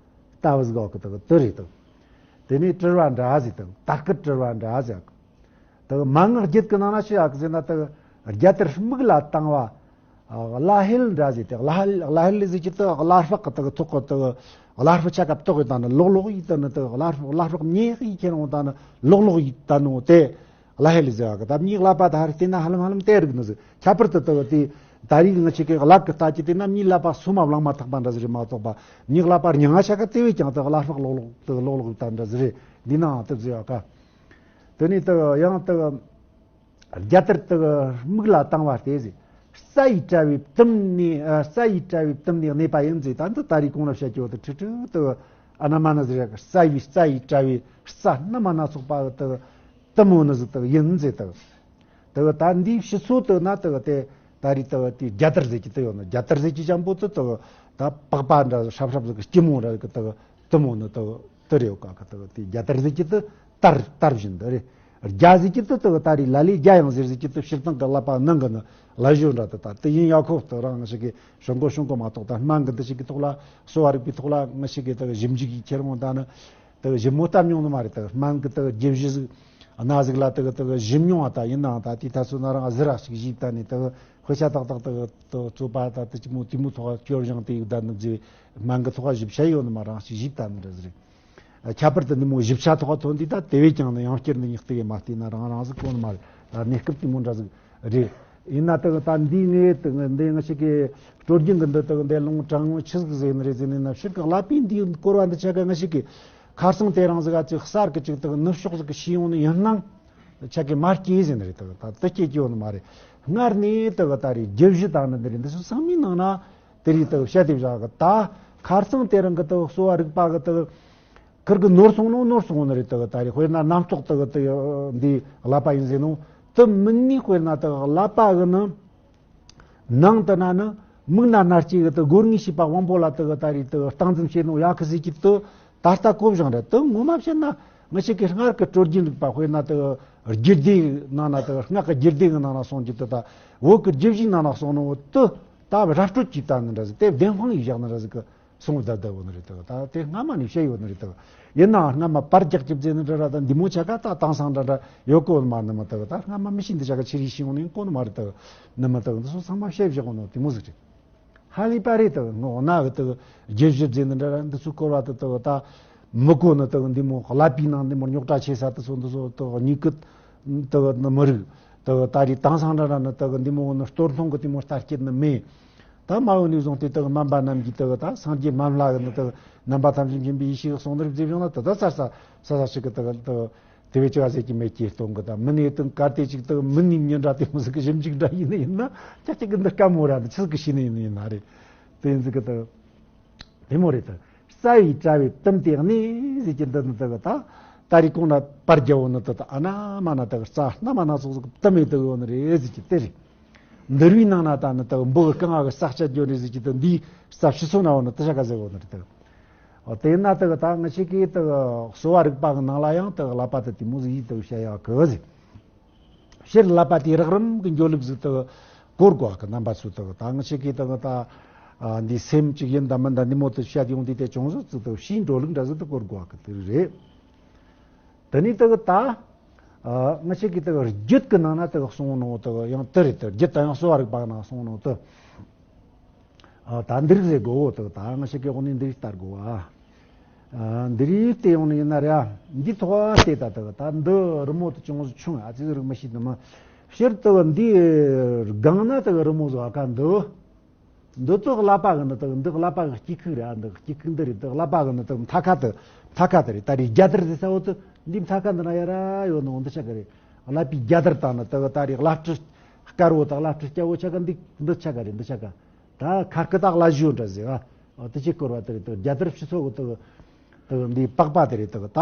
ལྟ་བུ་ཟིག་གི་དག་དུ་རེད་དག་དེ་ནས་བྲི་བ་འདྲ་ཟིག་དག་དར་དཀར་བྲི་བ་འདྲ་ཟིག་དག་མན་ངག་རྒྱུད་ཀྱི་ནང་ན་ཆི་ཡོད་གི་ཟེར་ན་དག་རྒྱ་དར་སྨུག་ལ་བཏང་བ། ཀླ་ཧེལ་འདྲ་ཟིག་དེ། ཀླ་ཧེལ། ཀླ་ཧེལ་ཟིག་གི་དུ་ཀླ་ཧྥག་གི་དུ་ཐོག་གི་དུ་ཀླ་ཧྥུ་ཆ་ག་ཐོག་གི་ད་ནི་ལོག་ལོག་ཡིག་ད་ནི་དུ་ཀླ་ཧྥུ། ཀླ་ཧྥག་མྱེ་ཡིག་ཁྱེར་འོང་ད་ནི་ལོག་ལོག་ཡིག་ད་ནོ་དེ་ཀླ་ཧེལ་ཟེར་བ་གི། ད་མྱི་ཀླད་པ་ད་རེ་བལྟས་ན་ཧ་ལམ་ཧ་ལམ་དེ་རིག་ནི་ཟིག་ཁྱད་པར་དུ་དུ་དེ་ད་རིག་ང་ཆེ་གི་ཀླད་གི་ལྟ་ཀྱི་དེ་ན་མྱི་ཀླད་པ་སོ་མ་བླངས་མ་ཐག་པ་འདྲ་ཟིག་རེད་མ་གཏོགས་པ། མྱི་ཀླད་པ་རྙིང་ཆ་ག་དེ་བས་ཀྱང་དུ་ཀླ་ཧྥག་ལོག་ལོག་དུ་ལོག་ལོག་ད་འདྲ་ཟིག་རེད། འདི་ནའང་དུ་ཟེར་བ་ག། དེ་ནས་དུ་ཡང་དུ། རྒྱ་དར་དུ་སྨུག་ལ་བཏང་བ་སྟེ་ཟེར། རྩ་ཡི་དྲ་བས་བཏུམས་ནས། ཨ། རྩ་ཡི་དྲ་བས་བཏུམས་ནས་གནས་པ་ཡིན་ཟེར། ད་འདི་ད་རེས་གོང་ལ་བཤད་རྒྱུ་དུ་ཁྲི་ཁྲི་དུ་ཨ་ན་མ་ན་ཟེར་ཡག་རྩ་བའི། རྩ་ཡི་དྲ་བས་རྩ་སྣ་མ་སྣ་ཚོགས་པ་དུ་བཏུམ་མོ་ནི་ཟིག་དུ་ཡིན་ཟེར། དུ་དུ་ད་འདིའི་ཕྱི་ཚོ་དུ་ན་དུ་དེ་ད་རེས་དུ་དེ་རྒྱ་དར་ཟེར་གྱི་དུ་ཡོད་ནི། རྒྱ་དར་ཟེར་གྱི་ཅན་པོ་དུ་དུ་ད་པགས་པ་འདྲ་ཧྲབ་ཧྲབ་ཟིག་གི་སྐྱི་མོ་འདྲ་གི་དུ། དུ་མོ་ནི་དུ་དུ་རེ་ཡོད་ཀ་གི། དུ་དེ་རྒྱ་དར་ཟེར་གྱི་དུ་དར་དར་བཞིན་དུ་རེད། རྒྱ་ཟེར་གྱི་དུ་དུ་ད་རེས་ལ་ལས་རྒྱ་ཡང་ཟེར་ཟེར་གྱི་དུ་སྤྱིར་བཏང་གི་ཀླད་པ་ནང་གི་ནི་ཀླད་གཞུག་འདྲ་དུ། ད་དུ་ཡིན་ཡག་ཁོ་དུ་རང་ཞིག་གི་ཤོང་གོ་ཤོང་གོ་མ་གཏོགས། ད་སྨན་གི་འདི་ཞིག་གི་ཐོག་ལ་གསོ་བ་རིག་པའི་ཐོག་ལ་ང་ཞིག་གི་དུ་ཞིབ་འཇུག་གི་ཁྱེར་འོང་ད་ནི་དུ་ཞིབ་མོ་བཏབ་མྱོང་ནི་མ་རེད། དུ་སྨན་གི་དུ་རྒྱུ་གཞི་ཟིག་སྣ་ཟིག་ལ་དུ་དུ་ཞིབ་མྱོང་བ་ད་ཡིན་ནའང་ད་དེ་ད་སོ་ན་རང་ཟི་ར་ཞིག་ཞིབ་ད་ནི་དུ་དཔེ་ཆ་ཏག་ཏག་དུ་དུ་རྩོད་པ་ད་དུ་ཅི་མོ་དེ་མོ་ཐོག་སྐྱོར་བཞེངས་ཏེ་ཡོད་ད་ནི་ཟེར། སྨན་གི་ཐོག་ཞིབ་ཆ་ཡོད་ནི་མ། རང་ཞིག་ཞིབ་ད་ནི་འདྲ་ཟིག་རེད། ཁྱད་པར་དུ་འདི་མོ་ཞིབ་ཆ་ཐོག་ཐོན་དུས་ད་དེ་བས་ཀྱང་ནི་ཡང་བསྐྱར་འདི་ཉག་དེ་གས་མ་བལྟས་ན་རང་རང་ཟིག་གོ་ནི་མ་རེད། ད་གནས་སྐབས་དེ་མོ་འདྲ་ཟིག་རེད། ཡིན་ན་དུ་ད་འདི་ངས་དུ་འདི་ང་ཞིག་གི་སྲོལ་རྒྱུན་གི་འདི་དུ་འདི་ལུང་དྲང་ངོ་ཆི་ཟིག་ཟེར་ནི་རེད་ཟེར་ནི་ན། ཕྱིར་གི་ཀླད་པའི་འདིའི་སྐོར་བ་འདི་ཆ་ག་ང་ཞིག་གི་ཁ་སང་དེ་རིང་ཟིག་ག་ཅིག་གསར་གི་ཅིག་དུ་ནུབ་ཕྱོགས་ཟིག་གི་ཤེས་ཡོང་ནི་ཡིན་སྣང་ཆ་གི་མ་སྐྱེས་ཟེར་ནི་རེད། དུ་ད་དུ་སྐྱེས་སྐྱེས་ཡོད་ནི་མ་རེད། སྔར་ནས་དུ་ད་རེད་རྒྱུ་གཞི་དང་ནི་འདི་རེད། འདི་ཚོ་ཚང་མའི་ནང་ན་དེ་རིགས་དག་བཤད་དེ་བཞག་གི། ད་ཁ་སང་དེ་རིང་གི་དག་གསོ་བ་རིག་པ་གི་དག་ཁིར་གི་ནོར་སོང་ནོ། ནོར་སོང་ནི་རེད། དག་ད་རེད་དཔེར་ན་རྣམ་རྟོག་དག་དག་འདི་ཀླད་པ་ཡིན་ཟེར་ནོ། དུ་མིན་ནི་དཔེར་ན་དག་ཀླད་པ་གི་ནི་ནང་དུ་ན་ནི་མིག་ན་སྣ་ལྕེ་གི་དག་སྒོ་ལྔའི་ཤེས་པ་དབང་པོ་ལ་དག་ད་རེད་དག་སྟངས་འཛིན་བྱེད་ནོ་ཡག་གི་ཟེར་གྱི་དུ་ད་ལྟ་གོ་བཞིན་རེད། དུ་ངོ་མ་བཤད་ན་ང་ཞིག་གི་སྔར་གི་སྲོལ་རྒྱུན་རིག་པ་དཔེར་ན་དག་རྒྱུད་སྡེ་ནང་ན་དག་སྔགས་ཀྱི་རྒྱུད་སྡེ་གི་ནང་ན་སོང་གྱི་དུ་ད་བོད་ཀྱི་རྒྱུད་བཞིའི་ནང་ན་སོང་ནོ་དུ། ད་ར་སྤྲོད་ཀྱིས་བཏང་ནི་འདྲ་ཟིག་དེ་བདེན་དཔང་ཡིས་བཞག་ནི་འདྲ་ཟིག་གི་སོང་བསྡད་བསྡད་ཡོད་ནི་རེད། དག་ད་དེ་སྔ་མ་ནས་བཤད་ཡོད་ནི་རེད། དག་ཡིན་ནའང་སྔ་མ་པར་རྒྱག་གི་བཟླས་ནི་འདྲ་ར་ད་འདི་མོ་ཆ་ག་ད་དེང་སང་འདྲ་འདྲ་ཡོད་གོ་ནི་མ་ནི་མ། དག་ད་སྔ་མ་མི་ཤེས་འདི་ཆ་ག་ཆི་རིགས་ཤེས་ཡོང་ནི་གོ་ནི་མ་རེད། དག་ནི་མ་དག་འདི་ཚོ་ཚང་མ་བཤད་བཞག་གོ་ནོ་དེ་མོ་ཟིག་རེད། ཧ་ལས་པ་རེད། དག་ངོ་ན་གི་དག་རྒྱུ་གཞི་བཟླས་ནི་འདྲ་ར་འདི་ཚོ་སྐོར་བ་དུ་དག་ད་མི་གོ་ནི། དག་འདི་མོ་ཀླད་པའི་ནང་འདི་མོ་རྙོག་དྲ་ཆེ་ས་དུ་ཚོ་འདི་ཚོ་དག་གཉིས་ཀི་དག་ནི་མི་རིགས། དག་ད་རེས་དེང་སང་འདྲ་འདྲ་ནི་དག་འདི་མོ་ནི་སྟོར་ལྷུང་གི་དེ་མོ་ལྟ་སྐྱིད་ནི་མེད། ད་མ་འོངས་ནས་བཟུང་སྟེ་དག་སྨན་པ་རྣམས་ཀྱིས་དག་ད་སངས་རྒྱས་སྨན་བླ་གི་ནི་དག་རྣམ་པ་ཐམས་ཅད་མཁྱེན་པའི་ཡེ་ཤེས་གསུང་ནི་རིགས་ཟེར་བྱུང་ན་དུ་ད་ས་ས་ས་ས་ཞིག་གི་དག་དག་དེ་བས་ཅི་ག་ཟེར་གྱི་མེད་ཀྱི་སྟོང་གི། ད་མི་ནས་དང་གལ་ཏེ་ཅིག་དག་མི་ནས་མྱི་འདྲ་དེ་མོ་ཟིག་གི་ཞིབ་འཇུག་འདྲ་ཡིན་ནི་ཡིན་ན་ཅག་ཅིག་གི་འདི་དཀའ་མོ་ར་འདི་ཆི་ཟིག་གི་ཤེས་ནི་ཡིན་ནི་ཡིན་ན་རེད། དེ་ཡིན་ཟིག་གི་དག་དེ་མོ་རེད། དག་རྩ་བའི་དྲ་བས་བཏུམས་ཏེ་གནས་ཟེར་གྱི་འདི་ནི་དག་ད་ད་རེས་གོང་ན་པར་རྒྱབ་བོ་ནི་དག་ད་ཨ་ན་མ་ན་དག་རྩ་སྣ་མ་སྣ་ཚོགས་ཟིག་བཏུམས་མེད་དག་ཡོད་ནི་རེད་ཟེར་གྱི་དེ་རེད། འདུལ་བའི་ནང་ན་ད་ནི་དག་འབུ་གི་རྐང་བ་གི་ས་བཅད་རྒྱུ་རེད་ཟེར་གྱི་དུ་འདིའི་རྩ་ཕྱི་སོ་ན་བོ་ནི་དུ་ཆ་ག་ཟེར་བོ་ནི་རེད་དུ། དེ་ན་དུ་ད་ང་ཆེ་གི་དུ་གསོ་བ་རིག་པ་གི་ནང་ལ་ཡང་དུ་ཀླད་པ་དུ་དེ་མོ་ཟིག་ཡིད་དུ་བྱ་ཡག་གི་ཟེར། ཕྱིར་ཀླད་པ་དེའི་རགས་རིམ་གི་འགྱོ་ལུགས་ཟིག་དུ་གོ་དགོས་གི། རྣམ་པ་ཚོ་དུ་ད་ང་ཆེ་གི་དུ་ད་འདི་སེམས་ཅིག་ཡིན་ད་མིན་ད་འདི་མོ་དུ་བཤད་ཡོང་དུས་དེ་ཅུང་ཟད་ཙི་དུ་ཕྱིའི་འགྲོ་ལུགས་འདྲ་ཟིག་དུ་གོ་དགོས་གི་དེ་རེད། དེ་ནས་དུ་ད། ཨ། ང་ཞིག་གིས་དུ་རྒྱུད་ཀྱི་ནང་ན་དུ་གསུངས་ནོ་དུ་ཡང་དུ་རེད། དུ་རྒྱུད་དང་ཡང་གསོ་བ་རིག་པ་ནང་གསུངས་ནོ་དུ། ཨ། ད་འདི་རིགས་ཟེར་དགོས་དུ་ད་ང་ཞིག་གི་འོག་ནས་འདི་རིགས་ལྟ་དགོས་ཨ། ཨ། འདི་རིགས་བལྟས་ཡོང་ནས་ཡིན་ན་རེད་ཨ། འདི་ཐོག་བལྟས་ད་དུ་ད་འདི་རི་མོ་དུ་ཅུང་ཟད་ཆུང་ཨ་ཙི་ཟིག་རིག་མི་ཤེས་དུ་མ། ཕྱིར་དུ་འདི་སྒང་ན་དུ་རི་མོ་ཟིག་ཨ་ཁ་འདི། འདི་ཚོ་ཀླད་པ་གི་ནི་དག་འདི་ཀླད་པ་གི་དཀྱིལ་ཁུག་རེད་ཨ། འདི་དཀྱིལ་ཁུག་འདི་རེད། འདི་ཀླད་པ་གི་ནི་དག་མཐའ་ཁ་དུ་མཐའ་ཁ་དུ་རེད། ད་རེས་རྒྱ་དར་ཟེར་ས་བོ་དུ་འདི་མཐའ་ཁ་འདི་ན་ཡ་ར་ཡོད་ནོ་འདི་ཆ་ག་རེད། ཀླད་པའི་རྒྱ་དར་དང་ནི་དག་ད་རེས་ཀླད་སྤྲུལ་དཀར་བོ་དང་ཀླད་སྤྲུལ་སྐྱ་བོ་ཆ་ག་འདི་འདི་ཆ་ག་རེད། འདི་ཆ་ག་ད་ཁ་སྐུ་དག་ཀླད་གཞུ་འདྲ་ཟེར་ཨ། དེ་ཅིག་བསྐོར་བ་དེ་རེད། དེ་རྒྱལ་དར་སྤྱི་ཚོགས་ཀྱི་དེ་དེ་འདི་པགས་པ་དེ་རེད། དེ་ད་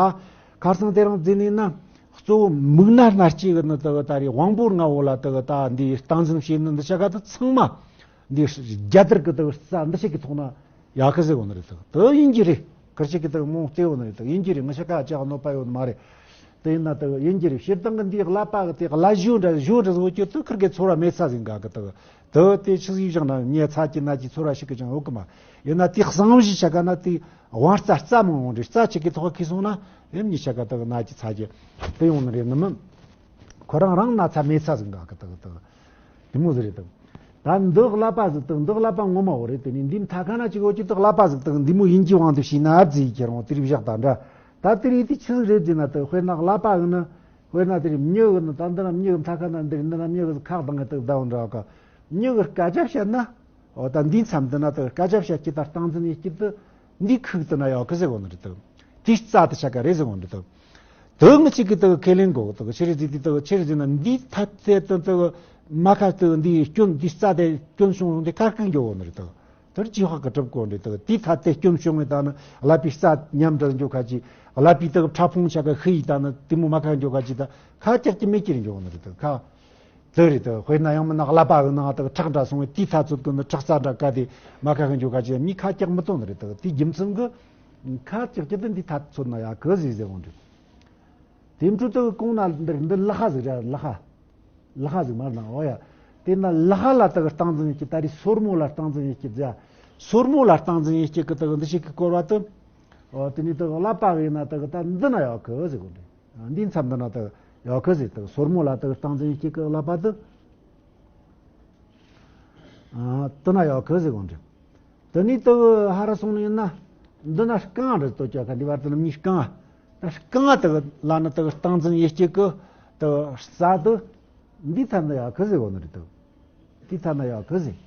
ཁ་སང་དེ་རིང་འཛིན་ནས་ན་གཙོ་བོ་མིག་སྣ་སྣ་གཅིག་གི་ནི་དེ་ད་རེད། དབང་པོ་ལྔ་བོ་ལ་དེ་ད་འདི་སྟངས་འཛིན་བྱས་ནི་འདི་ཆ་ག་དེ་ཚང་མ་འདི་རྒྱལ་དར་གྱི་དེ་རྩ་འདི་ཞིག་གི་ཐོག་ན་ཡག་གི་ཟེར་གོ་ནི་རེད། དེ་དེ་ཡིན་གྱི་རེད། ཁར་ཅིག་གི་དེ་མོ་བརྩེ་བོ་ནི་རེད། དེ་ཡིན་གྱི་རེད། ང་ཤ་ཁ་ཅག་གནོད་པ་ཡོད་མ་རེད། དེ་ཡིན་ན་དེ་ཡིན་གྱི་རེད། སྤྱིར་བཏང་གི་འདིའི་ཀླད་པ་གི་དེ་ཀླད་གཞུ་འདྲ་གཞུ་འདྲ་བཟོ་རྒྱུ་དེ་ཁིར་གི་ཚོར་བ་མེད་ས་ཟིག་འགའ་གི་དེ་དེ་དེ་ཆི་ཟིག་བཞག་ན་ཉེ་ཚ་གྱི་ན་གྱི་ཚོར་བ་ཞིག་གི་ཅང་ཡོད་གི་མ། ཡིན་ན་དེ་གསང་བཞི་ཆ་ག་ན་དེ་དབང་རྩ་རྩ་མང་བོ་འདྲ་རྩ་ཅིག་གི་ཐོག་ཁེ་སོང་ན་ཡིན་གྱི་ཆ་ག་དེ་ན་གྱི་ཚ་གྱི་དེ་ཡོང་ནི་རེད། ནི་མིན་ཁོ་རང་རང་ན་ཚ་མེད་ས་ཟིག་འགའ་གི་དེ་དེ། དེ་མོ་ཟིག་རེད་དམ། ད་འདི་ཀླད་པ་ཟིག་དང་འདི་ཀླད་པ་ངོ་མ་བོ་རེད། དེ་ནས་འདི་མཐའ་ཁ་ན་ཅིག་འོ་ཅིག་ཏུ་ཀླད་པ་ཟིག་དང་འདི་མོ་ཡིན་གྱི་དབང་དུ་བྱས་ན་ཨ་ཙི་ཡི་ཁྱེར་འོང་དེ་རིགས་བཞག་དང་འདྲ། ད་དེ་རིགས་དེ་ཆི་ཟིག་རེད་ཟེར་ན། དེ་དཔེར་ན་ཀླད་པ་གི་ནི་དཔེར་ན་དེ་རིགས་མྱི་གི་ནི་ད་འདི་ན་མྱི་གི་མཐའ་ཁ་ན་འདི་རིགས་འདི་ན་མྱི་གི་ཁག་དང་ངེ་དག་ཟླ་བོ་འདྲ་བ་ཀ་མྱི་གི་སྐད་ཆ་བཤད་ན། འོ་ད་འདིའི་མཚམས་འདི་ན་དེ་སྐད་ཆ་བཤད་ཀྱི་ད་སྟངས་འཛིན་ཡེ་ཀྱི་དེ་འདི་ཁུག་དེ་ན་ཡོད་གི་ཟེར་གོ་ནི་རེད་དམ། དེའི་རྩ་དེ་ཆ་ག་རེད་ཟེར་གོ་ནི་རེད་དམ། དེ་ངི་གཅིག་གི་དེ་ཁས་ལེན་དགོས་དེ་ཆི་རེད་ཟེར་དེ་དེ་ཆི་རེད་ཟེར་ན་འདིའི་ཐད་དེ་དེ་དེ་མ་ཁ་དེ་འདིའི་སྐྱོན་འདིའི་རྩ་དེ་སྐྱོན་བྱུང་རུང་དེ་ཁ་སྐད་འགྱོ་གོ་ནི་རེད་དམ། དེར་ཅི་ཧ་གི་གྲུབ་གོ་འདྲི་དེ་དེའི་ཐད་དེ་སྐྱོན་བྱུང་ངི་ད་ནི་ཀླད་པའི་རྩ་ཉམས་འདྲ་འགྱོ་ཁ་ཅིག་ཀླད་པའི་དེ་ཕྲ་ཕུང་ཆ་ག་ཤི་ཡི་ད་ནི་དེ་མོ་མ་ཁ་འགྱོ་ཁ་ཅིག་ད་ཁ་ཀྱག་ཀྱི་མེད་ཀྱི་རེད་འགྱོ་གོ་ནི་རེད་དམ་ཁ། དེ་རེད་དེ། དཔེར་ན་ཡང་མིན་ན་ཀླད་པ་གི་ནང་དེ་ཁྲག་འདྲ་སོང་བས་དེའི་ཐ་ཚོད་ཀྱི་ནི་ཁྲག་རྩ་འདྲ་བཀལ་ཏེ་མ་ཁ་གི་འཇོག་ག་ཅི་མི་ཁ་ཀྱག་མི་གཏོང་ནི་རེད་དེ། དེའི་རྒྱུ་མཚན་གི་ཁ་ཀྱག་ཀྱི་དེ་འདི་ཐ་ཚོད་ན་ཡག་གི་ཟིག་ཟེར་འོང་རེད། དེ་འཕྲོ་དེ་གོང་ན་འདིར་འདི་ལག་ཁ་ཟིག་རེད། ལག་ཁ་ལག་ཁ་ཟིག་མར་ན་འོ་ཡ། དེ་ན་ལག་ཁ་ལ་དེ་གི་སྟངས་འཛིན་ཡེ་ཀྱི་ད་རེས་སོར་མོ་ལ་སྟངས་འཛིན་ཡེ་ཀྱི་ཟེར། སོར་མོ་ལ་སྟངས་འཛིན་ཡེ་ཀྱི་གི་དེ་གི་འདི་ཞིག་གི་སྐོར་བ་དེ། འོ་དེ་ནི་དེ་གི་ཀླད་པ་གི་ཡིན་ན་དེ་གི་ད་འདི་ན་ཡག་གི་ཟིག་འོང་རེད། འདིའི་མཚམས་འདི་ན་དེ་ཡག་གི་ཟེར། དེ་སོར་མོ་ལ་དེ་སྟངས་འཛིན་ཡེ་ཀྱི་ཀླད་པ་དེ། ཨ་དེ་ན་ཡག་གི་ཟེར་གོ་འདྲི། དེ་ནི་དེ་ཧ་ར་སོང་ནི་ཡིན་ན། འདི་ན་རྐང་རེད་དོ་ཅག་ཁ་འདི་བར་དུ་ནི་མྱི་རྐང་། ད་རྐང་དེ་ལ་ནི་དེ་སྟངས་འཛིན་ཡེ་ཀྱི་གི་དེ་རྩ་དེ་འདི་ཐད་ན་ཡག་གི་ཟེར་གོ་ནི་རེད་དོ། འདི་ཐད་ན་ཡག་གི་ཟེར།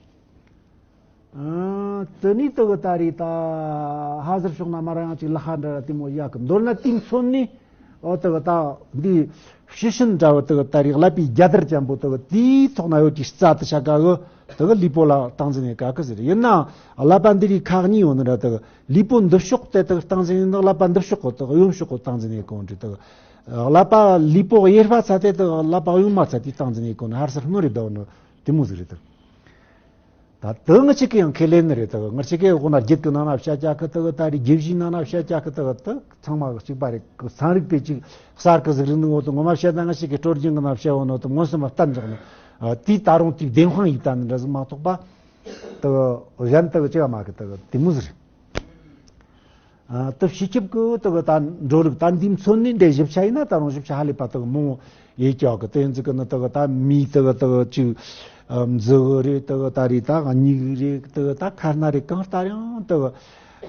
ཨ་དེ་ནི་དེ་གི་ད་རེས་ད་ཧ་ཟེར་ཕྱོགས་ན་མ་ར་ཡང་ཅིག་ལག་ཁ་འདྲ་ར་དེ་མོ་ཡག་གི་མདོར་ན་དེ་མཚོན་ནི། འོ་དེ་གི་ད་འདི་ཕྱི་ཤུན་འདྲ་བོ་དེ་གི་ད་རེས་ཀླད་པའི་རྒྱ་དར་ཅན་པོ་དེ་གི་དེའི་ཐོག་ན་ཡོད་ཀྱི་རྩ་དེ་ཆ་ག་གི་དེ་གི་ལུས་པོ་ལ་སྟངས་འཛིན་ཡེ་ག་གི་ཟེར། ཡིན་ན་ཀླད་པ་འདི་རིགས་ཁག་གཉིས་ཡོད་ནི་འདྲ། དེ་གི་ལུས་པོ་འདི་ཕྱོགས་དེ་དེ་གི་སྟངས་འཛིན་ཡེ་ནི་ཀླད་པ་འདི་ཕྱོགས་གི་དེ་གི་གཡོན་ཕྱོགས་གི་སྟངས་འཛིན་ཡེ་གོ་འདྲི། དེ་གི་ཀླད་པ་ལུས་པོ་གཡས་པ་ཚ་དེ་དེ་གི་ཀླད་པ་གཡོན་མ་ཚ་དེའི་སྟངས་འཛིན་ཡེ་གོ་ནི་ཧར་སར་སྣོ་རེ་ཟླ་བ་ནི་དེ་མོ་ཟིག་རེད་དེ། ད་དེ་ང་ཅག་གི་ཡང་ཁས་ལེན་ནི་རེད། དེ་ང་ཅག་གི་འོ་ན་རྒྱུད་ཀྱི་ནང་ན་བཤད་རྒྱུ་གི་དེ་ད་རེས་རྒྱུད་བཞིའི་ནང་ན་བཤད་རྒྱུ་གི་དེ་དེ་ཚང་མ་གཅིག་པ་རེད། གི་ཚན་རིག་པའི་ཅིག་གསར་གི་ཟིག་རིག་ནི་འོ་དེ་ངོ་མ་བཤད་ན་ང་ཅག་གི་སྲོལ་རྒྱུན་གི་ནང་བཤད་འོ་ནོ་དེ་མངོན་སུམ་པ་བསྟན་འཇོག་ནི། དེའི་ད་རུང་དེའི་བདེན་དཔང་ཡིན་ད་ནི་འདྲ་ཟིག་མ་གཏོགས་པ། དེ་གཞན་དེ་གི་ཅི་བ་མ་གི་དེ་དེ་མོ་ཟིག་རེད། ཨ་དེ་སྤྱི་ཁྱབ་ཀྱི་དེ་གི་ད་འགྲོ་ལུགས་ད་འདི་མཚོན་ནི་འདྲ་ཞིབ་ཆ་ཡིན་ན་ད་རུང་ཞིབ་ཆ་ཧ་ལས་པ་དེ་གི་མང་བོ་ཡོད་ཀྱག་གི། དེ་ཡིན་ཙི་གི་ནི་དེ་གི་ད་མིའི་དེ་གི་དེ་གི་ཅིག་ཨ་མཛུ་གུ་རེད། དེ་གི་ད་རེད། ད་མྱིག་རེད། དེ་གི་ད་ཁ་སྣ་རེད། གང་ལྟར་ཡང་དེ་གི་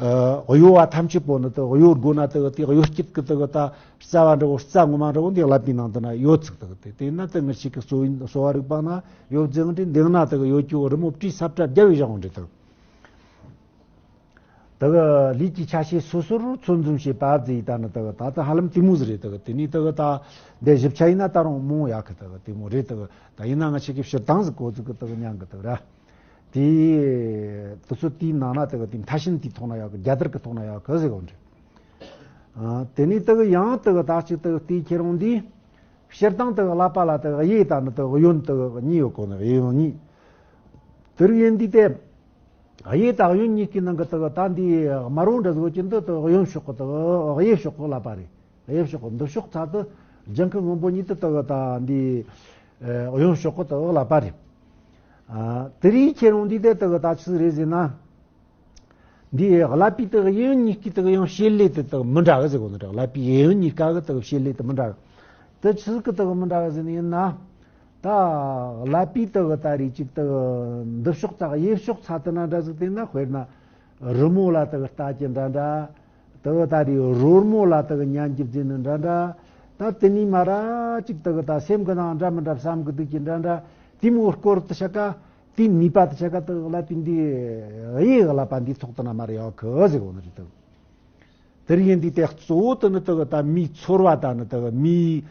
ཨ་གཡོ་བ་ཐམས་ཅད་པོ་ནི་དེ་གི་གཡོ་དགོས་ན་དེ་གི་དེ་གཡོ་སྐྱིད་ཀྱི་དེ་གི་ད་རྩ་བ་འདྲ་བོ་རྩ་ངོ་མ་འདྲ་བོ་འདི་ཀླད་པའི་ནང་དུ་ན་ཡོད་ཚིག་དེ་གི་དེ་དེ་ན་དེ་ངེད་ཅག་གི་གསོ་བའི་གསོ་བ་རིག་པ་ན་ཡོད་ཙང་འདི་འདི་ན་དེ་གི་ཡོད་ཀྱི་རི་མོ་བྲིས་ས་བཀྲ་རྒྱབ་བའི་བཞག་འདྲི་དེ་གི། དེ་གི་ལུས་ཀྱི་ཆ་ཤས་སོ་སོར་ཚོད་འཛིན་བྱེད་པ་ཟེར་ཡི་ད་ནི་དེ་གི་ད་ལྟ་ཧ་ལམ་དེ་མོ་ཟིག་རེད། དེ་གི་དེ་ནས་དེ་གི་ད་འདི་ཞིབ་ཆ་ཡིན་ན་ད་རུང་མང་བོ་ཡོད་གི། དེ་གི་དེ་མོ་རེད། དེ་གི་ད་ཡིན་ན་ང་ཅག་གི་སྤྱིར་བཏང་ཟིག་གོ་ཚུལ་གི་དེ་གི་མྱང་གི་དེ་གི་ར། དེ་དེ་ཚོ་དེའི་ནང་ན་དེ་གི་དེ་མཐའ་ཕྱིན་དེའི་ཐོག་ན་ཡོད་གི། རྒྱ་དར་གི་ཐོག་ན་ཡོད་གི་ཟེར་གོ་འདྲི། ཨ་དེ་ནས་དེ་གི་ཡང་དེ་གི་ད་ཅིག་དེ་གི་དེའི་ཁྱེར་འོང་དེ། སྤྱིར་བཏང་དེ་གི་ཀླད་པ་ལ་དེ་གི་གཡས་དང་ནི་དེ་གི་གཡོན་དེ་གི་གཉིས་ཡོད་གོ་ནི། གཡས་གཡོན་གཉིས། དེ་རིགས་ཡིན་དུས་དེ། གཡས་དང་གཡོན་གཉིས་ཀྱི་ནང་གི་དེ་གི་ད་འདི་དམར་བོ་འདྲ་ཟིག་ཡོད་ཀྱི་འདི་དེ་གི་གཡོན་ཕྱོགས་གི་དེ་གི་གཡས་ཕྱོགས་གི་ཀླད་པ་རེད། གཡས་ཕྱོགས་གི་འདི་ཕྱོགས་ཚ་དེ་ལྗང་ཁུ་སྔོན་པོ་གཉིས་དེ་དེ་གི་ད་འདི་ཨ་གཡོན་ཕྱོགས་གི་དེ་གི་ཀླད་པ་རེད། ཨ་དེ་རིགས་ཁྱེར་འོང་དུས་དེ་དེ་གི་ད་ཆི་ཟིག་རེད་ཟེར་ན། འདིའི་ཀླད་པའི་དེ་གི་གཡས་གཡོན་གཉིས་ཀྱི་དེ་གི་ཡང་བྱེད་ལས་དེ་དེ་གི་མི་འདྲ་གི་ཟེར་གོ་ནི་རེད། ཀླད་པའི་གཡས་གཡོན་གཉིས་ཀ་གི་དེ་གི་བྱེད་ལས་དེ་མི་འདྲ་གི། དེ་ཆི་ཟིག་གི་དེ་གི་མི་འདྲ་གི་ཟེར་ནི་ཡིན་ན། ད་ཀླད་པའི་དེ་གི་ད་རེས་ཅིག་དེ་གི་འདི་ཕྱོགས་ཚ་གཡས་ཕྱོགས་ཚ་དེ་ན་འདྲ་ཟིག་དེ་ན། དཔེར་ན་རི་མོ་ལ་དེ་གི་ལྟ་གི་འདྲ་འདྲ། དེ་གི་ད་རེས་རོལ་མོ་ལ་དེ་གི་ཉན་རྒྱུ་བརྩེ་ནི་འདྲ་འདྲ། ད་དེ་ནས་མ་ར་ཅིག་དེ་གི་ད་སེམས་གི་ནང་འདྲ་མི་འདྲ་བསམ་གི་འདུག་གི་འདྲ་འདྲ། དེ་མོ་སྐོར་དེ་ཆ་ག་དེའི་ནུས་པ་དེ་ཆ་ག་དེ་གི་ཀླད་པའི་འདི་གཡས་གི་ཀླད་པ་འདིའི་ཐོག་ཏུ་ན་མར་ཡོད་གི་ཟེར་གོ་ནི་རེད་དོ། དེར་ཡིན་དུས་དེ་གཙོ་བོ་དེ་ནི་དེ་གི་ད་མིའི་ཚོར་བ་དང་ནི་དེ་གི་མིའི་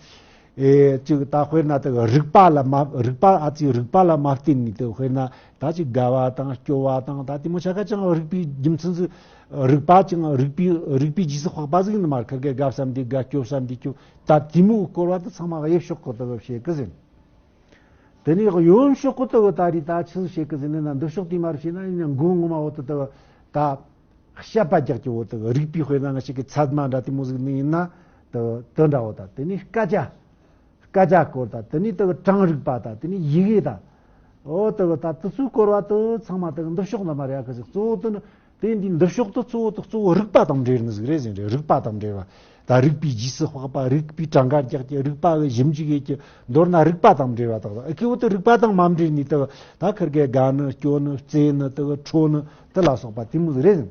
ཨེ་ཅིག་ད་དཔེར་ན་དེ་རིག་པ་ལ་མ་རིག་པ་ཨ་ཙི་རིག་པ་ལ་མ་བརྟེན་ནས་དེ་དཔེར་ན་ད་ཅིག་དགའ་བ་དང་སྐྱོ་བ་དང་ད་དེ་མོ་ཆ་ག་ཅང་རིག་པའི་རྒྱུ་མཚན་ཟིག་རིག་པ་ཅང་རིག་པའི་རིག་པའི་རྗེས་སུ་དཔག་པ་ཟིག་ཡིན་ནི་མ་རེད། ཁ་གེ་དགའ་བསམ་དེ་དགའ་སྐྱོ་བསམ་དེ་སྐྱོ། ད་དེ་མོ་སྐོར་བ་དེ་ཚང་མ་དབྱིབས་ཕྱོགས་གི་དེ་བཤད་གི་ཟིན། དེ་ནས་གཡོན་ཕྱོགས་གི་དེ་ད་རེད། ད་ཆི་ཟིག་བཤད་གི་ཟིན་ན་འདི་ཕྱོགས་དེ་མ་རེད་བཤད་ན་ཡིན་ན་མགོ་ངོ་མ་འོ་དེ་དེ་ད། བཤད་པ་རྒྱག་གི་འོ་དེ་རིག་པའི་དཔེར་ན་ང་ཞིག་གི་ཚད་མ་འདྲ་དེ་མོ་ཟིག་ནི་ཡིན་ན་དེ་དེ་འདྲ་འོ། ད་དེ་ནས་སྐད་ཆ། སྐད་ཆ་སྐོར་ད་དེ་ནས་དེ་གྲངས་རིག་པ་ད་དེ་ནས་ཡི་གེ་ད། འོ་དེ་ད་དེ་ཚོའི་སྐོར་བ་དེ་ཚང་མ་དེ་འདི་ཕྱོགས་ན་མ་རེད་ཡ་གི་ཟིག་གཙོ་བོ་དེ་ནི་དེ་འདི་འདི་ཕྱོགས་དེ་གཙོ་བོ་དེ་གཙོ་བོ་རིག་པ་དང་འབྲེལ་ནི་ཟིག་རེད་ཟེར་རེད། རིག་པ་དང་འབྲེལ་བ། ད་རིག་པའི་རྗེས་སུ་དཔག་པ། རིག་པའི་གྲངས་ཀ་རྒྱག་གི། རིག་པ་གི་ཞིབ་འཇུག་ཡེད་ཀྱི། མདོར་ན་རིག་པ་དང་འབྲེལ་བ་དག་ཨ་ཁེ་བོ་དེ་རིག་པ་དང་མ་འབྲེལ་ནས་དེ་ད་ཁིར་གེ་དགའ་ནི་སྐྱོ་ནི་བརྩེ་ནི་དེ་ཁྲོ་ནི་དེ་ལ་སོགས་པ་དེ་མོ་ཟིག་རེད།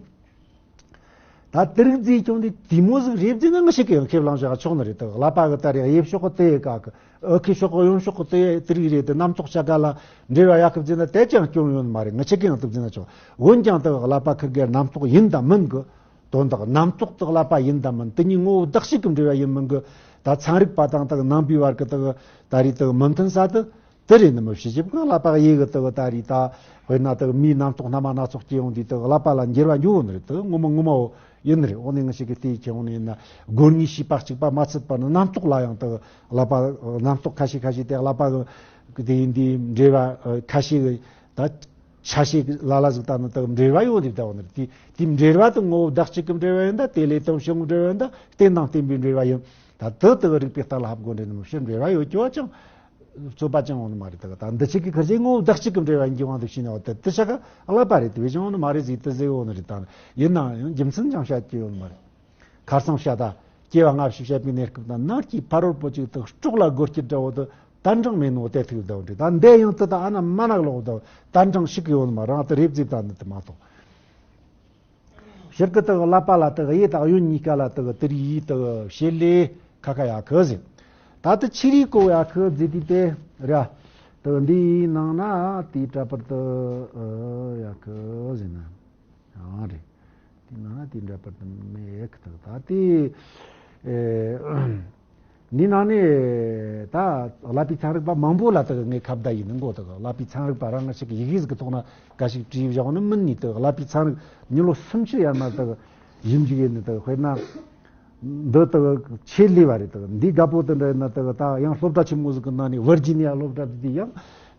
ད་དེ་རིགས་རྫས་ཀྱང་དེ་དེ་མོ་ཟིག་རེད་ཟེར་ན་ང་ཞིག་གི་ཡང་ཁེ་བླང་བྱ་ཆོག་ནི་རེད། དེ་ཀླད་པ་གི་ད་རེད་དབྱིབས་ཕྱོགས་གི་དེ་ཡི་ཀ་གི་ཨ་ཁེ་ཕྱོགས་གི་གཡོན་ཕྱོགས་གི་དེ་དེ་རིགས་རེད། དེ་རྣམ་རྟོག་བྱ་དགའ་ལ་འབྲེལ་བ་ཡག་གི་ཟེར་ན་དེ་ཅང་སྐྱོན་ཡོད་ནི་མ་རེད། ང་ཞིག་གི་ཡང་དེ་ཟེར་ན་ཆོག་འོན་ཀྱང་དེ་ཀླད་པ་ཁིར་གེ་རྣམ་རྟོག་ཡིན་དང་མིན་གི་དོན་དག་རྣམ་རྟོག་དེ་ཀླད་པ་ཡིན་དང་མིན་དེ་གཉིས་ངོ་བོ་བདག་གཅིག་གི་འབྲེལ་བ་ཡིན་མིན་གི་ད་ཚན་རིག་པ་དང་དེ་ནང་པའི་བར་གི་དེ་ད་རེད་དེ་མི་མཐུན་ས་དེ། དེ་རེད་ནི་མི་བྱེད་ཀྱི་ཀླད་པ་ཡི་གི་དེ་གི་ད་རེད་ད། དཔེར་ན་དེ་གི་མིའི་རྣམ་རྟོག་སྣ་མ་སྣ་ཚོགས་སྐྱེ་ཡོང་དུས་དེ་གི་ཀླད་པ་ལ་འགྱུར་བ་འགྱུར་ཡོང་ནི་རེད། དེ་གི་ངོ་མ་ངོ་མ་བོ་ཡིན་ནི་རེད། འོ་ནི་ང་ཞིག་གི་དེ་ཁྱེད་འོ་ནི་ཡིན་ན་སྒོ་ལྔའི་ཤེས་པ་གཅིག་པ་མ་ཚད་པ་ནི་རྣམ་རྟོག་ལ་ཡང་དེ་གི་ཀླད་པ་རྣམ་རྟོག་ཁ་ཤས་ཁ་ཤས་དེ་ཀླད་པ་གི་དེ་ཡིན་དུས་འབྲེལ་བ་ཁ་ཤས་གི་ད་ཆ་ཤས་ལ་ལ་ཟིག་ད་ནི་དེ་གི་འབྲེལ་བ་ཡོད་དེ་ད་འོ་ནི་རེད། དེ་དེ་འབྲེལ་བ་དེ་ངོ་བོ་བདག་གཅིག་གི་འབྲེལ་བ་ཡིན་ད། དེ་ལས་དང་བྱུང་འབྲེལ་བ་ཡིན་ད། རྟེན་དང་བརྟེན་པའི་འབྲེལ་བ་ཡིན་ད། དེ་དེ་གི་རིགས་པའི་རྟགས་ལ་ཧ་གོ་འདྲེ་ནི་མི་ཕྱིར་འབྲེལ་བ་ཡོད་རྒྱུ་བ་ཅང་རྩོད་པ་ཅང་འོང་ནི་མ་རེད། དེ་གི་ད་འདི་ཆེ་གི་ཁར་ཆེ་ངོ་བོ་བདག་གཅིག་གི་འབྲེལ་བ་འགྱུར་བ་འདུག་ཕྱིན་ཡོད་དེ་དེ་ཆ་ག་ཀླད་པ་རེད། དེ་བས་ཀྱང་འོང་ནི་མ་རེད་ཟིག་དེ་ཟེར་འོང་ནི་རེད། ད་ཡིན་ནའང་རྒྱུ་མཚན་ཅང་བཤད་རྒྱུ་ཡོད་ནི་མ་རེད། ཁ་སང་བཤད་ད་སྐྱེ་བ་སྔ་ཕྱི་བཤད་པའི་གནས་སྐབས་དང་ནང་གི་ཕ་རོལ་པོ་ཅིག་དག་སྲོག་ལ་རྒོལ་སྐྱེད་འདྲ་བོ་དེ་དན་གྲངས་མེད་ནོ་དེ་ཐུག་ད་འོང་རེད། ད་འདས་ཡང་དེ་ད་ཨ་ན་མ་ནག་ལོག་ད་དན་གྲངས་ཤིག་གི་ཡོད་ནི་མ་རང་དེ་རེད་ཟིག་ད་འདི་དེ་མ་གཏོགས། ཕྱིར་གི་དག་ཀླད་པ་ལ་དག་ཡེ་དག་གཡོན་གཉིས་ཀ་ལ་དག་དེ་རིགས་ཡིས་དག་བྱེད་ལས་ཁ་ཁ་ཡ་ཁི་ཟེར། ད་དེ་ཆི་རིགས་གོ་ཡ་ཁི་ཟེར་དུས་དེ་ར། དག་འདིའི་ནང་ན་དེའི་འདྲ་པར་དུ་ཡ་ཁི་ཟེར་ན། ཨང་རེད། དེའི་ནང་ན་དེའི་འདྲ་པར་དུ་མེད་ཁི་དག་ད་དེ། འདི་ནང་ནས་ད་ཀླད་པའི་ཚན་རིག་པ་མང་པོ་ལ་དག་ངས་ཁ་བརྡ་ཡིན་མགོ་དག་ཀླད་པའི་ཚན་རིག་པ་རང་ང་ཞིག་གི་ཡི་གེ་ཟིག་གི་ཐོག་ན་ག་ཞིག་བྲིས་བཞག་ནི་མིན་ནི་དག་ཀླད་པའི་ཚན་རིག་མྱི་ལོ་སུམ་ཅུ་ཡར་མར་དག་ཞིབ་འཇུག་ཡིན་ནི་དག་དཔེར་ན་འདི་དག་ཆེད་ལས་པ་རེད། དག་འདི་དགའ་པོ་དེ་འདྲ་ཡིན་ན་དག་ད་ཡང་སློབ་གྲྭ་ཆེན་མོ་ཟིག་གི་ནང་ནས་ཝར་ཇི་ནི་ཡ་སློབ་གྲྭ་དེ་དེ་ཡང་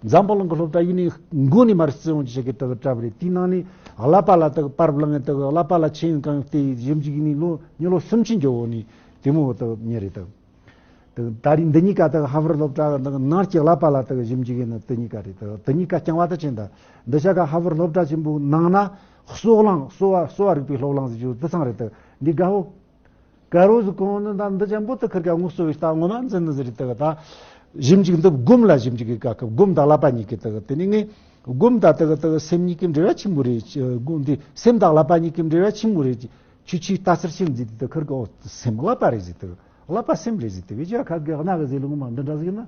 འཛམ་བུ་གླིང་གི་སློབ་གྲྭ་ཡིན་ནི་མགོ་ནས་མར་བརྩི་ཡོང་ཅི་ཞིག་གི་དག་གྲབས་རེད། དེའི་ནང་ནས་ཀླད་པ་ལ་དག་པར་བླངས་དག་ཀླད་པ་ལ་ཆེད་ཡོང་གང་དེ་ཞིབ་འཇུག་ཡིན་ནི་ལོ་མྱི་ལོ་སུམ་ཅུ་འགྱོ་འོ་ནི་དེ་མོ་དག་མྱི་རེད་དག་དེ་ད་རིང་འདི་གཉིས་ཀ་དག་ཧ་ཝར་སློབ་གྲྭ་གི་ནང་ནང་གི་ཀླད་པ་ལ་དག་ཞིབ་འཇུག་ཡིན་ན་དེ་གཉིས་ཀ་རེད། དག་དེ་གཉིས་ཀ་རྐྱང་བ་དུ་ཕྱིན་ད་འདི་ཤ་ཀ་ཧ་ཝར་སློབ་གྲྭ་ཆེན་པོའི་ནང་ན་གསོ་གླང་གསོ་བ་གསོ་བ་རིག་པའི་སློབ་གླིང་ཟེར་རྒྱུ་དེ་ཚང་རེད། དག་འདི་དགའ་བོ་དཀར་བོ་ཟིག་གོང་ནི་ད་འདི་ཅན་པོ་དག་ཁིར་ཀ་ངོ་གསོ་བའི་རྟགས་ངོ་མ་འཛིན་ནི་ཟེར་རེད། དག་ད་ཞིབ་འཇུག་འདི་སྒོམ་ལ་ཞིབ་འཇུག་གི་སྐབས་སྐབས་སྒོམ་དང་ཀླད་པ་གཉིས་ཀྱི་དག་དེ་ནི་ངས་སྒོམ་དང་དག་དག་སེམས་གཉིས་ཀྱི་འབྲེལ་བ་ཆི་མོ་རེད། སྒོམ་འདི་སེམས་དང་ཀླད་པ་གཉིས་ཀྱི་འབྲེལ་བ་ཆི་མོ་རེད། ཁྱོད་ཆོས་ལྟ་ཚུལ་ཤེས་མཛད་དེ་ཁུར་གི་འོ་སེམས་ཀླད་པ་རེད་ཟེར་དུས་ཀླད་པ་སེམས་རེད་ཟེར་དུས་བེད་སྤྱོད་ཁ་གི་གནའ་གི་ཟེར་ལུགས་མ་འདི་འདྲ་ཟིག་ཡིན་ན།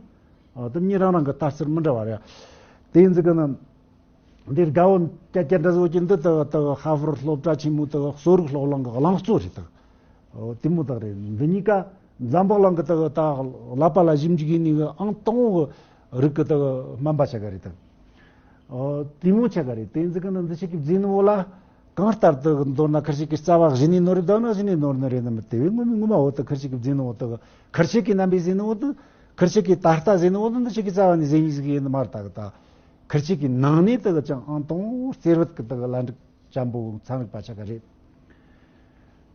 ཨ་དེ་མྱི་རང་རང་གི་ལྟ་ཚུལ་མི་འདྲ་བ་རེད། དེ་ཡིན་ཟིག་གི་ན། འདིར་དགའ་བོ་སྐྱ་སྐྱ་འདྲ་བོ་ཅིག་འདི་དག་དག་ཧ་ཝར་སློབ་གྲྭ་ཆེན་མོའི་དག་གསོ་རིག་སློབ་གླིང་གི་གླིང་གཙོ་རེད་དག་འོ་དེ་མོ་དག་རེད། འདི་གཉིས་ཀ་འཛམ་བུ་གླིང་གི་དག་ད་ཀླད་པ་ལ་ཞིབ་འཇུག་ཡིན་ནི་གི་ཨང་དང་བོ་གི་རིགས་གི་དག་སྨན་པ་ཆ་ག་རེད་དག་ཨོ། དེ་མོ་ཆ་ག་རེད། དེ་ཚོ་གི་ནང་འདི་ཞིག་གི་རྫས་ནི་འོ་ལ། གང་ལྟར་དུ་མདོར་ན་ཁིར་ཞིག་གི་རྩ་བ་གཞི་ནས་ནོར་རེ་བསྡད་ན་གཞི་ནས་ནོར་ནི་རེད་ནི་མི་དེ་བས་ངོ་མ་ངོ་མ་འོ་དུ་ཁིར་ཞིག་གི་རྫས་ནི་འོ་དུ་ཁིར་ཞིག་གི་རྣམ་པའི་རྫས་ནི་འོ་དུ་ཁིར་ཞིག་གི་ད་ལྟ་རྫས་ནི་འོ་དུ་འདི་ཞིག་གི་རྩ་བ་ནས་རྫས་ཉིད་ཟིག་ཡིན་ནི་མ་རེད་ད་གི་ད། ཁིར་ཞིག་གི་ནང་ནས་དུ་གི་ཅང་ཨང་དང་རྩེར་བུད་གི་དུ་གི་ལ་འགྲིག་ཅམ་པོ་ཚན་རིག་པ་ཆ་ག་རེད།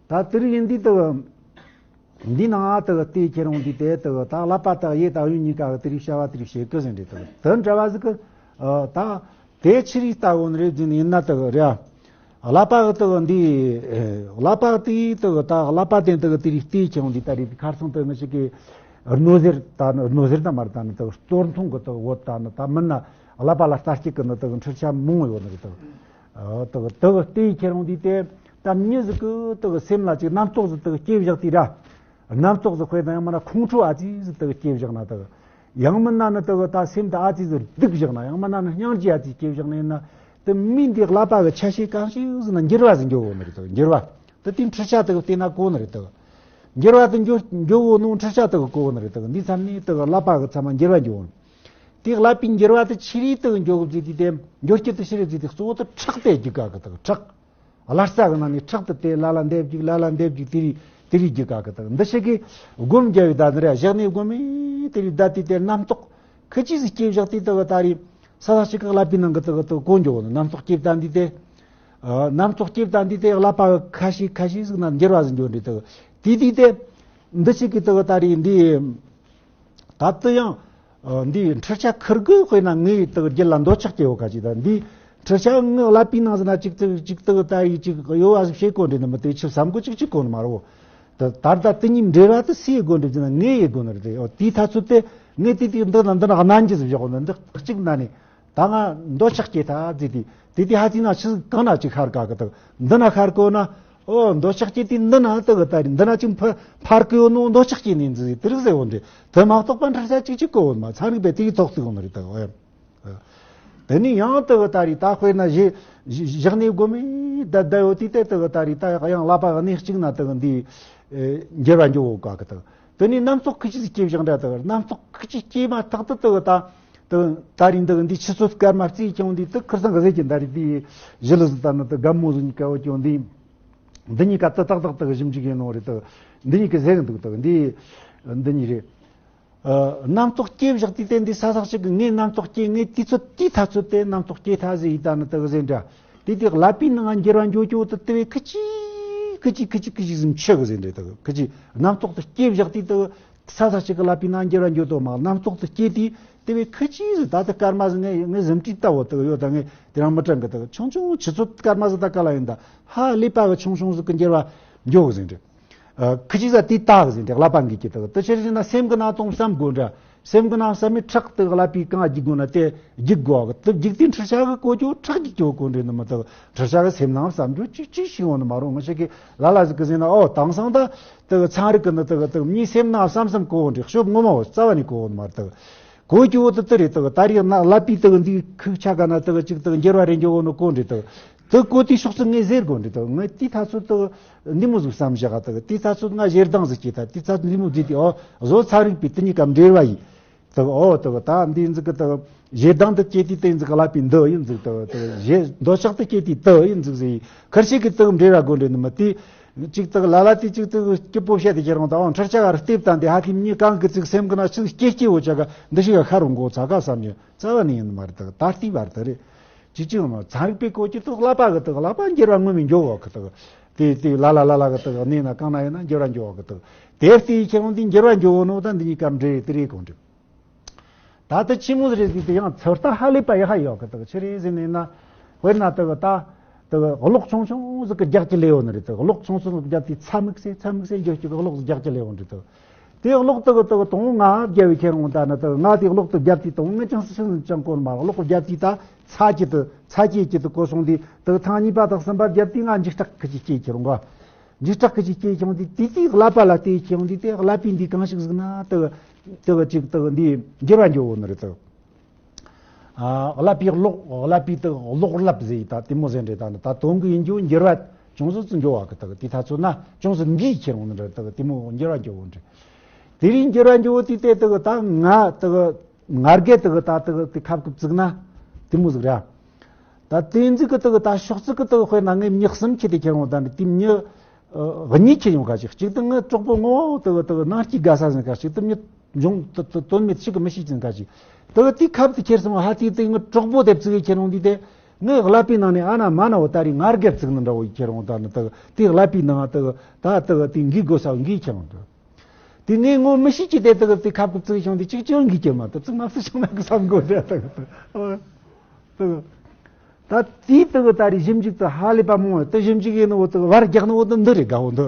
ད་དེ་རིགས་ཡིན་དུས་དུ་འདི་ནང་ཨ་དག་དེ་ཁྱེད་རང་འདི་དེ་དག་ད་ཀླད་པ་དག་ཡེ་དག་ཡུལ་གཉིས་ཀ་དེ་རིགས་བྱ་བ་དེ་རིགས་བྱེད་ཀི་ཟིན་རེད་དག་དེ་འདྲ་བ་ཟིག་གི་ད་དེ་ཆི་རིགས་ལྟ་བུ་ནི་རེད་ཟིན་ཡིན་ན་དག་རེད། ཀླད་པ་གི་དག་འདི་ཀླད་པ་དེ་དག་ད་ཀླད་པ་དེ་དག་དེ་རིགས་དེ་ཁྱེད་རང་འདི་ད་རེད་ཁར་སང་དུ་ང་ཞིག་གི་རྣོ་ཟེར་ད་ནི་རྣོ་ཟེར་ད་མར་ད་ནི་དག་གཏོར་མཐོང་གི་དག་བོད་ད་ནི་ད་མིན་ན་ཀླད་པ་ལ་ལྟ་སྐྱེད་གི་ནི་དག་འཕྲུལ་ཆ་མང་བོ་ཡོད་ནི་རེད་དག་ཨ་དག་དག་ལྟེ་ཁྱེད་རང་འདི་དེ་ད་མྱི་ཟིག་གི་དག་སེམས་ལ་ཅིག་རྣམ་རྟོག་ཟིག་དག་སྐྱེ་བཞག་དུས་ར། རྣམ་རྟོག་ཟིག་དཔེར་ན་ཡང་མིན་ན་ཁོང་ཁྲོ་ཨ་ཙི་ཟིག་དག་སྐྱེ་བཞག་ན་དག་ཡང་མིན་ན་ནི་དག་ད་སེམས་དེ་ཨ་ཙི་ཟིག་སྡུག་བཞག་ན་ཡང་མིན་ན་ནི་སྙིང་རྗེ་ཨ་ཙི་སྐྱེ་བཞག་ན་ཡིན་ན་དེ་མི་འདི་ཀླད་པ་གི་ཆ་ཤས་གང་ཞིག་ཟིག་ན་འགྱུར་བ་ཟིག་འགྱུར་འོང་ནི་རེད་དག་འགྱུར་བ་དེ་དེ་འཕྲུལ་ཆ་དག་བལྟས་ན་གོ་ནི་རེད་དག་འགྱུར་བ་དེ་འགྱོ་འགྱོ་གོ་ནོ་འཕྲུལ་ཆས་དེ་གི་གོ་ནི་རེད། དེ་གི་འདི་ཚང་མ་དེ་གི་ཀླད་པ་གི་ཚང་མ་འགྱུར་བ་འགྱོ་གོ་ནི། དེ་ཀླད་པའི་འགྱུར་བ་དེ་ཆི་རེད་དེ་གི་འགྱོ་གི་བཟེ་དུས་དེ་འགྱུར་རྒྱུ་དེ་ཆི་རེད་བཟེ་དུས་གཙོ་བོ་དེ་ཁྲག་དེ་རྒྱུག་ག་གི། དེ་གི་ཁྲག་ལ་རྩ་གི་ནང་ནས་ཁྲག་དེ་དེ་ལ་ལ་འདེབས་རྒྱུག་ལ་ལ་འདེབས་རྒྱུག་དེ་རེད་དེ་རེད་རྒྱུག་ག་གི། དེ་གི་འདི་ཞིག་གི་སྒོམ་རྒྱབ་བའི་ད་ནི་རེད། བཞག་ནས་སྒོམ་མེད་དེ་རེད་ད། དེ་དེ་རྣམ་རྟོག་ཁི་ཅི་ཟིག་སྐྱེ་བཞག་དེ་དེ་གི་ད་རེད། ས་ས་ཞིག་གི་ཀླད་པའི་ནང་གི་དེ་གི་དེ་གི་གོ་འགྱོ་གོ་ནི། རྣམ་རྟོག་སྐྱེ་ད་འདི་དེ། ཨ། རྣམ་རྟོག་སྐྱེ་ད་འདི་དེ་ཀླད་པ་གི་ཁ་ཤས་ཁ་ཤས་ཟིག་ན་འགྱུར་བ་ཟིག་འགྱོ་འདི་དེ་གི། དེ་དེ་དེ་འདི་ཞིག་གི་དེ་གི་ད་རེད་འདི། ད་དུ་ཡང་། ཨ། འདི་འཕྲུལ་ཆས་ཁུར་གི་དཔེར་ན་ངའི་དེ་གི་རྒྱུད་ལ་འདོད་ཆགས་སྐྱེ་བོ་ཁ་ཅིག་ད་འདི། འཕྲུལ་ཆས་ངའི་ཀླད་པའི་ནང་ཟིན་ན་ཅིག་དེ་ཅིག་དེ་གི་ད་ཡི་ཅིག་ཡོད་བ་ཟིག་བྱེད་གོ་འདྲི་ནི་མི་དེ་ཆི་བསམ་གོ་ཅིག་ཅིག་གོ་ནི་མ་རོ། ད་ད་ལྟ་དེ་གཉིས་འབྲེལ་བ་དེ་སུ་ཡི་སྒོ་འབྲེལ་ཟེར་ན་ངའི་ཡི་སྒོ་ནི་རེད་དེ། ཨོ། དེའི་ཐ་ཚོད་དེ་ངས་དེ་དེ་འདི་ན་འདི་ན་གནང་རྒྱུ་ཟིག་བཞག་གོ་ནི་འདི་གཅིག་ན་ནི། ད་ང་འདོད་ཆགས་སྐྱེ་ཐལ་ཟེར་དེ། དེ་དེ་ཧ་ཅི་ན་ཆི་ཟིག་གང་ན་ཅིག་ཤར་ག་གི་དག་འདི་ན་ཤར་གོ་ན། ཨོ། འདོད་ཆགས་སྐྱེ་དེ་འདི་ན་དག་གི་ད་རེད། འདི་ན་ཅིག་འཕར་འཕར་གི་ཡོད་ནོ་འདོད་ཆགས་སྐྱེ་ནི་འཛི་དེ་རིགས་ཟེར་བོ་འདི་དེ་མ་གཏོགས་པ་འཕྲུལ་ཆས་ཅིག་ཅིག་གོ་བོ་མ་ཚན་རིག་པས་དེ་གི་ཐོག་ཏུ་ཡོང་ནི་རེད་དག་ཨོ། དེ་ནས་ཡང་དེ་གི་ད་རེས་ད་དཔེར་ན་བཞི་བཞག་ནས་སྒོམ་མེད་ད་ད་ཡོད་དུས་དེ་དེ་གི་ད་རེས་ད་ཡང་ཀླད་པ་གི་གནས་གཅིག་ན་དེ་གི་འདི་འགྱུར་བ་འགྱོ་གོ་ག་གི་དེ། དེ་ནས་རྣམ་རྟོག་ཁི་ཅི་ཟིག་སྐྱེ་བཞག་འདྲ་དེ་གི་རྣམ་རྟོག་ཁི་ཅི་སྐྱེ་མ་ཐག་ཏུ་དེ་གི་ད་དེ་ད་རེས་འདི་གི་འདི་ཆུ་ཚོད་སྐར་མ་རྩིས་ཀྱང་འདི་དེ་ཁིར་སང་གི་ཟེར་གྱི་འདྲ་རེད། དེ་ཞི་ལི་ཟིག་ད་ནི་དེ་དགའ་མོ་ཟིག་གཉིས་ཀ་བོ་ཀྱང་འདི་འདི་གཉིས་ཀ་དེ་ཏག་ཏག་དེ་གི་ཞིབ་འཇུག་ཡིན་ནོ་རེད། དེ་འདི་གཉིས་ཀ་ཟེར་གི་འདུག་དེ་གི་འདི་འདི་གཉིས་རེད། ཨ། རྣམ་རྟོག་སྐྱེ་བཞག་དུས་དེ་འདི་ས་ས་ཞིག་གི་ངའི་རྣམ་རྟོག་སྐྱེ། ངའི་དུས་ཚོད་དེའི་ཐ་ཚོད་དེ་རྣམ་རྟོག་སྐྱེ་ཐ་ཟེར་ཡི་ད་ནི་དག་ཟེར་འདྲ། དེ་དེ་ཀླད་པའི་ནང་འགྱུར་བ་འགྱོ་རྒྱུ་དེ་དེ་བས་ཁི་ཅི་ཁི་ཅི་ཁི་ཅི་ཁི་ཅི་ཟིན་ཆི་གི་ཟེར་འདྲ་དག་ཁི་ཅི་རྣམ་རྟོག་དེ་སྐྱེ་བཞག་དུས་དེ་ས་ས་ཞིག་གི་ཀླད་པའི་ནང་འགྱུར་བ་འགྱོ་དོ་མ་རྣམ་རྟོག་དེ་སྐྱེ་དུས་དེ་བས་ཁི་ཅི་ཟིན་ད་དེ་སྐར་མ་ཟིན་ངས་ངས་གཟིམ་ཁྲིད་ལྟ་བོ་དེ་ཡོད། ད་ངས་དེ་རང་མི་དྲན་གི་དག་ཆུང་ཆུང་ཆུ་ཚོད་སྐར་མ་ཟིན་ད་ག་ལ་ཡིན་ད་ཧ་ཀླད་པ་གི་ཆུང་ཆུང་ཟིག་གི་འགྱུར་བ་འགྱོ་གི་ཟེར་འདྲ། ཨ། ཁི་ཅི་ཟ་དེ་ལྟ་གི་ཟེར་འདྲ་ཀླད་པ་འགི་གི་དག་དེ་ཕྱིར་ཟེར་ན་སེམས་གི་ནང་དོན་བསམ་དགོས་འདྲ། སེམས་གི་ནང་བསམ་མི་ཁྲག་དེ་ཀླད་པའི་གང་རྒྱུག་དགོས་ན་དེ་རྒྱུག་དགོས་གི་དེ་རྒྱུག་དེ་འཕྲུལ་ཆས་གི་གོ་རྒྱུ་ཁྲག་རྒྱུག་རྒྱུ་གོ་འདྲ་ནི་མི་དག་འཕྲུལ་ཆས་གི་སེམས་ནང་བསམ་རྒྱུ་ཅི་ཅི་ཞིག་ཡོང་ནི་མ་རུང་། ང་ཞིག་གི་ལ་ལ་ཟིག་གི་ཟེར་ན་ཨོ་དེང་སང་ད་དེ་ཚན་རིག་གི་ནི་དེ་དེ་མྱི་སེམས་ནང་བསམ་བསམ་གོ་འདྲ་ཤོབ་ངོ་མ་བོ་རྩ་བ་ནས་གོ་ནི་མ་རེད་དག་གོ་རྒྱུ་བོ་དེ་དེ་རེད་དག་ད་རེས་ན་ཀླད་པའི་དེ་འདི་ཁུག་ཆ་ག་ན་དེ་ཅིག་དེ་འགྱུར་བ་རེ་འགྱོ་གོ་ནི་གོ་འདྲ་དག་དེ་གོ་དུས་ཕྱོགས་སུ་ངས་ཟེར་དགོས་འདྲ་དག་ངས་དེའི་ཐ་ཚོད་དེ་འདི་མོ་ཟིག་བསམ་བཞག་ག་དག་དེའི་ཐ་ཚོད་ང་ཞེ་སྡང་ཟིག་སྐྱེས་ད་དེའི་ཐ་ཚོད་འདི་མོ་བརྗེད་དུས་ཨོ་བཟོ་ཚན་རིག་པའི་དེ་གཉིས་ཀ་འབྲེལ་བ་ཡིན་དག་ཨོ་དག་ད་འདི་ཟིག་གི་དག་ཞེ་སྡང་དེ་སྐྱེས་དུས་དེ་ཟིག་གི་ཀླད་པའི་འདི་ཡིན་ཟིག་དག་དག་ཞེ་འདོད་ཆགས་དེ་སྐྱེས་དུས་དེ་ཡིན་ཟིག་ཟེར་ཡིན་ཁར་ཤེས་གི་དག་འབྲེལ་བ་དགོས་འདྲ་ནི་མི་དེ། གཅིག་དག་ལ་ལ་དེ་གཅིག་དག་སྐྱིད་པོ་བཤད་དེ་ཁྱེད་རང་དང་འཕྲུལ་ཆས་གར་ལྟེབ་དང་དེ་ཧ་ལས་མྱི་གང་གི་ཚིག་སེམས་གི་ན་ཆི་སྐྱེ་སྐྱེ་བོ་ཆ་ག་འདི་ཞིག་ཤར་རུང་གོ་ཚ་ག་བསམ་ཡོད་རྩ་བ་ནས་ཡིན་མ་རེད་དག་ད་ལྟའི་བར་དུ་རེད། ཅི་ཅི་ཡང་མ་ཚན་རིག་པའི་གོ་ཅི་དག་ཀླད་པ་གི་དག་ཀླད་པ་འགྱུར་བ་ངོ་མི་འགྱོ་བ་གི་དག་དེ་དེ་ལ་ལ་ལ་ལ་གི་དག་གནས་ན་གང་ན་ཡིན་ན་འགྱུར་བ་འགྱོ་བ་གི་དག་དེ་ལྟའི་ཁྱེད་རང་དེ་འགྱུར་བ་འགྱོ་བོ་ནོ་ད་འདི་གཉིས་ཀ་འབྲེལ་དེ་རེད་གོ་འགྲིག་ད་ལྟ་ཆི་མོ་རེད་ཟེར་དུས་ཡང་ཚོད་ལྟ་ཧ་ལས་པ་ཡག་ཧ་ཡོད་གི་དག་ཆི་རེད་ཟེར་ནས་ན། དཔེར་ན་དག་ད་དག་གློག་ཆུང་ཆུང་ཟིག་གི་རྒྱག་གི་ལས་ཡོད་ནི་རེད་དག་གློག་ཆུང་ཆུང་ཟིག་རྒྱབ་དུས་ཚ་མིག་སེ་ཚ་མིག་སེ་འགྱོ་རྒྱུ་གི་གློག་ཟིག་རྒྱག་གི་ལས་ཡོད་རེད་དག་དེ་གློག་དག་དག་དང་ང་རྒྱབ་བའི་ཁྱེད་རང་ད་ནི་དག་ང་དེ་གློག་དག་རྒྱབ་དུས་དང་ངས་ཅང་སུ་ཤི་ཟིན་ཅང་གོ་ནི་མ་གློག་རྒྱབ་དུས་ད་ཚ་གི་དུ་ཚ་གི་གི་དུ་གོ་སོང་དུས་དག་ཐེངས་གཉིས་པ་དག་གསུམ་པ་རྒྱབ་དུས་ང་འཇིགས་སྐྲག་གི་ཅིག་སྐྱེས་ཁྱེད་རང་ག་འཇིགས་སྐྲག་གི་ཅིག་སྐྱེས་ཀྱང་དེ་དེ་དེའི་ཀླད་པ་ལ་བལྟས་ཀྱང་དེ་དེ་ཀླད་པའི་འདི་གང་ཞིག་ཟིག་ན་དེ་དེ་ཅིག་དེ་འདི་འགྱུར་བ་འགྱོ་བོ་ནི་རེད་དེ། ཨ་ཀླད་པའི་གློག་ཀླད་པའི་དེ་གློག་ཀླད་ཟེར་ཡི་ད་དེ་མོ་ཟེར་འདྲ་ད་ནི་ད་དོན་གི་ཡིན་རྒྱུ་འགྱུར་བ་ཅུང་ཟད་ཙམ་འགྱོ་བ་གི་དེ་དེ་ཐ་ཚོད་ན་ཅུང་ཟད་འགྱིས་ཁྱེར་འོང་ནི་རེད་དེ་དེ་མོ་འགྱུར་བ་འགྱོ་བོ་འདྲ། དེ་རིང་འགྱུར་བ་འགྱོ་བོ་དེ་དེ་དེ་ད་ང་དེ་ང་རྒྱལ་དེ་ད་དེ་དེ་ཁབ་ཁུབ་བཙུགས་ན་དེ་མོ་ཟིག་ར། ད་དེ་ཟིག་གི་དག་ད་ཕྱོགས་ཚིག་གི་དག་དཔེར་ན་ངས་མྱི་གསུམ་ཁྱེར་ཏེ་ཁྱེར་འོང་ད་ནི་དེ་མྱི་གཉིས་ཁྱེར་ཡོང་ག་ཅིག་གཅིག་ཏུ་ངའི་གྲོགས་པོ་ངོ་བོ་དག་དག་ནང་སྐྱིད་དགའ་ས་ཟིན་ག་གཅིག་ཏུ་མྱི་འབྱུང་དོན་མེད་ཞིག་གི་མི་ཤེས་ཟིན་ག་ཅིག་དག་དེ་ཁབ་ཏུ་ཁྱེར་སོང་ཧ་དེ་དེ་ངའི་གྲོགས་པོ་དེ་བཙུགས་ཁྱེར་འོང་དུས་དེ་ངའི་ཀླད་པའི་ནང་ནས་ཨ་ན་མ་ན་བོ་ད་རེས་ང་རྒྱལ་བཙུགས་ནི་འདྲ་བོ་ཁྱེར་འོང་ད་ནི་དག་དེ་ཀླད་པའི་ནང་དག་ད་དག་དེ་འགྱིས་དགོས་ས་འགྱིས་ཁྱེར་འོང་དུ། དེ་ངས་ངོ་མི་ཤེས་ཀྱི་དེ་དག་དེ་ཁབ་ཀྱི་བཙུགས་བྱུང་དེ་གཅིག་ཀྱང་འགྱིས་ཀྱི་མ་ཐུབ་ཚིག་མ་བསུ་བྱུང་ན་གི་བསམ་དགོས་རེད་དག་དག་ད་དེའི་དག་ད་རེས་ཞིབ་འཇུག་ཏུ་ཧ་ལས་པ་མང་བ་དེ་ཞིབ་འཇུག་ཡིན་ནོ་དག་བར་རྒྱག་ནོ་དེ་འདི་རེད་དགའ་བོ་འདི།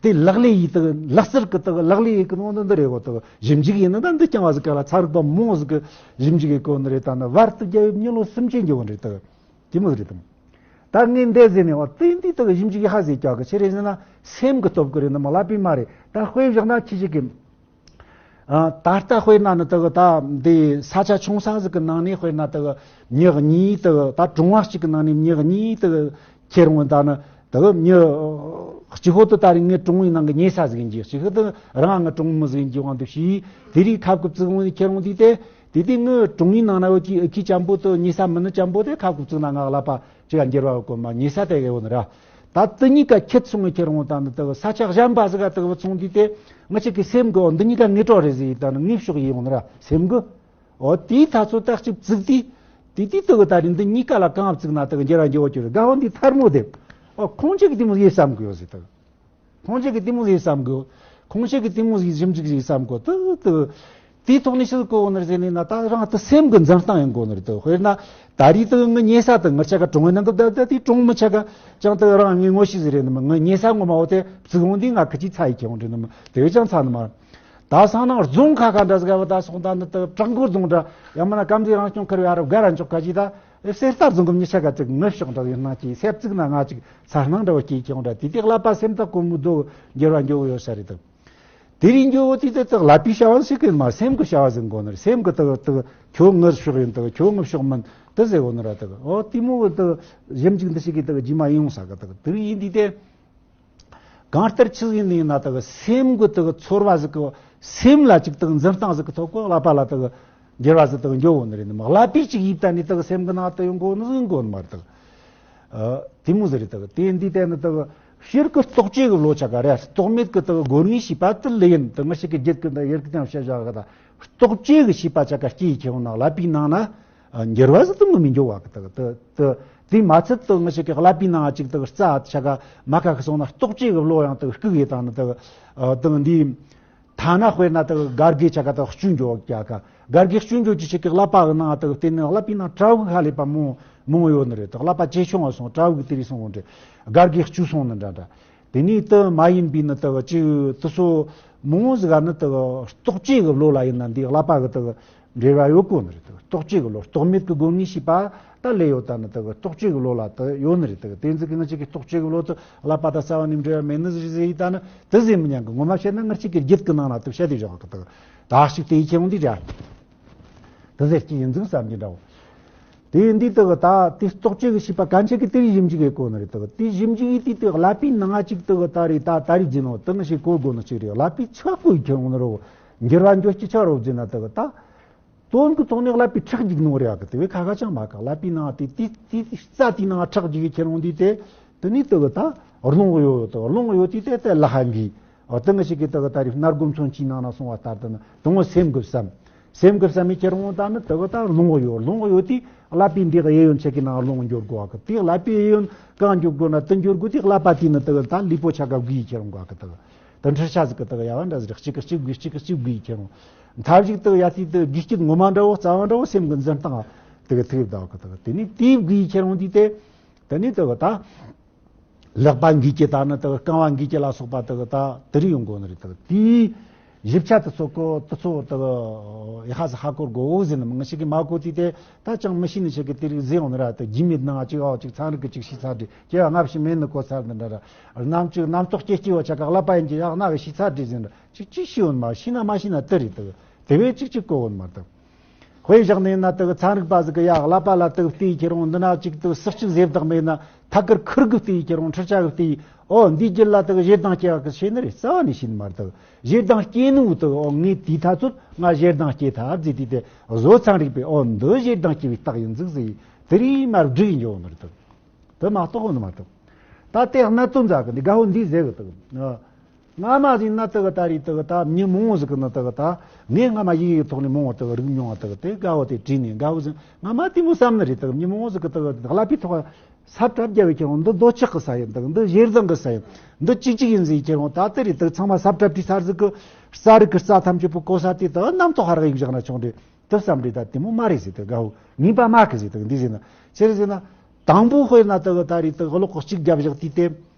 དེ་ལག་ལེན་ཡིན་དག་ལག་རྩལ་གི་དག་ལག་ལེན་ཡིན་གི་ནོ་འདི་འདི་རེད་གོ་དག་ཞིབ་འཇུག་ཡིན་ན་ད་འདི་རྐྱང་བ་ཟིག་ག་ལ་ཚ་རིག་པ་མང་ཟིག་གི་ཞིབ་འཇུག་ཡིན་གོ་ནི་རེད། ད་ནི་བར་དུ་རྒྱལ་བའི་མྱི་ལོ་སུམ་ཅུ་འགྱོ་གི་རེད་དག་དེ་མོ་རེད་དམ། ད་ངས་འདས་ཟེར་ནས་བ་དེ་འདི་དག་ཞིབ་འཇུག་ཧ་ཟེར་རྒྱག་གི་ཆི་རེད་ཟེར་ན་སེམས་གི་སྟོབས་གི་རེད་ནི་མ་ལབ་པའི་མ་རེད། ད་དཔེ་བཞག་ན་ཁྱི་ཞིག་གི་ད་ལྟ་དཔེར་ན་ནི་དག་ད་འདི་ས་ཆ་ཆུང་ས་ཟིག་གི་ནང་ནས་དཔེར་ན་དག་མྱི་གཉིས་དག་ད་གྲོང་བ་གཅིག་གི་ནང་ནས་མྱི་གཉིས་དག་ཁྱེར་འོང་ད་ནི་དག་མྱི་ གཅིག་པོ་དེ་ད་རེས་ངའི་གྲོང་བའི་ནང་གི་ཉེ་ས་ཟིག་ཡིན་གྱི། གཅིག་པོ་དེ་རང་ང་གྲོང་མི་ཟིག་ཡིན་གྱི་དབང་དུ་བྱས། དེ་རིགས་ཁབ་ཀྱི་བཙུགས་འོང་དུས་ཁྱེར་འོང་དུས་དེ། དེ་དུས་ངའི་གྲོང་བའི་ནང་ན་ཡོད་ཀྱི་ཨུ་ཁུ་ཅན་པོ་དེ་ཉེ་ས་མིན་ནི་ཅན་པོ་དེ་ཁབ་ཀྱི་བཙུགས་ན་ང་ཀླད་པ་ཅིག་ག་འགྱུར་བ་ཡོད་གོ་མ། ཉེ་ས་དེ་ག་ཡོད་ནི་ར། ད་དེ་གཉིས་ཀ་ཁྱེར་སོང་ངས་ཁྱེར་འོང་ད་ནི་དེ་ས་ཆ་གཞན་པ་ཟིག་ག་དེ་བུད་སོང་དུས་དེ། ང་ཅག་གི་སེམས་གི་འོ་འདི་གཉིས་ཀ་ངེས་གྲོགས་རེད་ཟེར་ད་ནི་ངེས་ཕྱོགས་ཡིན་འོང་ནི་ར་སེམས་གི། འོ་དེའི་ཐ་ཚོད་ད་གཅིག་བཙུགས་དུས། དེ་དུས་དེ་གི་ད་རིང་འདི་གཉིས་ཀ་ལ་གང་བཙུགས་ན་དེ་གི་འགྱུར་བ་འགྱུར་བ་གྱུར་རེད། དགའ་བོ་འདི་ཐལ་མོ་དེ། འོ་ཁོང་ཅག་གི་དེ་མོ་ཡིན་བསམ་གི་ཡོད་ཟེར་དེ། ཁོང་ཅག་གི་དེ་མོ་ཡིན་བསམ་གི། ཁོང་ཅག་གི་དེ་མོ་ཡིན་ཞིབ་འཇུག་ཡིན་བསམ་གི་དེ་དེ། དེའི་ཐོག་ནས་ཤི་གོ་ནར་ཟེར་ནས་ན་ད་རང་དེ་སེམས་གི་འཛིན་སྟངས་ཡིན་གོ་ནར་དེ། དཔེར་ན་ད་རིས་དེ་ངི་ཉེ་ས་དེ་ངི་ཆ་ག་གྲོང་ངི་ནང་གི་ད་ད་དེ་གྲོང་མི་ཆ་ག་ཅང་དེ་རང་ངི་ངོ་ཤེས་ཟེར་རེད་ནི་མ། ངི་ཉེ་ས་ངོ་མ་འོ་དེ་བཙུགས་འོང་དུས་ང་ཁི་ཅི་ཚ་ཡི་ཁྱེར་འོང་རེད་ནི་མ། དེ་བས་ཀྱང་ཚ་ནི་མ། ད་སང་ནང་རྫོང་ཁ་ཁ་འདྲ་ཟིག་བ་ད་སོང་ད་ནི་ད་བྲག་འགོ་རྫོང་འདྲ་ཡང་མིན་ན་སྐམ་རྫས་རང་སྐྱོང་ཁུལ་བ་ར་བརྒལ་ར་འཇོག་ཁ་ཅིག་ད་གསེར་རྟ་རྫོང་གི་མི་ཆ་ག་ཅིག་ངུ་ཕྱོགས་འདྲ་ཡོད་སྣང་གི་སེབ་བཙུགས་ན་ང་ཅིག་ཚ་སྣང་འདྲ་བ་སྐྱེས་ཀྱང་འདྲ། དེ་དེ་ཀླད་པ་སེམས་ཐག་གོར་མོ་རྡོ་འགྱུར་བ་འགྱུར་བ་ཡོད་ས་རེད་ད། དེ་རིང་འགྱུར་བ་དེ་ད་ད་ཀླད་པའི་བྱ་བ་ཟིག་གི་མ་སེམས་གི་བྱ་བ་ཟིག་གོ་ནི་རེད། སེམས་གི་ད་ད་ཁྱོད་ངུ་ཕྱོགས་ཡིན་ད་ཁྱོད་ངུ་ཕྱོགས་མིན་ད་ཟེར་གོ་ནི་ར་ད། འོ་དེ་མོ་གི་ད་ཞིབ་འཇུག་འདི་ཞིག་གི་ད་རྗེས་མ་ཡིན་ཡོང་ས་གི་ད་དེ་རིང་ཡིན་དུས་དེ། གང་ལྟར་ཆི་ཟིག་ཡིན་ན་ད་གི་སེམས་གི་ད་གི་ཚོར་བ་ཟིག་གི་སེམས་ལ་ཅིག་ད་གི་འཛིན་སྟངས་ཟིག་གི་ཐོག་གི་ཀླད་པ་ལ་ད་གི་འགྱུར་བ་ཟིག་ད་གི་འགྱོ་གོ་ནི་རེད་ནི་མ། ཀླད་པའི་ཅིག་ཡིབ་ད་ནི་ད་གི་སེམས་གི་ནང་ད་ཡོང་གོ་ནི་ཟིག་གོ་ནི་མ་རེད་ད་གི། ཨ། དེ་མོ་ཟིག་རེད་ད་གི། དེ་འདི་ལྟ་ནི་ད་གི་ཕྱིར་གི་རྟོག་བཅས་གི་བློ་ཆ་ག་རེད། རྟོག་མེད་གི་ད་གི་སྒོ་ནས་ཤེས་པ་དེ་ལས་ཡིན་ད་ངི་ཞིག་གི་རྒྱུད་གི་ད་ཡར་གི་དང་བཤད་བཞག་གི་ད་རྟོག་བཅས་གི་ཤེས་པ་ཆ་ག་སྐྱེས་ཁྱེར་འོང་ན་ཀླད་པའི་ནང་ན། འགྱུར་བ་ཟིག་ཏུ་མི་མི་འགྱུར་བ་གི་ད་གི་ད་གི་དེ་མ་ཚད་དུ་ངི་ཞིག་གི་ཀླད་པའི་ནང་ཅིག་ད་གི་རྩ་ཆ་ག་མ་ཁ་གི་སོང་ན་རྟོག་བཅས་གི་བློ་ཡང་ད་གི་སྐུག་ཡེ་དང་ནི་ད་གི་ད་གི་འདི་ཐ་ན་དཔེར་ན་ད་གི་སྒར་གི་ཆ་ག་ད་གི་བཅུད་འགྱོ་ག་ག་སྒར་གི་བཅུད་འགྱོ་ཅི་ཞིག་གི་ཀླད་པ་གི་ནང་ད་གི་དེ་ནི་ཀླད་པའི་ནང་དྲ་བུ་ཧ་ལས་པ་མོ་མོ་ཡོད་ནི་རེད། ད་གི་ཀླད་པ་ཇེ་ཆུང་བ་སོང་དྲ་བུ་གི་དེ་རིགས་སོང་འོང་འདྲ་སྒར་གི་བཅུད་སོང་ནི་འདྲ་འདྲ། དེ་ནས་དུ་མ་ཡིན་པའི་ནི་དུ་ཅིག་དུ་སོ་མང་ཟིག་ག་ནི་དུ་རྟོག་བཅས་ཀྱི་བློ་ལ་ཡིན་ན་འདི་ཀླད་པ་གི་དུ་འབྲེལ་བ་ཡོད་གོ་ནི་རེད། དུ་རྟོག་བཅས་ཀྱི་བློ་རྟོག་མེད་ཀྱི་སྒོ་ནས་ཤེས་པ་ད་ལས་ཡོད་ད་ནི་དུ་རྟོག་བཅས་ཀྱི་བློ་ལ་དུ་ཡོད་ནི་རེད། དུ་དེ་ཚིག་གི་ང་ཅིག་གི་རྟོག་བཅས་ཀྱི་བློ་དུ་ཀླད་པ་དང་རྩ་བ་ནས་འབྲེལ་བ་མེད་ནི་ཟིག་ཟེར་ཡི་ད་ནི་དུ་ཟེར་མི་ཉན་གི། ངོ་མ་བཤད་ན་ང་ཅིག་གི་རྒྱུད་ཀྱི་ནང་ལ་དུ་བཤད་དེ་བཞག་གི་དུ་ད་ཞིག་དེ་ཡི་ཁྱེད་འོང་འདི་འདྲ། དེ་ཟེར་གྱི་ཡིན་ཟིག་བསམ་གྱི་འདྲ་བོ། དེ་འདི་དག་ད་དེ་རྟོག་བཅས་ཀྱི་ཤེས་པ་གན་ཆད་ཀྱི་དེ་རིགས་ཞིབ་འཇུག་ཡེ་གོ་ནི་རེད་དག། དེ་ཞིབ་འཇུག་ཡེ་དུས་དེ་ཀླད་པའི་ནང་ཅིག་དག་ད་རེད་ད་ད་རེད་ཟེར་ནོ་དེ་ནི་ཞིག་གོ་དགོས་ནི་ཅིག་རེད། ཀླད་པའི་ཆག་གོ་ཡི་ཁྱེར་འོང་ནི་རོ། འགྱུར་བ་འགྱོ་ཅི་ཆག་རོ་ཟེར་ན་དག་ད། དོན་གྱི་ཐོག་ནས་ཀླད་པའི་ཁྲག་རྒྱུག་ནོ་རེད་ཨ་གི། དེ་བས་ཁ་ཁ་ཅང་མ་ག་ཀླད་པའི་ནང་དེ་དེ་དེ་རྩ་དེའི་ནང་ཁྲག་རྒྱུག་ཡི་ཁྱེར་འོང་དུས་དེ། དེ་ནི་དག་ད་རླུང་ཡོད་དག། རླུང་ཡོད་དུས་དེ་དེ་ལ་ཧ་འགི། འོ་དེ་ང་ཞིག་གིས་དེ་ག་ད་རེས་སྣ་སྒོ་མཚོན་གྱི་ནང་ན་སོང་བ་ལྟར་དུ་ནི་དུང་བ་སེམས་གི་བསམ། སེམས་གི་བསམ་མི་ཁྱེར་འོང་ད་ནི་དེ་ག་ད་རླུང་ཡོད། རླུང་ཡོད་དུས་ཀླད་པའི་འདི་ག་གཡས་གཡོན་ཆེ་གི་ནང་རླུང་འགྱུར་དགོས་གི། དེ་ཀླད་པའི་གཡས་གཡོན་གང་འགྱུར་དགོས་ན་དེ་འགྱུར་དགོས་དུས་ཀླད་པ་དེ་ནི་དེ་ག་ད་ལུས་པོ་ཆ་ག་བགོས་ཡི་ཁྱེར་འོང་གི་དེ་ག་ད་འཕྲུལ་ཆས་ཟིག་གི་དེ་ག་ཡ་བ་འདྲ་ཟིག་གཅིག་གི་གཅིག་བགོས་གཅིག་གི་གཅིག་བགོས་ཡི་ཁྱེར་འོང་། མཐའ་གཅིག་དེ་ག་ཡ་དེ་དེ་བགོས་སྐྱིད་ངོ་མ་འདྲ་བོ་རྩ་བ་འདྲ་བོ་སེམས་གི་འཛིན་སྟངས་དེ་ག་ཐུག་ཡོད་གི་དེ་ག་དེ་ནི་དེ་བགོས་ཡི་ཁྱེར་འོང་དུས་དེ་དེ་ནི་དེ་ག་ད། ལག་པ་འགུལ་གྱི་ད་ནི་དག་རྐང་བ་འགུལ་གྱི་ལ་སོགས་པ་དག་ད་དེ་རིགས་ཡོང་དགོས་ནི་རེད་དག། དེའི་ཞིབ་ཆ་དེ་ཚོ་གོ་དེ་ཚོ་དག་ཡ་ཧ་ས་ཧ་གོ་དགོས་འོ་ཟེར་ནི་མི་ཞིག་གིས་མ་གོ་དུས་དེ་ད་ཅང་མི་ཤེས་ནི་ཞིག་གིས་དེ་རིགས་ཟེར་ཡོང་ནི་ར། དེ་རྒྱུས་མེད་ནང་གཅིག་ཨོ་གཅིག་ཚན་རིག་གི་གཅིག་ཤེས་ཚར་དེ་ཁྱེད་ང་ཕྱི་མེད་ནི་གོ་ཚར་ནི་འདྲ་ར། རྣམ་གཅིག་རྣམ་རྟོག་སྐྱེ་སྐྱེ་བ་ཆ་ག་ཀླད་པ་ཡིན་གྱི་ཡག་ན་གི་ཤེས་ཚར་དེ་ཟེར་ནི་ར། གཅིག་གཅིག་ཤེས་ཡོང་མ་ཤེས་ན་མ་ཤེས་ན་དེ་རེད་དག། དེ་བས་གཅིག་གཅིག་གོ་འོ་ནི་མ་དག། དཔེ་བཞག་ནས་ན་དག་ཚན་རིག་པ་ཟིག་གི་ཡ་ཀླད་པ་ལ་དག་བལྟས་ཁྱེར་འོང་འདི་ན་ཅིག་དག་ཟག་བཅས་ཟེར་དག་མེད་ན་ཐད་ཀར་ཁུར་གི་བལྟས་ཁྱེར་འོང་འཕྲུལ་ཆས་གི་བལྟས། ཨོ་འདིའི་རྒྱུད་ལ་དག་ཞེ་སྡང་སྐྱེ་བ་གི་ཤེས་ནི་རེད། རྩ་བ་ནས་ཤེས་ནི་མ་རེད་དག། ཞེ་སྡང་སྐྱེ་ནི་འུ་དག་ཨོ་ངས་དེའི་ཐ་ཚོད་ང་ཞེ་སྡང་སྐྱེ་ཐབས་ཟེར་དུས་དེ་བཟོ་ཚན་རིག་པས་ཨོ་འདི་ཞེ་སྡང་སྐྱེ་བའི་རྟགས་ཡིན་ཟིག་ཟེར་དེ་རིགས་མར་བསྒྲིགས་ཡིན་འགྱོ་ནི་རེད་དག། དེ་མ་གཏོགས་འོ་ནི་མ་གཏོགས། ད་དེ་གནད་དོན་ཛ་གི་འདི་དགའ་བོ་འདི་ཟེར་གི་དག། སྔ་མ་ཟིག་ན་དག་ད་རེད་དག་ད་མྱི་མང་བོ་ཟིག་གི་ནི་དག་ད་ངས་སྔ་མ་ཡི་གེ་ཐོག་ནས་མང་བོ་དག་རིག་མྱོང་བ་དག་དེ་དགའ་བོ་དེ་བྲིས་ནས་དགའ་བོ་ཟིག་སྔ་མ་དེ་མོ་བསམ་ནི་རེད་དག། མྱི་མང་བོ་ཟིག་གི་དག་ཀླད་པའི་ཐོག་ས་བཀྲ་རྒྱབ་བའི་ཁྱེར་འོང་འདི་འདོད་ཆགས་གི་ས་ཡིན་དག། འདི་ཞེ་སྡང་གི་ས་ཡིན། འདི་གཅིག་གཅིག་ཡིན་ཟིག་ཁྱེར་འོང་ད་དེ་རེད་དག། ཚང་མ་ས་བཀྲ་བྲིས་ཚར་ཟིག་གི་རྩ་རིག་གི་རྩ་ཐམས་ཅད་པོ་གོ་ས་དེ་དག་རྣམ་རྟོག་ཧར་གི་བཞག་ན་ཆོག་འདྲེ། དེ་བསམ་རེད་ད་དེ་མོ་མ་རེད་ཟེར་དེ་དགའ་བོ་ངེས་པ་མ་གི་ཟེར་དེ་འདི་ཟེར་ན་ཆི་རེད་ཟེར་ན། དང་པོ་དཔེར་ན་དེ་གི་ད་རེད་དེ་གི་གློག་གི་གཅིག་རྒྱབ་བཞག་དུས་དེ།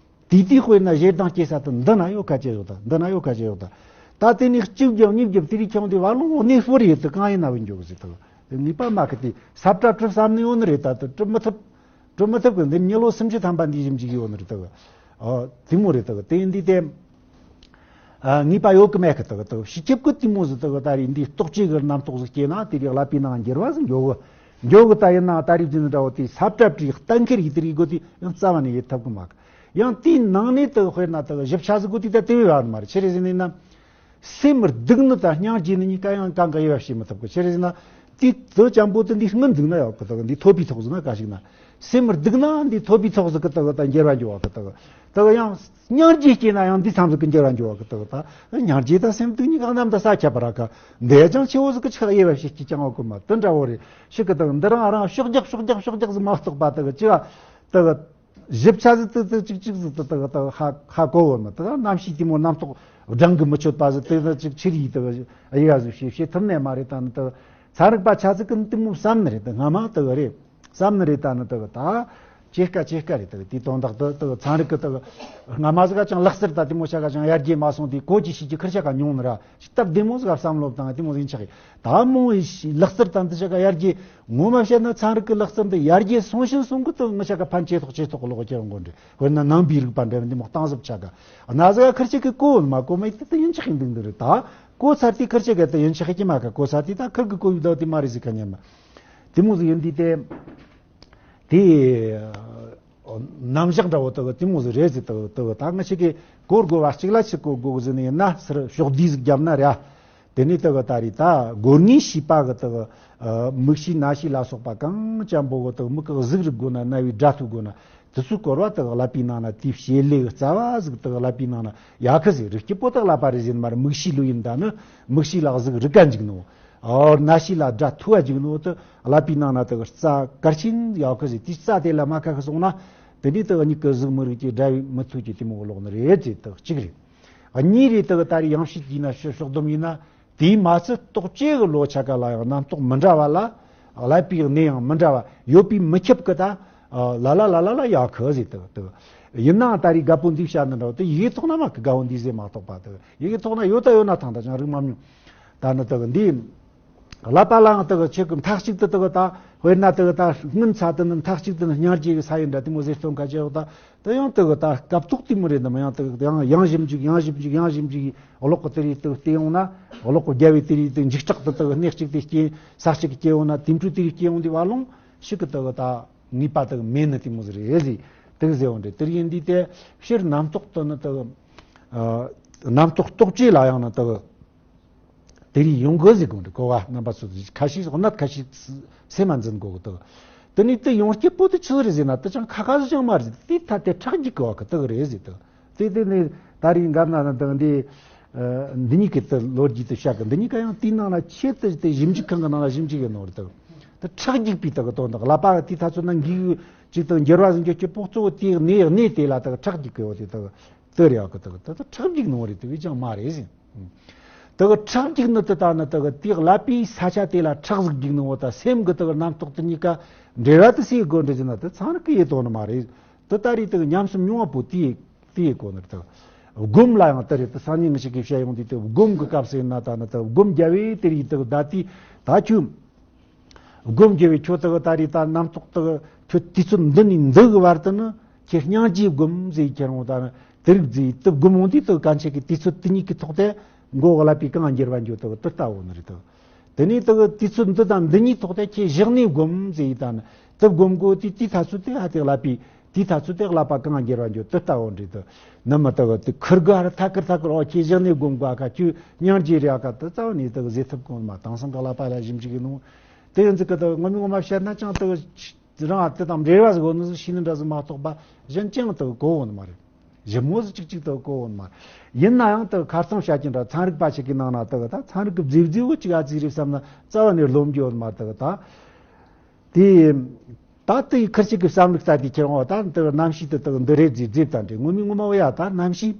དེ་དུས་དཔེར་ན་ཞེ་སྡང་སྐྱེ་ས་དེ་འདི་ན་ཡོད་ཁ་ཆེ་ཡོད་ད་འདི་ན་ཡོད་ཁ་ཆེ་ཡོད་ད། ད་དེ་ནས་གཅིག་རྒྱབ་གཉིས་རྒྱབ་དེ་རིགས་ཁྱོང་དེ་བར་ལོང་གནས་སྤོར་ཡོད་དེ་གང་ཡིན་ན་བུད་འགྱོ་གི་ཟེར་དེ་གི་དེ་ངེས་པ་མ་གི་དེ་ས་བཀྲ་བྲིས་བསམ་ནི་ཡོད་ནི་རེད་ད་དེ་བྲི་མི་ཐུབ། བྲི་མི་ཐུབ་གི་འདི་མྱི་ལོ་སུམ་ཅུ་ཐམ་པ་འདི་བཞིན་ཅིག་ཡོད་ནི་རེད་དེ་གི། ཨ་དེ་མོ་རེད་དེ་གི་དེ་འདི་དེ། ཨ་ངེས་པ་ཡོད་གི་མེད་གི་དག་དག་ཕྱི་ཁྱབ་ཀི་དེ་མོ་ཟིག་དག་ད་རེས་འདི་རྟོག་བཅས་གི་རྣམ་རྟོག་ཟིག་སྐྱེས་ན་དེ་རིགས་ཀླད་པའི་ནང་འགྱུར་བ་ཟིག་འགྱོ་གི། འགྱོ་གི་ད་ཡིན་ན་ད་རེས་ཀྱི་འདྲ་བོ་དེ་ས་བཀྲ་བྲིས་གཏན་འཁེལ་ཡིད་དེ་རིགས་དགོས་དེ་ཡང་རྩ་བ་ནས་ཡེད་ཐུབ་གི་མ་གི། ཡང་དེའི་ནང་ནས་དག་དཔེར་ན་དག་ཞིབ་ཆ་ཟིག་གོ་དུས་ད་དེ་བས་བ་མ་རེད། ཆི་རེད་ཟེར་ནས་ན། སེམས་སྡུག་ནི་དང་སྙིང་རྗེ་ནི་གཉིས་ཀ་ཡང་གང་གི་དབྱེ་བ་ཕྱེ་མི་ཐུབ་གི། ཆི་རེད་ཟེར་ན། དེ་དུ་ཅམ་པོ་དེ་འདི་སྔོན་འདུག་ན་ཡག་གི། དག་འདི་ཐོབ་པའི་ཐོག་ཟིག་ན་ག་ཞིག་ན། སེམས་སྡུག་ན་འདི་ཐོབ་པའི་ཐོག་ཟིག་གི་དག་ད་འགྱུར་བ་འགྱུར་བ་གི་དག། དག་ཡང་སྙིང་རྗེ་སྐྱེས་ན་ཡང་འདི་མཚམས་ཟིག་གི་འགྱུར་བ་འགྱུར་བ་གི་དག། ད་སྙིང་རྗེ་དང་སེམས་སྡུག་གཉིས་ཀ་གནམ་དང་ས་ཁྱད་པར་ག། འདི་ཅང་ཆེ་བོ་ཟིག་གི་ཆགས་དབྱེ་བ་ཕྱེ་སྐྱེ་ཅང་བ་གོ་མ་དེ་འདྲ་བོ་རེད། ཤི་གི་དག་འདི་རང་རང་ཕྱོགས་རྒྱག་ཕྱོགས་རྒྱག་ཕྱོགས་རྒྱག་ཟིག་མ་གཏོགས་པ་དག་ཅི་བ་དག། ཞིབ་ཆ་ཟིག་ཏག་ཏག་ཅིག་ཅིག་ཟིག་ཏག་ཏག་ཏག་ཧ་ཧ་གོ་བོ་མི་ཏག། རྣམ་ཤེས་དེ་མོ་རྣམ་རྟོག་སྦྲང་གི་མི་ཆོད་པ་ཟིག་ཏག་ཏག་ཅིག་ཆི་རིགས་ཏག་ཨ་ཡ་ཟིག་བྱེད་བྱེད་ཐུབ་ནས་མ་རེད། ད་ནི་ཏག་ཚན་རིག་པ་ཆ་ཟིག་གི་དེ་མོ་བསམ་ནི་རེད། ཏག་སྔ་མ་ཏག་རེད་བསམ་ནི་རེད། ད་ནི་ཏག་ད་ཇེ་དཀའ་ཇེ་དཀའ་རེད། ཏག་དེ་དོན་དག་ཏག་ཏག་ཚན་རིག་གི་ཏག་སྔ་མ་ཟིག་ག་ཅང་ལག་རྩལ་ད་དེ་མོ་ཆ་ག་ཅང་ཡར་རྒྱས་མ་སོང་དུས་གོ་ཅི་ཤེས་ཀྱི་ཁུར་ཆ་ག་ཉུང་ནི་ར། སྟབས་བདེ་མོ་ཟིག་བསམ་བློ་བཏང་དེ་མོ་ཟིག་ཆགས་ཡོད། ད་མོ་ཡི་ལག་རྩལ་དང་འདི་ཆ་ག་ཡར་རྒྱས་ངོ་མ་བཤད་ན་ཚན་རིག་གི་ལག་རྩལ་འདི་ཡར་རྒྱས་སོང་ཞིང་སོང་གི་དུ་ང་ཆ་ག་ཕན་ཆེ་ཐོག་ཆེ་ཐོག་གི་ལོག་ཁྱེར་འོང་གོ་འདྲི། དཔེར་ན་ནང་པའི་རིག་པ་འདྲ་བ་འདི་མོ་གཏིང་ཟབ་ཆ་ག་ན་ཟིག་ཁུར་ཆེ་གི་གོ་མ་གོ་མ་ཡི་དེ་དུ་ཡིན་ཆགས་ཡིན་འདུག་འདི་རེད། ད་གོ་ཚར་དུས་ཁུར་ཆེ་ག་དུ་ཡིན་ཆགས་ཀྱི་མ་ག་གོ་ཚར་དུས་ད་ཁུར་གི་གོ་ཡི་ད་དེ་མ་རེད་ཟིག་ག་ཉན་མ་དེ་མོ་ཟིག་ཡིན་དུས་དེ། དེ་རྣམ་གཞག་འདྲ་བོ་དག་དེ་མོ་ཟིག་རེད་ཟིག་དག་དག་ད་ང་ཞིག་གིས་གོ་དགོས་པ་གཅིག་ལ་ཆི་གོ་དགོས་ཟིན་ཡིན་ན་སར་ཕྱོགས་བསྡུས་ཟིག་བརྒྱབ་ན་ར། དེ་ནས་དག་ད་རེད། ད་སྒོ་ལྔའི་ཤེས་པ་གི་དག་མིག་ཤེས་རྣ་ཤེས་ལ་སོགས་པ་གང་ཅན་པོ་གི་དག་མིག་གི་གཟུགས་རིག་དགོས་ན་རྣ་བའི་སྒྲ་ཐོས་དགོས་ན་དེ་ཚོའི་སྐོར་བ་དག་ཀླད་པའི་ནང་ན་དེའི་བྱེད་ལས་རྩ་བ་ཟིག་དག་ཀླད་པའི་ནང་ན་ཡ་ཁི་ཟིག་རིག་སྐྱིད་པོ་དག་ཀླད་པ་རེད་ཟིན་མ་རེད། མིག་ཤེས་ལོས་ཡིན་ད་ནི་མིག་ཤེས་ལ་གཟུགས་རིག་ག་འཇུག་ནོ། ཨོ་རྣ་ཤེས་ལ་སྒྲ་ཐོས་པ་འཇུག་ནོ་དུ་ཀླད་པའི་ནང་ན་དུ་རྩ་གལ་ཆེན་ཡག་གི་ཟིག་དེ་རྩ་དེ་ལ་མ་ཁ་ཁ་སོང་ན་དེ་འདྲའི་དུ་མིག་གི་གཟུགས་མི་རིག་གི་སྒྲ་ཡི་མི་ཐོས་ཀྱི་དེ་མོ་ལོག་ནི་རེད་ཅེས་དུ་གཅིག་རེད། གཉིས་རེད། དུ་ད་རེས་ཡང་ཤེས་ཀྱི་ན་ཕྱི་ཕྱོགས་བསྡོམས་ཡིན་ན་དེའི་མ་ཚད་རྟོག་བཅས་ཀྱི་ལོ་ཆ་ག་ལ་ཡང་རྣམ་རྟོག་མི་འདྲ་བ་ལ་ཀླད་པའི་གནས་ཡང་མི་འདྲ་བ་ཡོད་པའི་མི་ཁྱབ་གི་ད་ལ་ལ་ལ་ལ་ལ་ཡག་གི་ཟིག་དུ་དུ་ཡིན་ནའང་ད་རེས་རྒད་པོ་འདི་བཤད་ནི་འདྲ་བ་དུ་ཡི་གེ་ཐོག་ན་མ་གི་དགའ་བོ་འདི་ཟེ་མ་གཏོགས་པ་དུ་ཡི་གེ་ཐོག་ན་ཡོད་ད་ཡོད་ན་ཐང་ད་ཅང་རིག་མ་མྱོང་། ད་ནི་དག་འདི། ཀླད་པ་ལའང་དག་ཆེ་གི་མཐའ་གཅིག་ཏུ་དག་ད་དཔེར་ན་དག་ད་སྔོན་ཚ་དུ་ནི་མཐའ་གཅིག་ཏུ་ནི་སྙིང་རྗེ་གི་ས་ཡིན་འདྲ་དེ་མོ་ཟེར་སྟོན་ཁ་ཆེ་འོག་ད་དུ་ཡང་དག་ད་སྐབས་ཐོག་དེ་མོ་རེད་འདམ་ཡང་དག་ཡང་ཡང་ཞིབ་འཇུག་ཡང་ཞིབ་འཇུག་ཡང་ཞིབ་འཇུག་གློག་གི་དེ་རིགས་དག་བལྟས་ཡོང་ན་གློག་གི་རྒྱལ་བའི་དེ་རིགས་དག་འཇིགས་སྐྲག་ཏུ་དག་སྣེ་གཅིག་ཏུ་སྐྱེ་ས་གཅིག་སྐྱེ་ཡོང་ན་དེ་འཕྲུལ་དེ་རིགས་སྐྱེ་ཡོང་དུས་བ་ལོང་ཞིག་གི་དག་ད་ངེས་པ་དག་མེད་ནི་དེ་མོ་ཟེར་རེད་ཟེར་དག་ཟེར་འོང་འདྲ་དེ་ཡིན་དུས་དེ་ཕྱིར་རྣམ་རྟོག་ཏུ་ནི་དག་རྣམ་རྟོག་རྟོག་བཅས་ལ་ཡང་ནི་དག་དེ་རིགས་ཡོང་དགོས་ཟེར་དགོས་འདུག་གོ་བ་རྣམ་པ་ཚོ་ཁ་ཤས་གནད་ཁ་ཤས་སེམས་མ་འཛིན་དགོས་འདུག་དེ་ནས་དེ་ཡོང་སྐྱེ་པོ་དེ་ཆི་ཟིག་རེད་ཟེར་ན་དེ་ཅང་ཁ་ཁ་ཟིག་ཅང་མ་རེད། དེ་ཐ་དེ་ཁྲག་རྒྱུག་གི་བ་གི་དག་རེད་ཟེར་དུ་དེ་དེ་ནས་ད་རིང་འགབ་ན་ན་དང་འདི་འདི་གཉིས་ཀྱི་དེ་ལོ་རྒྱུས་དེ་བཤད་གི་འདི་གཉིས་ཀ་ཡང་དེའི་ནང་ན་ཆེད་དུ་དེ་ཞིབ་འཇུག་ཁང་གི་ནང་ལ་ཞིབ་འཇུག་ཡོད་ནོ་རེད་དུ་དེ་ཁྲག་རྒྱུག་པའི་དག་གི་དོན་དག་ཀླད་པ་གི་དེ་ཐ་ཚོད་ན་འགིག་ཅིག་དང་འགྱུར་བ་ཟིན་རྒྱུ་སྐྱེ་པོ་གཙོ་བོ་དེ་གནས་གནས་དེ་ལ་དག་ཁྲག་རྒྱུག་གི་བ་དེ་དག་དེ་རེད་ཨ་གི་དག་དེ་དག་ཁྲག་རྒྱུག་ནོ་རེད་དེ་བས་ཀྱང་མ་རེད་ཟིན། དེ་གི་ཁྲག་རྒྱུག་ནི་དེ་ལྟ་ནི་དེ་གི་དེའི་ཀླད་པའི་ས་ཆ་དེ་ལ་ཁྲག་ཟིག་རྒྱུག་ནི་འོ་ད་སེམས་གི་དེ་གི་རྣམ་རྟོག་དེ་གཉིས་ཀ་འབྲེལ་བ་དེ་སུས་དགོས་འདྲི་ཟེར་ན་དེ་ཚན་རིག་གི་ཡེ་དོ་ནི་མ་རེད། དེ་ད་རེས་དེ་གི་ཉམས་སུ་མྱོང་བ་པོ་དེ་དེ་ཡེ་གོ་ནི་རེད། དེ་སྒོམ་ལ་ཡང་དེ་རེད། དེ་སང་ཉིན་ངི་ཞིག་གིས་བཤད་ཡོང་དུས་དེ་སྒོམ་གི་སྐབས་སུ་ཡིན་ན་ད་ནི་དེ་སྒོམ་རྒྱབ་བས་དེ་རེད། དེ་གི་ད་དེ་ད་ཁྱོད། སྒོམ་རྒྱབ་བས་ཁྱོད་དག་ད་རེས་ད་རྣམ་རྟོག་དག་ཁྱོད་དུས་ཚོད་འདི་ནས་འདི་གི་བར་དུ་ནི་ཁྱེད་སྙིང་རྗེ་སྒོམ་ཟེར་ཁྱེད་རང་ད་ནི་དེ་རིགས་ཟེར་དུ་སྒོམ་འོང་དུས་དག་གན་ཆེ་གི་དུས་ཚོད་དེ་གཉིས་ཀྱི་ཐོག་དེ་མགོ་གི་ཀླད་པའི་གང་འགྱུར་བ་འགྱོ་དག་དུ་ལྟ་བོ་ནི་རེད་དག་དེ་ནས་དག་དུས་ཚོད་འདི་དང་འདི་གཉིས་ཐོག་དེ་ཁྱེད་བཞག་ནས་སྒོམ་ཟེར་ཡི་ད་ནི་དུ་སྒོམ་གོ་དུས་དེའི་ཐ་ཚོད་དེ་ཧ་དེ་ཀླད་པའི་དེའི་ཐ་ཚོད་དེ་ཀླད་པ་གང་འགྱུར་བ་འགྱོ་དུ་ལྟ་བོ་འདྲི་དུ་ནི་མི་དག་དུ་ཁུར་ག་ར་ཐ་ཁུར་ཐ་ཁུར་ཨོ་ཁྱེད་བཞག་ནས་སྒོམ་གོ་ཁ་ཁྱོད་སྙིང་རྗེ་རེད་ཨ་ཁ་དུ་རྩ་བ་ནས་དག་ཟེར་ཐུབ་གོ་མ་དེང་སང་གི་ཀླད་པ་ལ་ཞིབ་འཇུག་གི་ནོ། དེ་ཡིན་ཙི་ཀི་དུ་ངོ་མ་ངོ་མ་བཤད་ན་ཅང་དུ་རང་ཨ་དེ་དང་འབྲེལ་བ་ཟིག་ཡོད་ནི་ཟིག་ཤེས་ནི་འདྲ་ཟིག་མ་གཏོགས་པ་གཞན་ཅང་དུ་གོ་བོ་ནི་མ་རེད། ཞིབ་མོ་ཟིག་གཅིག་གཅིག་དུ་གོ་བོ་ནི་མ་རེད། ཡིན་ན་ཡང་དུ་ཁ་རྩང་བཤད་ཀྱི་འདྲ་ཚན་རིག་པ་ཞིག་གི་ནང་ན་དུ་ད་ཚན་རིག་གི་མཛེས་མཛེས་བོ་གཅིག་ཨ་ཙི་རེད་བསམ་ན་རྩ་བ་ནས་རློམ་རྒྱུ་ཡོད་ནི་མ་རེད། དུ་ད་དེ་ད་དུ་ཡི་ཁུར་ཞིག་གི་བསམ་ལུགས་རྩ་དེ་ཁྱེར་འོང་བ་ད་དུ་རྣམ་ཤེས་དུ་དུ་འདི་རེད་ཟེར་ཟེར་ད་འདྲེ་ངོ་མའི་ངོ་མ་བོ་ཡ་ད་རྣམ་ཤེས།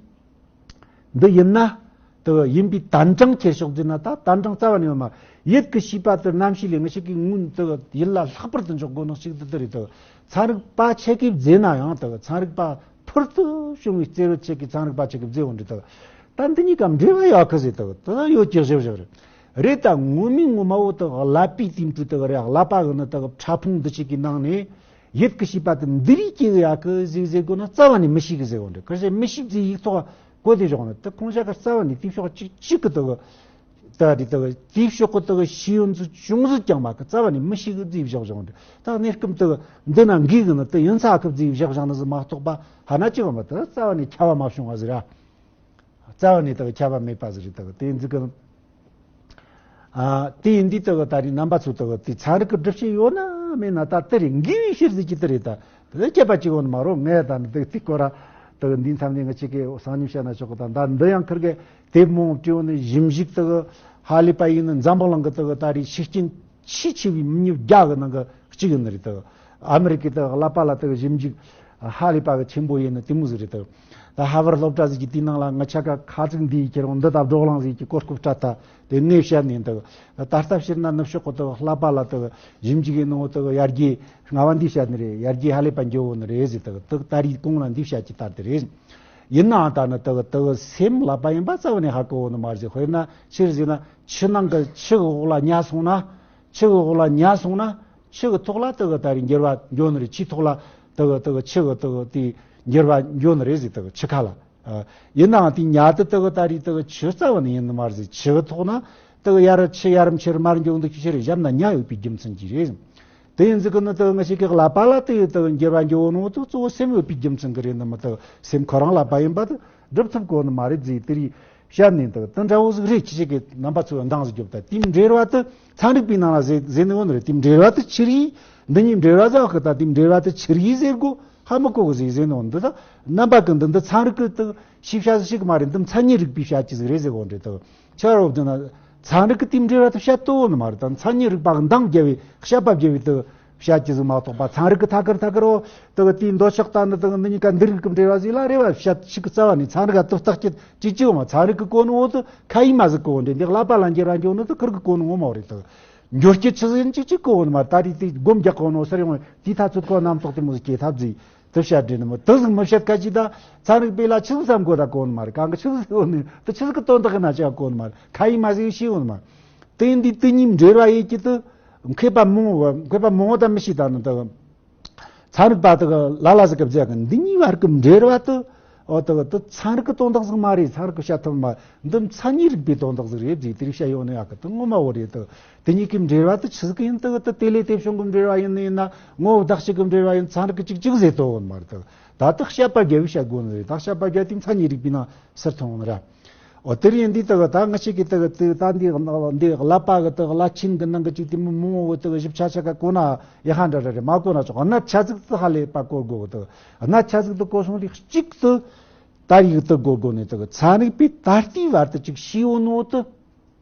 འདི་ཡིན་ན། དུ་ཡིན་པའི་དན་གྲངས་ཁྱེར་ཤོག་ཟེར་ན་ད་དན་གྲངས་རྩ་བ་ནས་ཡོད་མ། ཡུལ་གྱི་ཤེས་པ་དེ་རྣམ་ཤེས་ལས་ངེས་ཤེས་ཀྱི་ངོས་དུ་ཡུལ་ལ་ལྷག་པར་དུ་འཇོག་དགོས་ནོ་ཞིག་ཏུ་དུ་རེད་དུ། ཚན་རིག་པ་ཆེ་གེ་བཟླས་ན་ཡང་དུ་ཚན་རིག་པ་ཕུལ་དུ་བྱུང་བའི་རྩེ་རུ་ཆེ་གེ་ཚན་རིག་པ་ཆེ་གེ་བཟླས་འོང་འདྲི་དུ། ད་འདི་གཉིས་ཀ་འབྲེལ་བ་ཡོད་གི་ཟེར་དུ་དུ་ཡོད་ཀྱི་ཞིབ་ཞིབ་རེད། རེད་ད་ངོ་མའི་ངོ་མ་བོ་དུ་ཀླད་པའི་དེ་འཕྲུལ་དུ་རེད། ཀླད་པ་གི་ནི་དུ་ཕྲ་ཕུང་འདི་ཆེ་གེ་ནང་ནས། ཡུལ་གྱི་ཤེས་པ་དེ་འདི་རིགས་སྐྱེ་གི་ཡོད་གི་ཟིག་ཟེར་དགོས་ན་རྩ་བ་ནས་མི་ཤེས་གི་ཟེར་དགོས་འདྲ། ཁ་ཤས་མི་ཤེས་ཟིག་ཡིག་ཐོག་བཀོད་དེ་བཞག་ན་དེ་ཁོང་ཤ་ཁ་རྩ་བ་ནས་དེ་ཕྱོགས་གཅིག་གཅིག་གི་དུ་ ད་དེ་དག་དེའི་ཕྱོགས་ཀྱི་དག་ཤེས་ཡོན་ཚོ་ཅུང་ཟད་ཀྱང་མ་གི་རྩ་བ་ནས་མི་ཤེས་གི་རྫིས་བཞག་བཞག་འདི་ད་གནས་སྐབས་དག་འདི་ན་འགའི་གི་ནི་དེ་ཡིན་ས་ཁི་རྫིས་བཞག་བཞག་ནི་ཟིག་མ་གཏོགས་པ་ཧ་ན་ཅི་གི་མི་དེ་རྩ་བ་ནས་ཁྱབ་པ་མ་བྱུང་བ་ཟིག་ར། རྩ་བ་ནས་དག་ཁྱབ་པ་མེད་པ་ཟིག་རེད་དག་དེ་འཛི་གི་ཨ་དེ་ཡིན་དུས་དག་ད་རེས་རྣམ་པ་ཚོ་དག་དེ་ཚན་རིག་གི་སྒྲུབ་བྱེད་ཡོད་ན་མེད་ན་ད་དེ་རེད། འགའི་བའི་ཕྱིར་ཟིག་གི་དེ་རེད། ད་དེ་སྐྱེས་པ་གཅིག་ཡོད་ནི་མ་རོ། ངས་ད་ནི་དེ་དེ་སྐོར་ར་དག་འདིའི་མཚམས་ནས་ང་གཅིག་གི་སང་ཉིན་བཤད་ན་ཆོག་གི་ད་ད་འདི་ཡང་ཁིར་གི་དེབ་མང་བྲིས་ཡོད་ནི་ཞིབ་འཇུག་དག་ཧ་ལས་པ་ཡིན་ནི་འཛམ་བུ་གླིང་གི་དག་ད་རེས་ཤུགས་རྐྱེན་ཆེས་ཆེ་བའི་མི་ཉིས་བརྒྱ་གི་ནང་གི་གཅིག་ཡིན་ནི་རེད་དག་ཨ་མི་རི་ཀའི་དག་ཀླད་པ་ལ་དག་ཞིབ་འཇུག་ཧ་ལས་པ་གི་ཆེན་པོ་ཡིན་ནི་དེ་མོ་ཟིག་རེད་དག་ད་ཧ་ཝར་སློབ་གྲྭ་ཟིག་གི་དེའི་ནང་ལ་ང་ཆ་ག་ཁ་ཚིག་འདིའི་ཁྱེར་འོང་འདི་ད་བགྲོ་གླེང་ཟིག་གི་གོ་སྐབས་སྤྲད་ད་དེ་ངས་བཤད་ནས་འདུག་ད་ལྟ་བཤད་ན་ནུབ་ཕྱོགས་གི་དག་ཀླད་པ་ལ་དག་ཞིབ་འཇུག་གི་ནང་དག་ཡར་རྒྱས་སྔ་བ་འདི་བཤད་ནི་རེད། ཡར་རྒྱས་ཧ་ལས་པ་འགྱོ་འོ་ནི་རེད་ཟིག་དག་དག་ད་རེས་གོང་ལ་འདི་བཤད་ཀྱི་ལྟར་དེ་རེད། ཡིན་ནའང་ད་ནི་དག་དག་སེམས་ཀླད་པ་ཡིན་པ་རྩ་བ་ནས་ཧ་གོ་འོ་ནི་མ་རེད་ཟིག་དཔེར་ན་ཕྱིར་ཟེར་ན་ཆུ་ནང་གི་ཆུ་གི་འོག་ལ་ཉལ་སོང་ན། ཆུ་གི་འོག་ལ་ཉལ་སོང་ན་ཆུ་གི་ཐོག་ལ་དེ་གི་ད་རེས་འགྱུར་བ་འགྱོ་ནི་རེད། ཆུའི་ཐོག་ལ་དེ་གི་དེ་གི་ཆུ་གི་དེ་གི་དེ་འགྱུར་བ་འགྱོ་ནི་རེད་ཟེར། དེ་གི་ཆུ་ཁ་ལ། ཨ། ཡིན་ནའང་དེ་ཉལ་དུ་དེ་གི་ད་རེས་དེ་གི་ཆུ་རྩ་བ་ནས་ཡིན་ནི་མ་རེད་ཟེར། ཆུ་གི་ཐོག་ན་དེ་གི་ཡར་ཆུ་ཡར་མཆེར་མར་འགྱོ་འདུག་ཁྱི་ཆུ་རེད། བཞབ་ན་ཉལ་ཡོད་པའི་རྒྱུ་མཚན་གྱིས་རེད། དེ་ཡིན་ཟིག་གི་ནི་དེ་གི་ང་ཞིག་གི་ཀླད་པ་ལ་དེ་གི་དེ་གི་འགྱུར་བ་འགྱོ་ནོ་དེ་གཙོ་བོ་སེམས་ཡོད་པའི་རྒྱུ་མཚན་གྱིས་རེད། ནི་མི་དེ་གི་སེམས་ཁོ་རང་ཀླད་པ་ཡིན་པ་དེ་སྒྲུབ་ཐུབ་གོ་ནི་མ་རེད་ཟེར། དེ་རེད། བཤད་ནས་འདུག་དེ་འདྲ་བོ་ཟིག་རེད། ཁྱི་ཞིག་གི་རྣམ་པ་ཚོས་འདང་ཟིག་རྒྱོབ་ད། དེའི་འབྲེལ་བ་དེ་ཚན་རིག་པའི་ནང་ལ་ཟེར་ཟེར་ནི་ཡོད་ནི་རེད། དེའི་འབྲེལ་བ་དེ་ཆི་རེད། འདི་གཉིས་འབྲེལ་བ་ཟེར་བ་ཁི་ད་དེའི་འབྲེལ་བ་དེ་ཆི་རེད་ཟེར་གོ་ཧ་མི་གོ་གི་ཟིག་ཟེར་ནི་ཡོད་འདི། ད་རྣམ་པ་གི་འདི་འདི་ཚན་རིག་གི་དེ་ཤེས་བྱ་ཟིག་ཞིག་མ་རེད། འདི་མཚན་ཉིད་རིག་པའི་བཤད་རྒྱུ་ཟིག་རེད་ཟེར་གོ་འདྲེ་དེ་ཆ་རོབ་འདི་ན་ཚན་རིག་གི་དེའི་འབྲེལ་བ་དེ་བཤད་དོ་ནི་མ་རེད། ད་མཚན་ཉིད་རིག་པ་གི་འདང་རྒྱབ་བའི་བཤད་པ་རྒྱབ་བའི་དེ་བཤད་རྒྱུ་ཟིག་མ་གཏོགས་པ། ཚན་རིག་གི་ཐད་ཀར་ཐད་ཀར་འོ་དེ་གི་དེའི་འདོད་ཆགས་ད་ནི་དེ་གི་འདི་གཉིས་ཀ་འདི་རིགས་ཀྱི་འབྲེལ་བ་ཟིག་ལ་རེ་བ་བཤད་ཤིག་གི་རྩ་བ་ནས་ཚན་རིག་ག་དེ་བརྟག་དཔྱད་ཅིག་ཅིག་འོ་མ། ཚན་རིག་གི་གོ་ནོ་འོ་དེ་ཁ་ཡིས་མ་ཟིག་གོ་འདྲེ་འདི་ཀླད་པ་ལ་འགྱུར་བ་འགྱོ་ནོ་དེ་ཁིར་གི་གོ་ནོ་ངོ་མ་རེད། དེ་འགྱུར་སྐྱེད་ཆི་ཟིག་ཅིག་ཅིག་གོ་འོ་མ། ད་རེས་དེ་སྒོམ་རྒྱག་གོ་ནོ་སར་ཡོང་དེའི་ཐ་ཚོད་གོ་རྣམ་རྟོག་དེ་མོ་ཟིག་སྐྱེ་ཐབས་ཟིག་དེ་བཤད་འདྲེ་ནི་མོ་དེ་ཟིག་མི་བཤད་ཁ་ཅིག་ད་ཚན་རིག་པས་ལ་ཆི་ཟིག་བསམ་གོ་ད་གོ་ནི་མ་རེད། གང་གི་ཆི་ཟིག་གོ་ནི་དེ་ཆི་ཟིག་གི་དོན་དག་གི་ན་ཅི་ག་གོ་ནི་མ་རེད། ཁ་ཡིས་མ་ཟིག་ཤེས་འོ་མ། དེ་འདི་དེ་གཉིས་འབྲེལ་བ་ཡོད་ཀྱི་དེ། མཁས་པ་མང་བོ་མཁས་པ་མང་བོ་དང་མི་ཤེས་ད་ནི་དེ། ཚན་རིག་པ་དེ་གི་ལ་ལ་ཟིག་གི་རྫས་གི་འདི་གཉིས་བར་གི་འབྲེལ་བ་དེ། འོ་དེ་གི་དེ་ཚན་རིག་གི་དོན་དག་ཟིག་མ་རེད། ཚན་རིག་གི་བཤད་ཐུབ་མ། འདི་མཚན་ཉིད་རིག་པའི་དོན་དག་ཟིག་རེད་ཟེར་དེ་རིགས་བཤད་ཡོང་ནི་ཡག་གི་དེ་ངོ་མ་བོ་རེད། དེ་དེ་གཉིས་ཀྱི་འབྲེལ་བ་དེ་ཆི་ཟིག་ཡིན། དེ་གི་དེ་དེ་ལས་དེ་བྱུང་གི་འབྲེལ་བ་ཡིན་ནི་ཡིན་ན་ངོ་བོ་བདག་གཅིག་གི་འབྲེལ་བ་ཡིན། ཚན་རིག་གི་གཅིག་གཅིག་ཟེར་དོ་ཡོད་མ་རེད། དེ་ད་དེ་བཤད་པ་རྒྱལ་བོས་བཤད་དགོས་ནི་རེད། ད་བཤད་པ་རྒྱལ་དེ་མཚན་ཉིད་རིག་པའི་ནང་ཟེར་ཐོང་ནི་ར། འོ་དེ་རིང་འདི་དག་ད་ང་ཞིག་གིས་དག་དེ་ད་འདི་འདི་ཀླད་པ་གི་དག་བླ་ཆེན་གི་ནང་གི་ཅིག་དེ་མི་མང་བོ་དག་ཞིབ་ཆ་ཆ་ག་གོ་ན་ཡ་ཧ་འདྲ་འདྲ་རེད། མ་གོ་ན་ཆོག་གནད་ཆ་ཟིག་དེ་ཧ་ལས་པ་གོ་དགོས་གི་དག་གནད་ཆ་ཟིག་དེ་གོ་སོང་དེ་གཅིག་དེ་ད་ཡིག་དེ་གོ་དགོས་ནི་དག་ཚན་རིག་པས་ད་ལྟའི་བར་དུ་ཅིག་ཤེས་ཡོད་ནོ་དེ།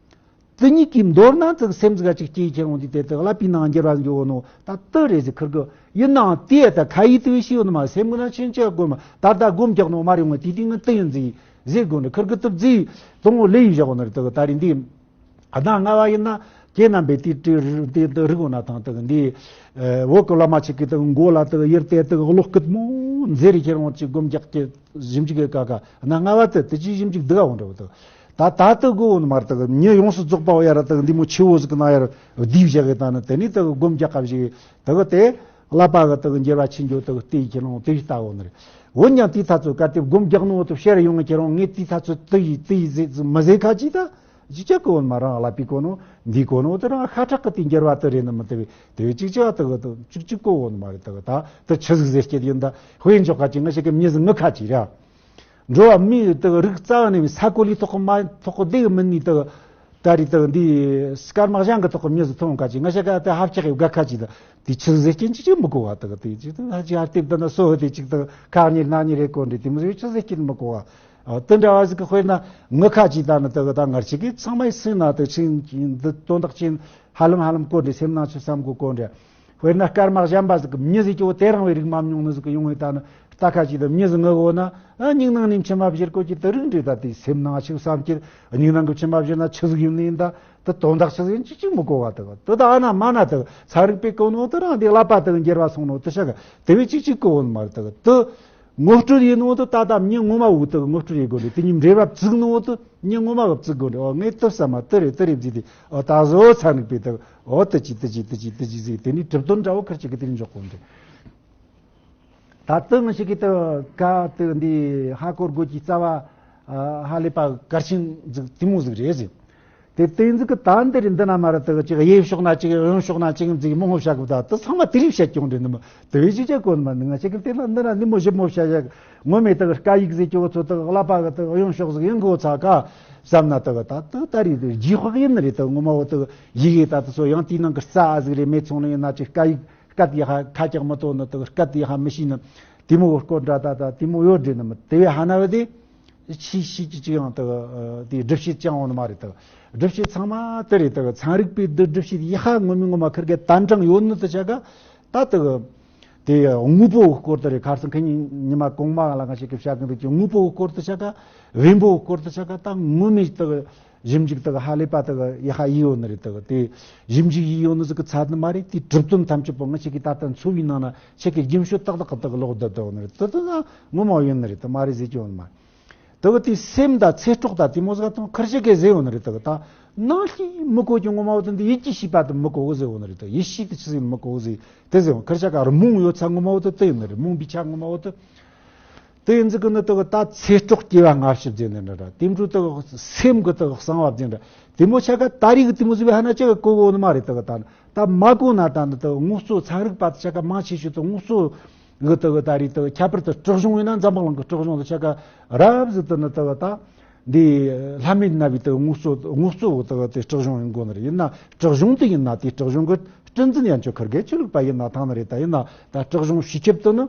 དེ་གཉིས་ཀྱིས་མདོར་ན་ཙིག་སེམས་ཟིག་ག་ཅིག་སྐྱེས་ཁྱེར་འོང་དུས་དེ་དག་ཀླད་པའི་ནང་འགྱུར་བ་འགྱུར་བོ་ནོ་ད་དེ་རེད་ཟེར་ཁུར་གི་ཡིན་ནའང་དེ་ད་ཁ་ཡིས་དེ་བས་ཤེས་ཡོད་ནི་མ་སེམས་གི་ན་ཆེན་ཆེ་དགོས་མ་ད་ལྟ་སྒོམ་རྒྱག་ནོ་མ་རེད་འོང་དེ་དུས་ངས་དེ་ཡིན་ཟིག་ཟེར་དགོས་ནི་ཁུར་གི་དེ་ཟིག་དང་བོ་ལས་ཡིན་བཞག་ནི་རེད། དེ་གི་ད་རེས་འདི་གནའ་སྔ་བ་ཡིན་ན་ཁྱེད་རྣམ་པས་དེ་དྲི་དེ་དེ་རིག་འོང་ན་ཐང་དེ་གི་འདི་བོད་གི་བླ་མ་ཆེ་གི་དེ་གི་མགོ་ལ་དེ་གི་ཡུར་དེ་དེ་གི་གློག་སྐུད་མོ་མཛེས་རེ་ཁྱེར་འོང་ཅིག་སྒོམ་རྒྱག་གི་ཞིབ་འཇུག་གི་ཀ་ཀ་གནའ་སྔ་བ་དེ་དེ་ཅིག་ཞིབ་འཇུག་སྡུག་ག་འོང་འདྲ་བོ་དེ། ད་ད་ལྟ་དགོས་འོང་མ་རེད། དག་མྱི་ཡོངས་སུ་རྫོགས་པ་བོ་ཡ་ར་དག་འདི་མོ་ཆེ་བོ་ཟིག་གི་ནང་ཡ་ར་བསྡུས་བཞག་གི་ད་ནི་དེ་ནས་དག་སྒོམ་རྒྱག་ག་བཞག་གི་དག་དེ་ཀླད་པ་གི་དག་འགྱུར་བ་ཕྱིན་འགྱོ་དག་བལྟས་ཡི་ཁྱེད་རང་དེ་བཞིན་ལྟ་འོང་ནི་རེད། འོན་ཀྱང་དེའི་ཐ་ཚོད་གལ་ཏེ་སྒོམ་རྒྱག་ནོ་དེ་བཤད་ཡོང་ངི་ཁྱེད་རང་ངས་དེའི་ཐ་ཚོད་དེ་ཡི་དེ་ཡི་ཟེར་མི་ཟེར་ཁ་ཅིག་ད་ཅི་ཅག་གི་འོང་མ་རང་ཀླད་པའི་གོ་ནོ་འདིའི་གོ་ནོ་དེ་རང་ཤ་ཁྲག་གི་དེ་འགྱུར་བ་དེ་རེད་ནི་མི་དེ་བས་དེ་བས་ཅིག་ཅག་དག་དག་ཅིག་ཅིག་གོ་འོང་མ་རེད། དག་ད་དེ་ཆི་ཟིག་ཟེར་སྐྱེད་ཡིན་ད་དཔེ་འཇོག་ཁ་ཅིག་ང་ཞིག་གི་མྱི་ཟིག་ངི་ཁ་ཅིག་ར། འགྲོ་བ་མིའི་དག་རིགས་རྩ་བ་ནས་ས་གོ་ལའི་ཐོག་གི་མ་ཐོག་གི་སྡེ་གི་མི་ནི་དག་ད་རེས་དག་འདི་སྐར་མ་གཞན་གི་ཐོག་གི་མྱི་ཟིག་མཐོང་ཁ་ཅིག་ང་ཤ་ཀ་དེ་ཧབ་ཆག་གི་དགའ་ཁ་ཅིག་དང་དེ་ཆི་ཟེར་སྐྱེན་ཅིག་ཅིག་མི་གོ་བ་དག་དེ་ཅིག་དང་ཧ་ཅིག་ཧ་ལྟེབ་དང་ན་སོ་ཧི་དེ་ཅིག་དང་ཁག་ཉེར་སྣ་ཉེར་རེ་གོ་འདྲེ་དེ་མི་ཟེར་ཆི་ཟེར་སྐྱེན་མི་གོ་བ། དེ་འདྲ་བ་ཟིག་གི་དཔེར་ན་ངི་ཁ་ཅིག་དང་ནི་དག་དང་ངར་ཅིག་གི་ཚང་མའི་སེམས་ན་དག་ཆིན་འདི་དོན་དག་ཆིན་ཧ་ལམ་ཧ་ལམ་གོ་འདྲེ་སེམས་ནང་ཆུ་བསམ་གོ་གོ་འདྲེ། དཔེར་ན་སྐར་མ་གཞན་པ་ཟིག་གི་མྱི་ཟིག་གི་འོ་དེ་རིང་བའི་རིག་མ་མྱོང་ནི་ཟིག་གི་ཡོང་བའི་ད་ནི་རྟ་ཁ་ཅིག་དང་མྱི་ཟིག་ངུ་གོ་ན་ཨ་སྙིང་ནང་ནས་མཆི་མ་བཞུར་གོ་ཅིག་དེ་རིགས་འདྲེ་ད་དེ་སེམས་ནང་ཆུ་བསམ་ཅིག་སྙིང་ནང་གི་མཆི་མ་བཞུར་ན་ཆི་ཟིག་ཡིན་ནི་ཡིན་ད་དེ་དོན་དག་ཆི་ཟིག་ཡིན་ཅིག་ཅིག་མི་གོ་བ་དག་དེ་ད་ཨ་ན་མ་ན་དག་ཚན་རིག་པས་གོ་ནོ་དེ་རང་དེ་ཀླད་པ་དག་འགྱུར་བ་སོང་ནོ་དེ་ཤ་ག་དེ་བས་ཅིག་ཅིག་གོ་འོང་མ་རེད། དག་དེ་ངོ་སྤྲོད་ཡིན་ནོ་དེ་ད་ལྟ་མྱི་ངོ་མ་བོ་དག་ངོ་སྤྲོད་ཡེ་དགོས་རེད། དེ་གཉིས་འབྲེལ་བ་བཙུགས་ནོ་དེ། ཉིན་ངོ་མ་གི་བརྩི་དགོས་འདྲ། འོ་ངས་དེ་བསམ་མ་དེ་རེད་དེ་རེད་བརྩིས་ཏེ་འོ་ད་བཟོ་ཚར་ནི་པའི་དེ་འོ་དེ་ཅི་དེ་ཅི་དེ་ཅི་དེ་ཅི་ཟིག་དེ་ནི་གྲུབ་དོན་འདྲ་བོ་ཁུར་ཅིག་གི་དེ་འཇོག་གོ་འདྲ། ད་དེ་ང་ཞིག་གི་དེ་ཀ་དེ་འདི་ཧ་གོ་དགོས་ཀྱི་རྩ་བ་ཧ་ལས་པ་གལ་ཆེན་ཟིག་དེ་མོ་ཟིག་རེད་ཟིག་དེ་དེ་ཟིག་གི་ད་འདི་རེད། འདི་ན་མ་རེད། དེ་གི་ཅིག་གཡས་ཕྱོགས་ན་ཅིག་གཡོན་ཕྱོགས་ན་ཅིག་ཟིག་མང་བོ་བཤད་གི། ད་དེ་ཚང་མ་དེ་རིགས་བཤད་ཀྱང་འདྲི་ནི་མི་དེ་བས་ཅི་བྱེད་གོ་ནི་མ། ནི་ང་ཅག་གི་དེ་ལ་འདི་ན་ནི་མོ་ཞིབ་མོ་བཤད་ཡག་ངོ་མས་དེ་གི་སྐད་ཡིག་ཟེར་གྱི་འུ་ཚོ་དེ་གི་ཀླད་པ་གི་དེ་གི་གཡོན་ཕྱོགས་ཟིག་ཡིན་གོ་ཚ་ག་བསམ་ན། དེ་གི་ད་དེ་ད་རེད། དེ་རྗེས་དཔག་ཡིན་ནི་རེད། དེ་གི་ངོ་མ་བོ་དེ་གི་ཡི་གེ་ད་དེ་ཚོ་ཡང་དེའི་ནང་གི་རྩ་ཨ་ཟིག་རེད། མེད་སོང་ནི་ཡིན་ན་ཅིག་སྐད་ཡིག་སྐད་ཡ་ཧ་ཁ་ཅག་མི་ཐོན་ནི། དེ་གི་སྐད་ཡ་ཧ་མི་ཤེས་ནི་དེ་མོ་བོ་སྐོར་འདྲ་ད་ད་དེ་མོ་ཡོད་འདྲི་ནི་མི་དེ་བས་ཧ་ན་བ་དེ། ཆེས་ཤོས་ཀྱི་ཅི་ཡང་དག་དེའི་སྒྲུབ་བྱེད་ཅང་འོང་ནི་མ་རེད་དག་སྒྲུབ་བྱེད་ཚང་མ་དེ་རེད་དག་ཚན་རིག་པའི་འདི་སྒྲུབ་བྱེད་ཡི་ཧ་ངོ་མའི་ངོ་མ་ཁིར་གེ་དན་གྲངས་ཡོད་ནི་དུ་ཆ་ག་ད་དག་དེ་དངོས་པོ་སྐོར་དུ་རེད། ཁ་སང་ཁ་ཉིན་ཉི་མ་གོང་མ་ལ་ང་ཞིག་གི་བཤད་གི་འདུག་ཀྱི་དངོས་པོ་སྐོར་དུ་ཆ་ག་བེམ་པོ་སྐོར་དུ་ཆ་ག་ད་ངོ་མའི་དག་ཞིབ་འཇུག་དག་ཧ་ལས་པ་དག་ཡི་ཧ་ཡི་ཡོད་ནི་རེད། དག་དེ་ཞིབ་འཇུག་ཡི་ཡོད་ནི་ཟིག་གི་ཚད་ནི་མ་རེད། དེའི་གྲུབ་དོན་ཐམས་ཅད་པོ་ང་ཞིག་གི་ད་ལྟ་འཚོ་བའི་ནང་ན་ཆེ་གི་རྒྱུན་ཤོད་ཏག་ཏག་གི་དག་ལོག་བསྡད་དོ་ནི་རེད། དེ་དེ་ན་ངོ་མ་ཡོད་ནི་རེད། དེ་མ་རེད་ཟེར་གྱི་ཡོད་ནི་མ་རེད། དེ་གི་དེའི་སེམས་དང་ཚེ་སྲོག་དང་དེ་མོ་ཟིག་དང་ཁིར་ཅི་གེ་ཟེར་ཡོད་ནི་རེད། དེ་གི་ད་ནང་ལྷི་མི་གོ་གི་ངོ་མ་བོ་དེ་འདི་ཡིད་ཀྱི་ཤེས་པ་དེ་མི་གོ་གི་ཟེར་ཡོད་ནི་རེད། དེ་ཡིད་ཤེས་དེ་ཆི་ཟིག་མི་གོ་གི་ཟེར་དེ་ཟེར་ཡོད། ཁིར་ཅག་ག་རུ་རྨོངས་ཡོད་ཚ་ངོ་མ་བོ་དེ་དེ་ཡིན་ནི་རེད། རྨོངས་པའི་ཆ་ངོ་མ་བོ་དེ། དེ་ཡིན་ཟིག་གི་ནི་དེ་གི་ད་ཚེ་སྲོག་སྐྱེ་བ་སྔ་ཕྱི་ཟེར་ནི་འདྲ་འདྲ། དེ་འཕྲོ་དེ་གི་སེམས་གི་དེ་གི་གསང་བ་ཟེར་འདྲ། དེ་མོ་ཆ་ག་ད་རེས་གི་དེ་མོ་ཟིག་བས་ཧ་ན་ཅི་གི་གོ་གོ་ནི་མ་རེད། དེ་གི་ད་ནི་ད་མ་གོ་ན་ད་ནི་དེ་གི་དངོས་གཙོ་ཚན་རིག་པ་དེ་ཆ་ག་མང་ཆེ་ཤོས་དེ་དངོས་གཙོ་གི་དེ་གི་ད་རེས་དེ་གི་ཁྱད་པར་དུ་སྲིད་གཞུང་ཡིན་ན་འཛམ་བུ་གླིང་གི་སྲིད་གཞུང་དེ་ཆ་ག་རབ་ཟིག་དེ་ནི་དེ་གི་ད་འདི་ལྷ་མེད་ན་བའི་དེ་གི་དངོས་གཙོ་དངོས་གཙོ་གི་དེ་གི་དེ་སྲིད་གཞུང་ཡིན་དགོ་ནི་རེད། ཡིན་ན་སྲིད་གཞུང་དེ་ཡིན་ན་དེ་སྲིད་གཞུང་གི་སྲིད་འཛིན་ཡན་ཆོད་ཁིར་གེ་ཆོས་ལུགས་པ་ཡིན་ན་ཐང་ནི་རེད། ད་ཡིན་ན་ད་སྲིད་གཞུང་སྤྱི་ཁྱབ་དེ་ནི།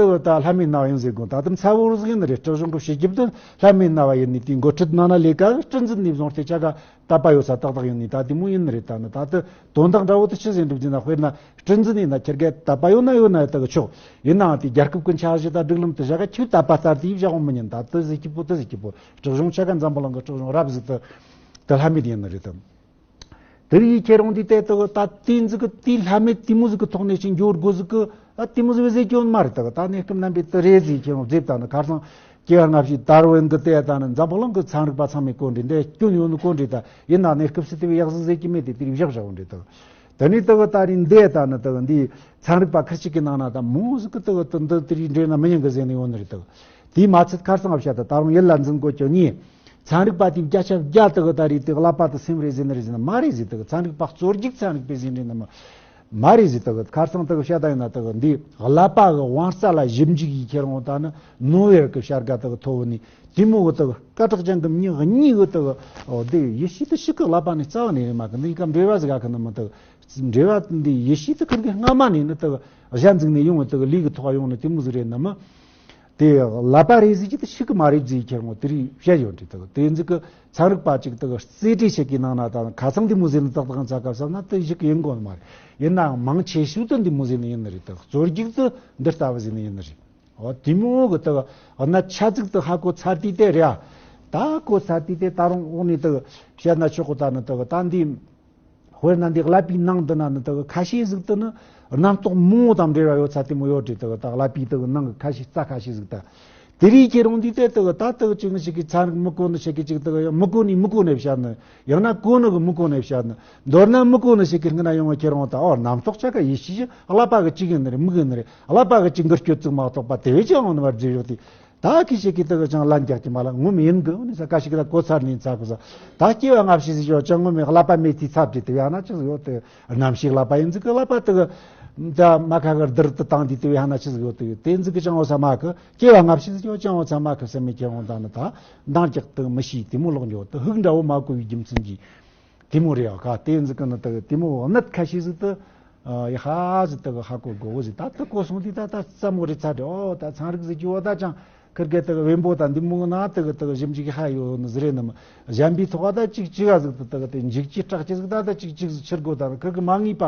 དེ་ད་ལྷ་མེད་ན་ཡང་ཟེར་དགོས། ད་དེ་མཚར་བོ་ཟིག་ཡིན་ནི་རེད། སྲིད་གཞུང་གི་སྤྱི་ཁྱབ་དེ་ལྷ་མེད་ན་བ་ཡིན་ནི་དེའི་འགོ་ཁྲིད་ནང་ན་ལས་ཀ་སྲིད་འཛིན་ནས་བཟུང་སྟེ་ཆ་ག་དད་པ་ཡོད་ས་ཏག་ཏག་ཡིན་ནི་ད་དེ་མོ་ཡིན་ནི་རེད། ད་ནི་ད་དེ་དོན་དག་འདྲ་བོ་དེ་ཆི་ཟེར་འདུག་ཟེར་ན། དཔེར་ན་སྲིད་འཛིན་ཡིན་ན་ཁྱེད་ཀྱི་དད་པ་ཡོད་ན་ཡོད་ན་ཡོད་ད་གི་ཆོག་ཡིན་ནའང་དེ་རྒྱལ་ཁབ་ཀྱི་འཆར་གཞི་དང་སྒྲིག་ལམ་དེ་བཞག་ག་ཁྱོད་དད་པ་ལྟར་དེ་བཞག་འོང་མི་ཉན། ད་དེ་ཟིག་སྐྱིད་པོ་དེ་ཟིག་སྐྱིད་པོ། སྲིད་གཞུང་ཆ་ག་འཛམ་བུ་གླིང་གི་སྲིད་གཞུང་རབ་ཟིག་དེ་དེ་ལྷ་མེད་ཡིན་ནི་རེད་དམ། དེ་རིགས་ཁྱེད་རང་འདི་ལྟ་དུ་ད་དེ་ཟིག་གི་དེ་ལྷ་མེད་དེ་མོ་ཟིག་གི་ཐོག་ནས་ཅིག་འགྱུར་དགོས་ཟིག་གི་ཨ་དེ་མོ་ཟིག་བཟོས་ཀྱི་ཡོད་མ་རེད། ད་གི་ད་གནས་སྐབས་རྣམ་པའི་དེ་རེད་ཟིག་ཁྱེད་རང་བཟོས་ད་ནི་ཁ་སང་སྐྱེ་བ་སྔ་ཕྱི་དར་ཝིན་གི་ལྟ་ད་ནི་འཛམ་བུ་གླིང་གི་ཚན་རིག་པ་ཚང་མས་གོ་འདྲི་འདི་སྐྱོན་ཡོད་ནི་གོ་འདྲི་ད་ཡིན་ན་གནས་སྐབས་སུ་དེ་བས་ཡག་ཟིག་བཟོས་ཀྱི་མེད་དེ་དེ་རིགས་བཞག་བཞག་འདྲི་ད། དེ་ནས་དེ་གི་ད་རིང་འདི་ད་ནི་དེ་གི་འདི་ཚན་རིག་པ་ཁ་ཅིག་གི་ནང་ན་ད་མོ་ཟིག་གི་དེ་གི་དེ་འདི་དེ་རིགས་འདྲེ་ན་མི་ཉན་གི་ཟེར་ནི་ཡོད་ནི་རེད་ད། དེས་མ་ཚད་ཁར་སང་བཤད་ད་ད་རུང་ཡིད་ལ་འཛིན་དགོས་ཀྱི་གཉིས། ཚན་རིག་པ་དེ་བརྒྱ་ཆ་བརྒྱ་དེ་གི་ད་རེས་དེ་ཀླད་པ་དེ་སེམས་རེད་ཟེར་ནི་རེད་ཟེར་ན་མ་རེད་ཟེར། དེ་གི་ཚན་རིག་པ་གཙོ་རྒྱུག་ཚན་རིག་པས་ཟེར་ནི་རེད་ན་མ་མ་རེད་ཟེར། དེ་གི་ཁར་སང་དེ་གི་བཤད་ད་ཡིན་ན་དེ་གི་འདི་ཀླད་པ་གི་དབང་རྩ་ལ་ཞིབ་འཇུག་ཡིས་ཁྱེར་འོང་ད་ནི་ནོ་བེལ་གི་བྱ་དགའ་དེ་གི་ཐོབ་ནི་དེ་མོ་གི་དེ་གི་སྐད་གྲགས་ཅན་གི་མྱི་གཉིས་གི་དེ་གི་འོ་དེ་ཡེ་ཤེས་དེ་ཞིག་གི་ཀླད་པ་ནས་རྩ་བ་ནས་རེད་མ་གི་འདི་ཀ་འབྲེལ་བ་ཟིག་ག་གི་ནི་མི་དེ་གི་འབྲེལ་བ་འདི་ཡེ་ཤེས་དེ་ཁིར་གི་སྔ་མ་ནས་ནི་དེ་གི་གཞན་འཛིག་ནས་ཡོང་བའི་དེ་གི་ལས་གི་ཐོག་ཡོང་ནི་དེ་མོ་ཟིག་རེད་ན་མི། དེ་ཀླད་པ་རེད་ཟེར་གྱི་དེ་ཤི་གི་མ་རེད་ཟེར་ཁྱེར་འོང་དེ་རིགས་བཤད་ཡོད་འདྲི་དག་དེ་ཚིག་གི་ཚན་རིག་པ་ཅིག་དག་རྩིས་སྤྲོད་བྱེད་ཀྱི་ནང་ན་དང་ཁ་ཚང་འདི་མོ་ཟེར་ནི་ཏག་ཏག་ཚ་སྐབས་བསམ་ན་དེ་ཞིག་ཡིན་དགོས་མ་རེད། ཡིན་ནའང་མང་ཆེ་ཤོས་དེ་འདི་མོ་ཟེར་ནི་ཡིན་ནི་རེད། དག་རྩོད་རྒྱུག་དེ་འདི་ལྟ་བུ་ཟེར་ནི་ཡིན་ནི་རེད། འོ་དེ་མོ་གི་དག་གནད་ཆ་ཚིག་དེ་ཧ་གོ་ཚར་དུས་དེ་རེད་ཨ། ད་གོ་ཚར་དུས་དེ་ད་རུང་འོག་ནས་དག་བཤད་ན་ཆོག་གོ་ད་ནི་དག་ད་འདི། དཔེར་ན་འདི་ཀླད་པའི་ནང་འདི་ན་ནི་དག་ཁ་ཤས་ཟིག་ཏུ་ནི་རྣམ་རྟོག་མང་བོ་དང་འབྲེལ་བ་ཡོད་ཚ་དེ་མོ་ཡོད་དྲི་དག་ད་ཀླད་པའི་དག་ནང་གི་ཁ་ཤས་རྩ་ཁ་ཤས་ཟིག་ད། དེ་རིགས་ཀྱི་རུང་འདི་དེ་དག་ད་དག་ཅིག་ནི་ཞིག་གི་ཚན་རིག་མི་གོ་ནི་ཞིག་གི་ཅིག་དག་ཡང་མི་གོ་ནི་མི་གོ་ནི་བཤད་ནི་ཡང་ན་གོ་ནི་གི་མི་གོ་ནི་བཤད་ནི་མདོར་ན་མི་གོ་ནི་ཞིག་གི་སྔ་ན་ཡོང་བ་ཁྱེར་འོང་ད་ཨོ་རྣམ་རྟོག་ཆ་ག་ཡེ་ཤེས་ཀླད་པ་གི་གཅིག་ཡིན་ནི་རེད་མི་གི་ཡིན་ནི་རེད་ཀླད་པ་གི་གཅིག་འགུལ་སྐྱོད་ཙིག་མ་གཏོགས་པ་དེ་བས་ཀྱང་འོང་ནི་བར་བརྗོད་ཡོད་དེ། ད་ཁི་ཤེས་ཀི་དེ་གི་ཅང་ལན་རྒྱག་གི་མ་ལ་ངོ་མ་ཡིན་གི་ནི་ས་ཀ་ཤི་ཀི་ད་གོ་ཚར་ནི་ཚ་གི་ས། ད་སྐྱེ་བ་སྔ་ཕྱི་ཟིག་ཡོད་ཅང་ངོ་མ་ཀླད་པ་མེད་དེ་ཚབ་ཀྱི་དེ་ཡང་ན་ཅི་ཟིག་ཡོད་དེ་རྣམ་ཤེས་ཀླད་པ་ཡིན་ཟིག་གི་ཀླད་པ་དེ་གི་ད་མ་ཁ་གི་རྡུལ་དུ་བཏང་དེ་དེ་ཡང་ན་ཅི་ཟིག་ཡོད་དེ་དེ་ཟིག་གི་ཅང་འོ་ས་མ་གི་སྐྱེ་བ་སྔ་ཕྱི་ཟིག་ཡོད་ཅང་འོ་ས་མ་གི་སེམས་མེད་ཁྱེར་འོང་ད་ནི་ད་འདང་རྒྱག་དེ་མི་ཤེས་དེ་མོ་ལོག་འགྱོ་དེ་ཧུག་འདྲ་བོ་མ་གོ་བའི་རྒྱུ་མཚན་གྱིས། དེ་མོ་རེད་ཨ་ཁ་དེ་ཟིག་གི་ནི་དེ་དེ་མོ་གནད་ཁ་ཤས་ཟིག་ཏུ་ཡ་ཧ་ཟིག་དེ་གི་ཧ་གོ་དགོ་བོ་ཟིག་ད་དེ་གོ་སོང་དུས་ད་ད་རྩ་མོ་རེད་ཚ་རེད། ཨོ་ད་ཚན་རིག་ཟིག་གི་འོ་ད་ཅང་ཁིར་གེ་དེ་གི་བེམ་པོ་ད་འདི་མོ་ན་དེ་གི་དེ་གི་ཞིབ་འཇུག་ཧ་ཡོད་ནི་ཟིག་རེད་ནི་མི་གཞན་པའི་ཐོག་ད་ཅིག་ཅིག་ག་ཟིག་ཏུ་དེ་གི་དེ་འཇིག་ཅི་སྐྲག་ཅི་ཟིག་ད་ད་ཅིག་ཅིག་ཟིག་ཕྱིར་གོ་ད་ནི་ཁིར་གི་མ་ངེས་པ་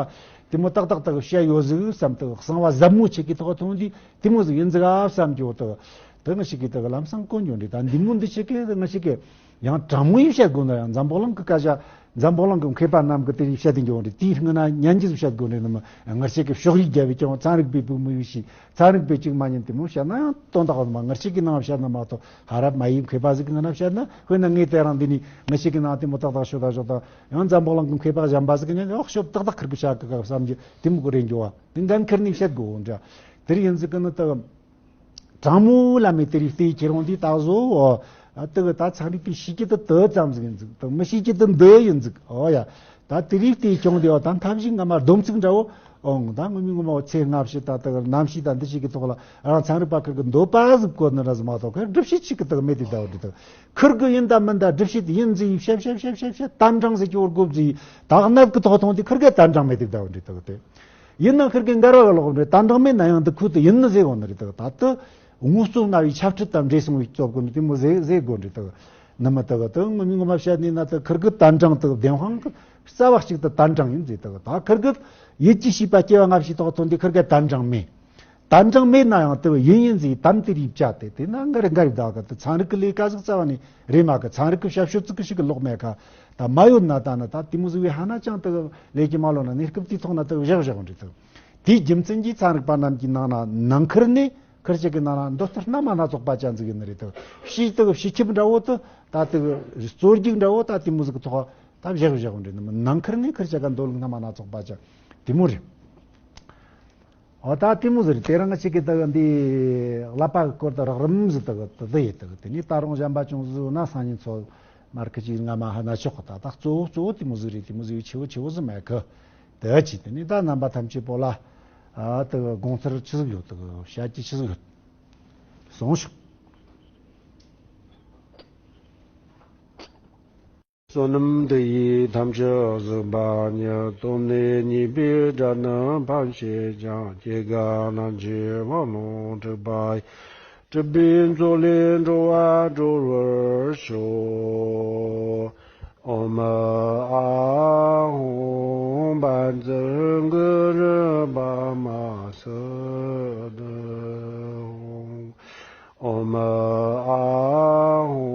དེ་མོ་ཏག་ཏག་དེ་གི་བཤད་ཡོད་ཟིག་བསམ་དེ་གི་གསང་བ་ཟབ་མོ་ཆེ་གི་ཐོག་མཐོང་དུས་དེ་མོ་ཟིག་ཡིན་ཟིག་ཨ་བསམ་གྱི་འོ་དེ་གི་དེ་ང་ཞིག་གི་དེ་གི་ལམ་སང་གོ་འགྱོ་འདྲི་ད་འདི་མོ་འདི་ཆེ་གི་དེ་ང་ཞིག་གི་ཡང་དྲང་མོ་ཡིས་བཤད་དགོས་ན་ཡང་འཛམ་བུ་གླིང་གི་སྐད་ཆ་འཛམ་བུ་གླིང་གི་མཁས་པ་རྣམས་ཀྱིས་དེ་བཤད་དེ་འགྱོ་རེད། དེའི་སྔོན་ན་ཉན་གྱིས་བཤད་དགོས་རེད་ནི་མི་ངར་ཤེས་ཀྱི་ཕྱོགས་རིས་རྒྱལ་བའི་ཀྱང་ཚན་རིག་པའི་བུ་མི་ཡོད་ཤིས་ཚན་རིག་པའི་ཅིག་མ་ཉན་དེ་མོ་བཤད་ན་ཡང་དོན་དག་ཡོད་མ་ངར་ཤེས་ཀྱི་ནང་བཤད་ན་མ་གཏོགས་ཧ་རབ་མ་ཡིས་མཁས་པ་ཟིག་གི་ངོས་ན་བཤད་ན་དཔེར་ན་ངས་དེ་རང་འདི་ནི་ངར་ཤེས་ཀྱི་ནང་དེ་མོ་ཏག་ཏག་ཤོད་ད་ཤོད་ད་ཡང་འཛམ་བུ་གླིང་གི་མཁས་པ་གཞན་པ་ཟིག་གི་ཉན་ཡང་ཤོད་ཏག་ཏག་ཁིར་གི་བཤད་གི་ག་བསམ་གྱི་དེ་མོ་གི་རེད་འགྱོ་བ་དེ་འགན་ཁིར་ནས་བཤད་དགོས་འདྲ་དེར་ཡིན་ཟིག་གི་ནི་ད། དྲང་མོ་བླ་མའི་དེ་རིགས་བལྟས་ཁྱེར་འོང་དུས་ད་གཟོད། ཨ་དེ་གི་ད་ཚན་རིག་པས་ཤེས་རྒྱུ་དེ་དེ་ཙམ་ཟིག་ཡིན་ཟིག། དེ་མི་ཤེས་རྒྱུ་དེ་འདི་ཡིན་ཟིག། ཨོ་ཡ། ད་དེ་རིགས་དེ་བྱུང་དེ་ཡོད། ད་མཐའ་བཞི་ང་མ་སྡོམ་ཚིག་འདྲ་བོ། ཨོང་། ད་ངོ་མི་ངོ་མ་བོ་ཚེ་སྔ་ཕྱི་ད་དེ་གི་རྣམ་ཤེས་ད་འདི་ཞིག་གི་ཐོག་ལ་རང་ཚན་རིག་པ་ཁིར་གི་འདོད་པ་ཟིག་གོ་ནི་ར་ཟིག་མ་གཏོགས་ཁིར་སྒྲུབ་བྱེད་ཅིག་གི་དེ་གི་མེད་དེ་ད་བོ་འདྲི་དེ་གི། ཁིར་གི་ཡིན་ད་མིན་ད་སྒྲུབ་བྱེད་དེ་ཡིན་ཟིག་བཤད་བཤད་བཤད་བཤད་བཤད་དམ་དྲང་ཟིག་གི་བོར་དགོ་ཟིག། ད་གནད་གི་ཐོག་ཐོང་དེ་ཁིར་གི་དམ་དྲང་མེད་དེ་ད་བོ་འདྲི་དེ་གི་དེ། ཡིན་ན་ཁིར་གི་འགལ་བ་གི་ལོག་འདྲི། དམ་དྲང་མེད་ན་ཡང་འདི་ཁུ་དེ་ཡིན་ནི་ཟེར་གོ་ནི་རེད་དེ་གི། ད་དེ་ངོ་སོ་ན་བའི་ཆབ་ཁྲིད་དང་འདྲེས་སོང་བའི་སྐྱོབ་གོ་ནི་དེ་མོ་ཟེར་ཟེར་དགོ་འདྲི་དེ་གི། ནི་མི་དེ་གི་དེ་ངོ་མི་ངོ་མ་བཤད་ནི་ན་དེ་ཁིར་གི་དམ་དྲང་དེ་གི་བདེན་དཔང་གི་རྩ་བ་གཅིག་དེ་དམ་དྲང་ཡིན་ཟེར་དེ་གི། ད་ཁིར་གི་ཡིད་ཀྱི་ཤེས་པ་སྐྱེ་བ་སྔ་ཕྱི་ཐོག་ཐོན་དེ་ཁིར་གི་དམ་དྲང་མེད། དམ་དྲང་མེད་ན་ཡང་དེ་བས་ཡིན་ཡིན་ཟིག་དམ་དེ་རིགས་བཅའ་དེ་དེ་ན་འགའ་རེ་འགའ་རེ་ད་ག་དེ་ཚན་རིག་གི་ལས་ཀ་ཟིག་རྩ་བ་ནས་རེད་མ་གི། ཚན་རིག་གི་ཞབས་ཞུ་ཙིག་གི་ཞིག་གི་ལོག་མེད་ཁ། ད་མ་ཡོད་ན་ད་ནི་ད་དེ་མོ་ཟིག་བས་ཧ་ན་ཅང་དེ་ལས་ཀྱི་མ་ལོ་ན་གནས་སྐབས་དེའི་ཐོག་ན་དེ་བཞག་བཞག་འདྲི་དེ། དེའི་རྒྱུ་མཚན་གྱིས་ཚན་རིག་པ་རྣམས་ཀྱི་ནང་ན་ནང་ཁུལ་ནས་ཁུར་ཅིག་གི་ནང་ན་འདོད་ལྟར་སྣ་མ་སྣ་ཚོགས་པ་ཅན་ཟིག་ཡིན་ནི་རེད་དེ། ཕྱིས་དེ་ཕྱི་ཁྱབ་འདྲ་བོ་དེ་ད་དེ་རྩོད་རྒྱུག་འདྲ་བོ་ད་དེ་མོ་ཟིག་གི་ཐོག་ད་བཞག་བཞག་འདྲི་ནི་མིན། ནང་ཁུལ་ནས་ཁུར་ཅིག་གི་འདོད་ལུགས་སྣ་མ་སྣ་ཚོགས་པ་ཅན་དེ་མོ་རེད། འོ་ད་དེ་མོ་ཟིག་རེད། དེ་རིང་ང་ཅིག་གི་དག་འདི་ཀླད་པ་གི་སྐོར་དུ་རགས་རིམ་ཟིག་དག་དེ་དེ་ཡིན་དག། དེ་ནས་ད་རུང་གཞན་པ་ཅུང་ཟིག་ན་སང་ཉིན་ཚོ་མར་ཁི་ཅིག་ང་མ་ཧ་ན་ཆོག་གི། ད་ད་གཙོ་བོ་གཙོ་བོ་དེ་མོ་ཟིག་རེད། དེ་མོ་ཟིག་ཆེ་བོ་ཆེ་བོ་ཟིག་མེད་གི། དེ་ཅི་དེ་ནས་ད་རྣམ་པ་ཐམས་ཅད་པོ་ལ་ཨ་དེ་དགོངས་ཚུལ་ཆི་ཟིག་ཡོད། དེ་བཤད་རྒྱུ་ཆི་ཟིག་ཡོད། གསུངས་ཤོག། བསོད་ནམས་འདི་ཡིས་ཐམས་ཅད་གཟིགས་པ་ཉིད། སྟོབས་ནི་གཉིས་པའི་དགྲ་རྣམས་ཕམ་བྱེད་ཅིང་། སྐྱེ་རྒ་ན་འཆིའི་རྦ་ཀློང་འཁྲུགས་པ་ཡི། སྲིད་པའི་མཚོ་ལས་འགྲོ་བ་སྒྲོལ་བར་ཤོག། ཨོཾ་ཨཱཿཧཱུྃ་བཛྲ་གུ་རུ་པདྨ་སིདྡྷི་ཧཱུྃ། ཨོཾ་ཨཱཿཧཱུྃ་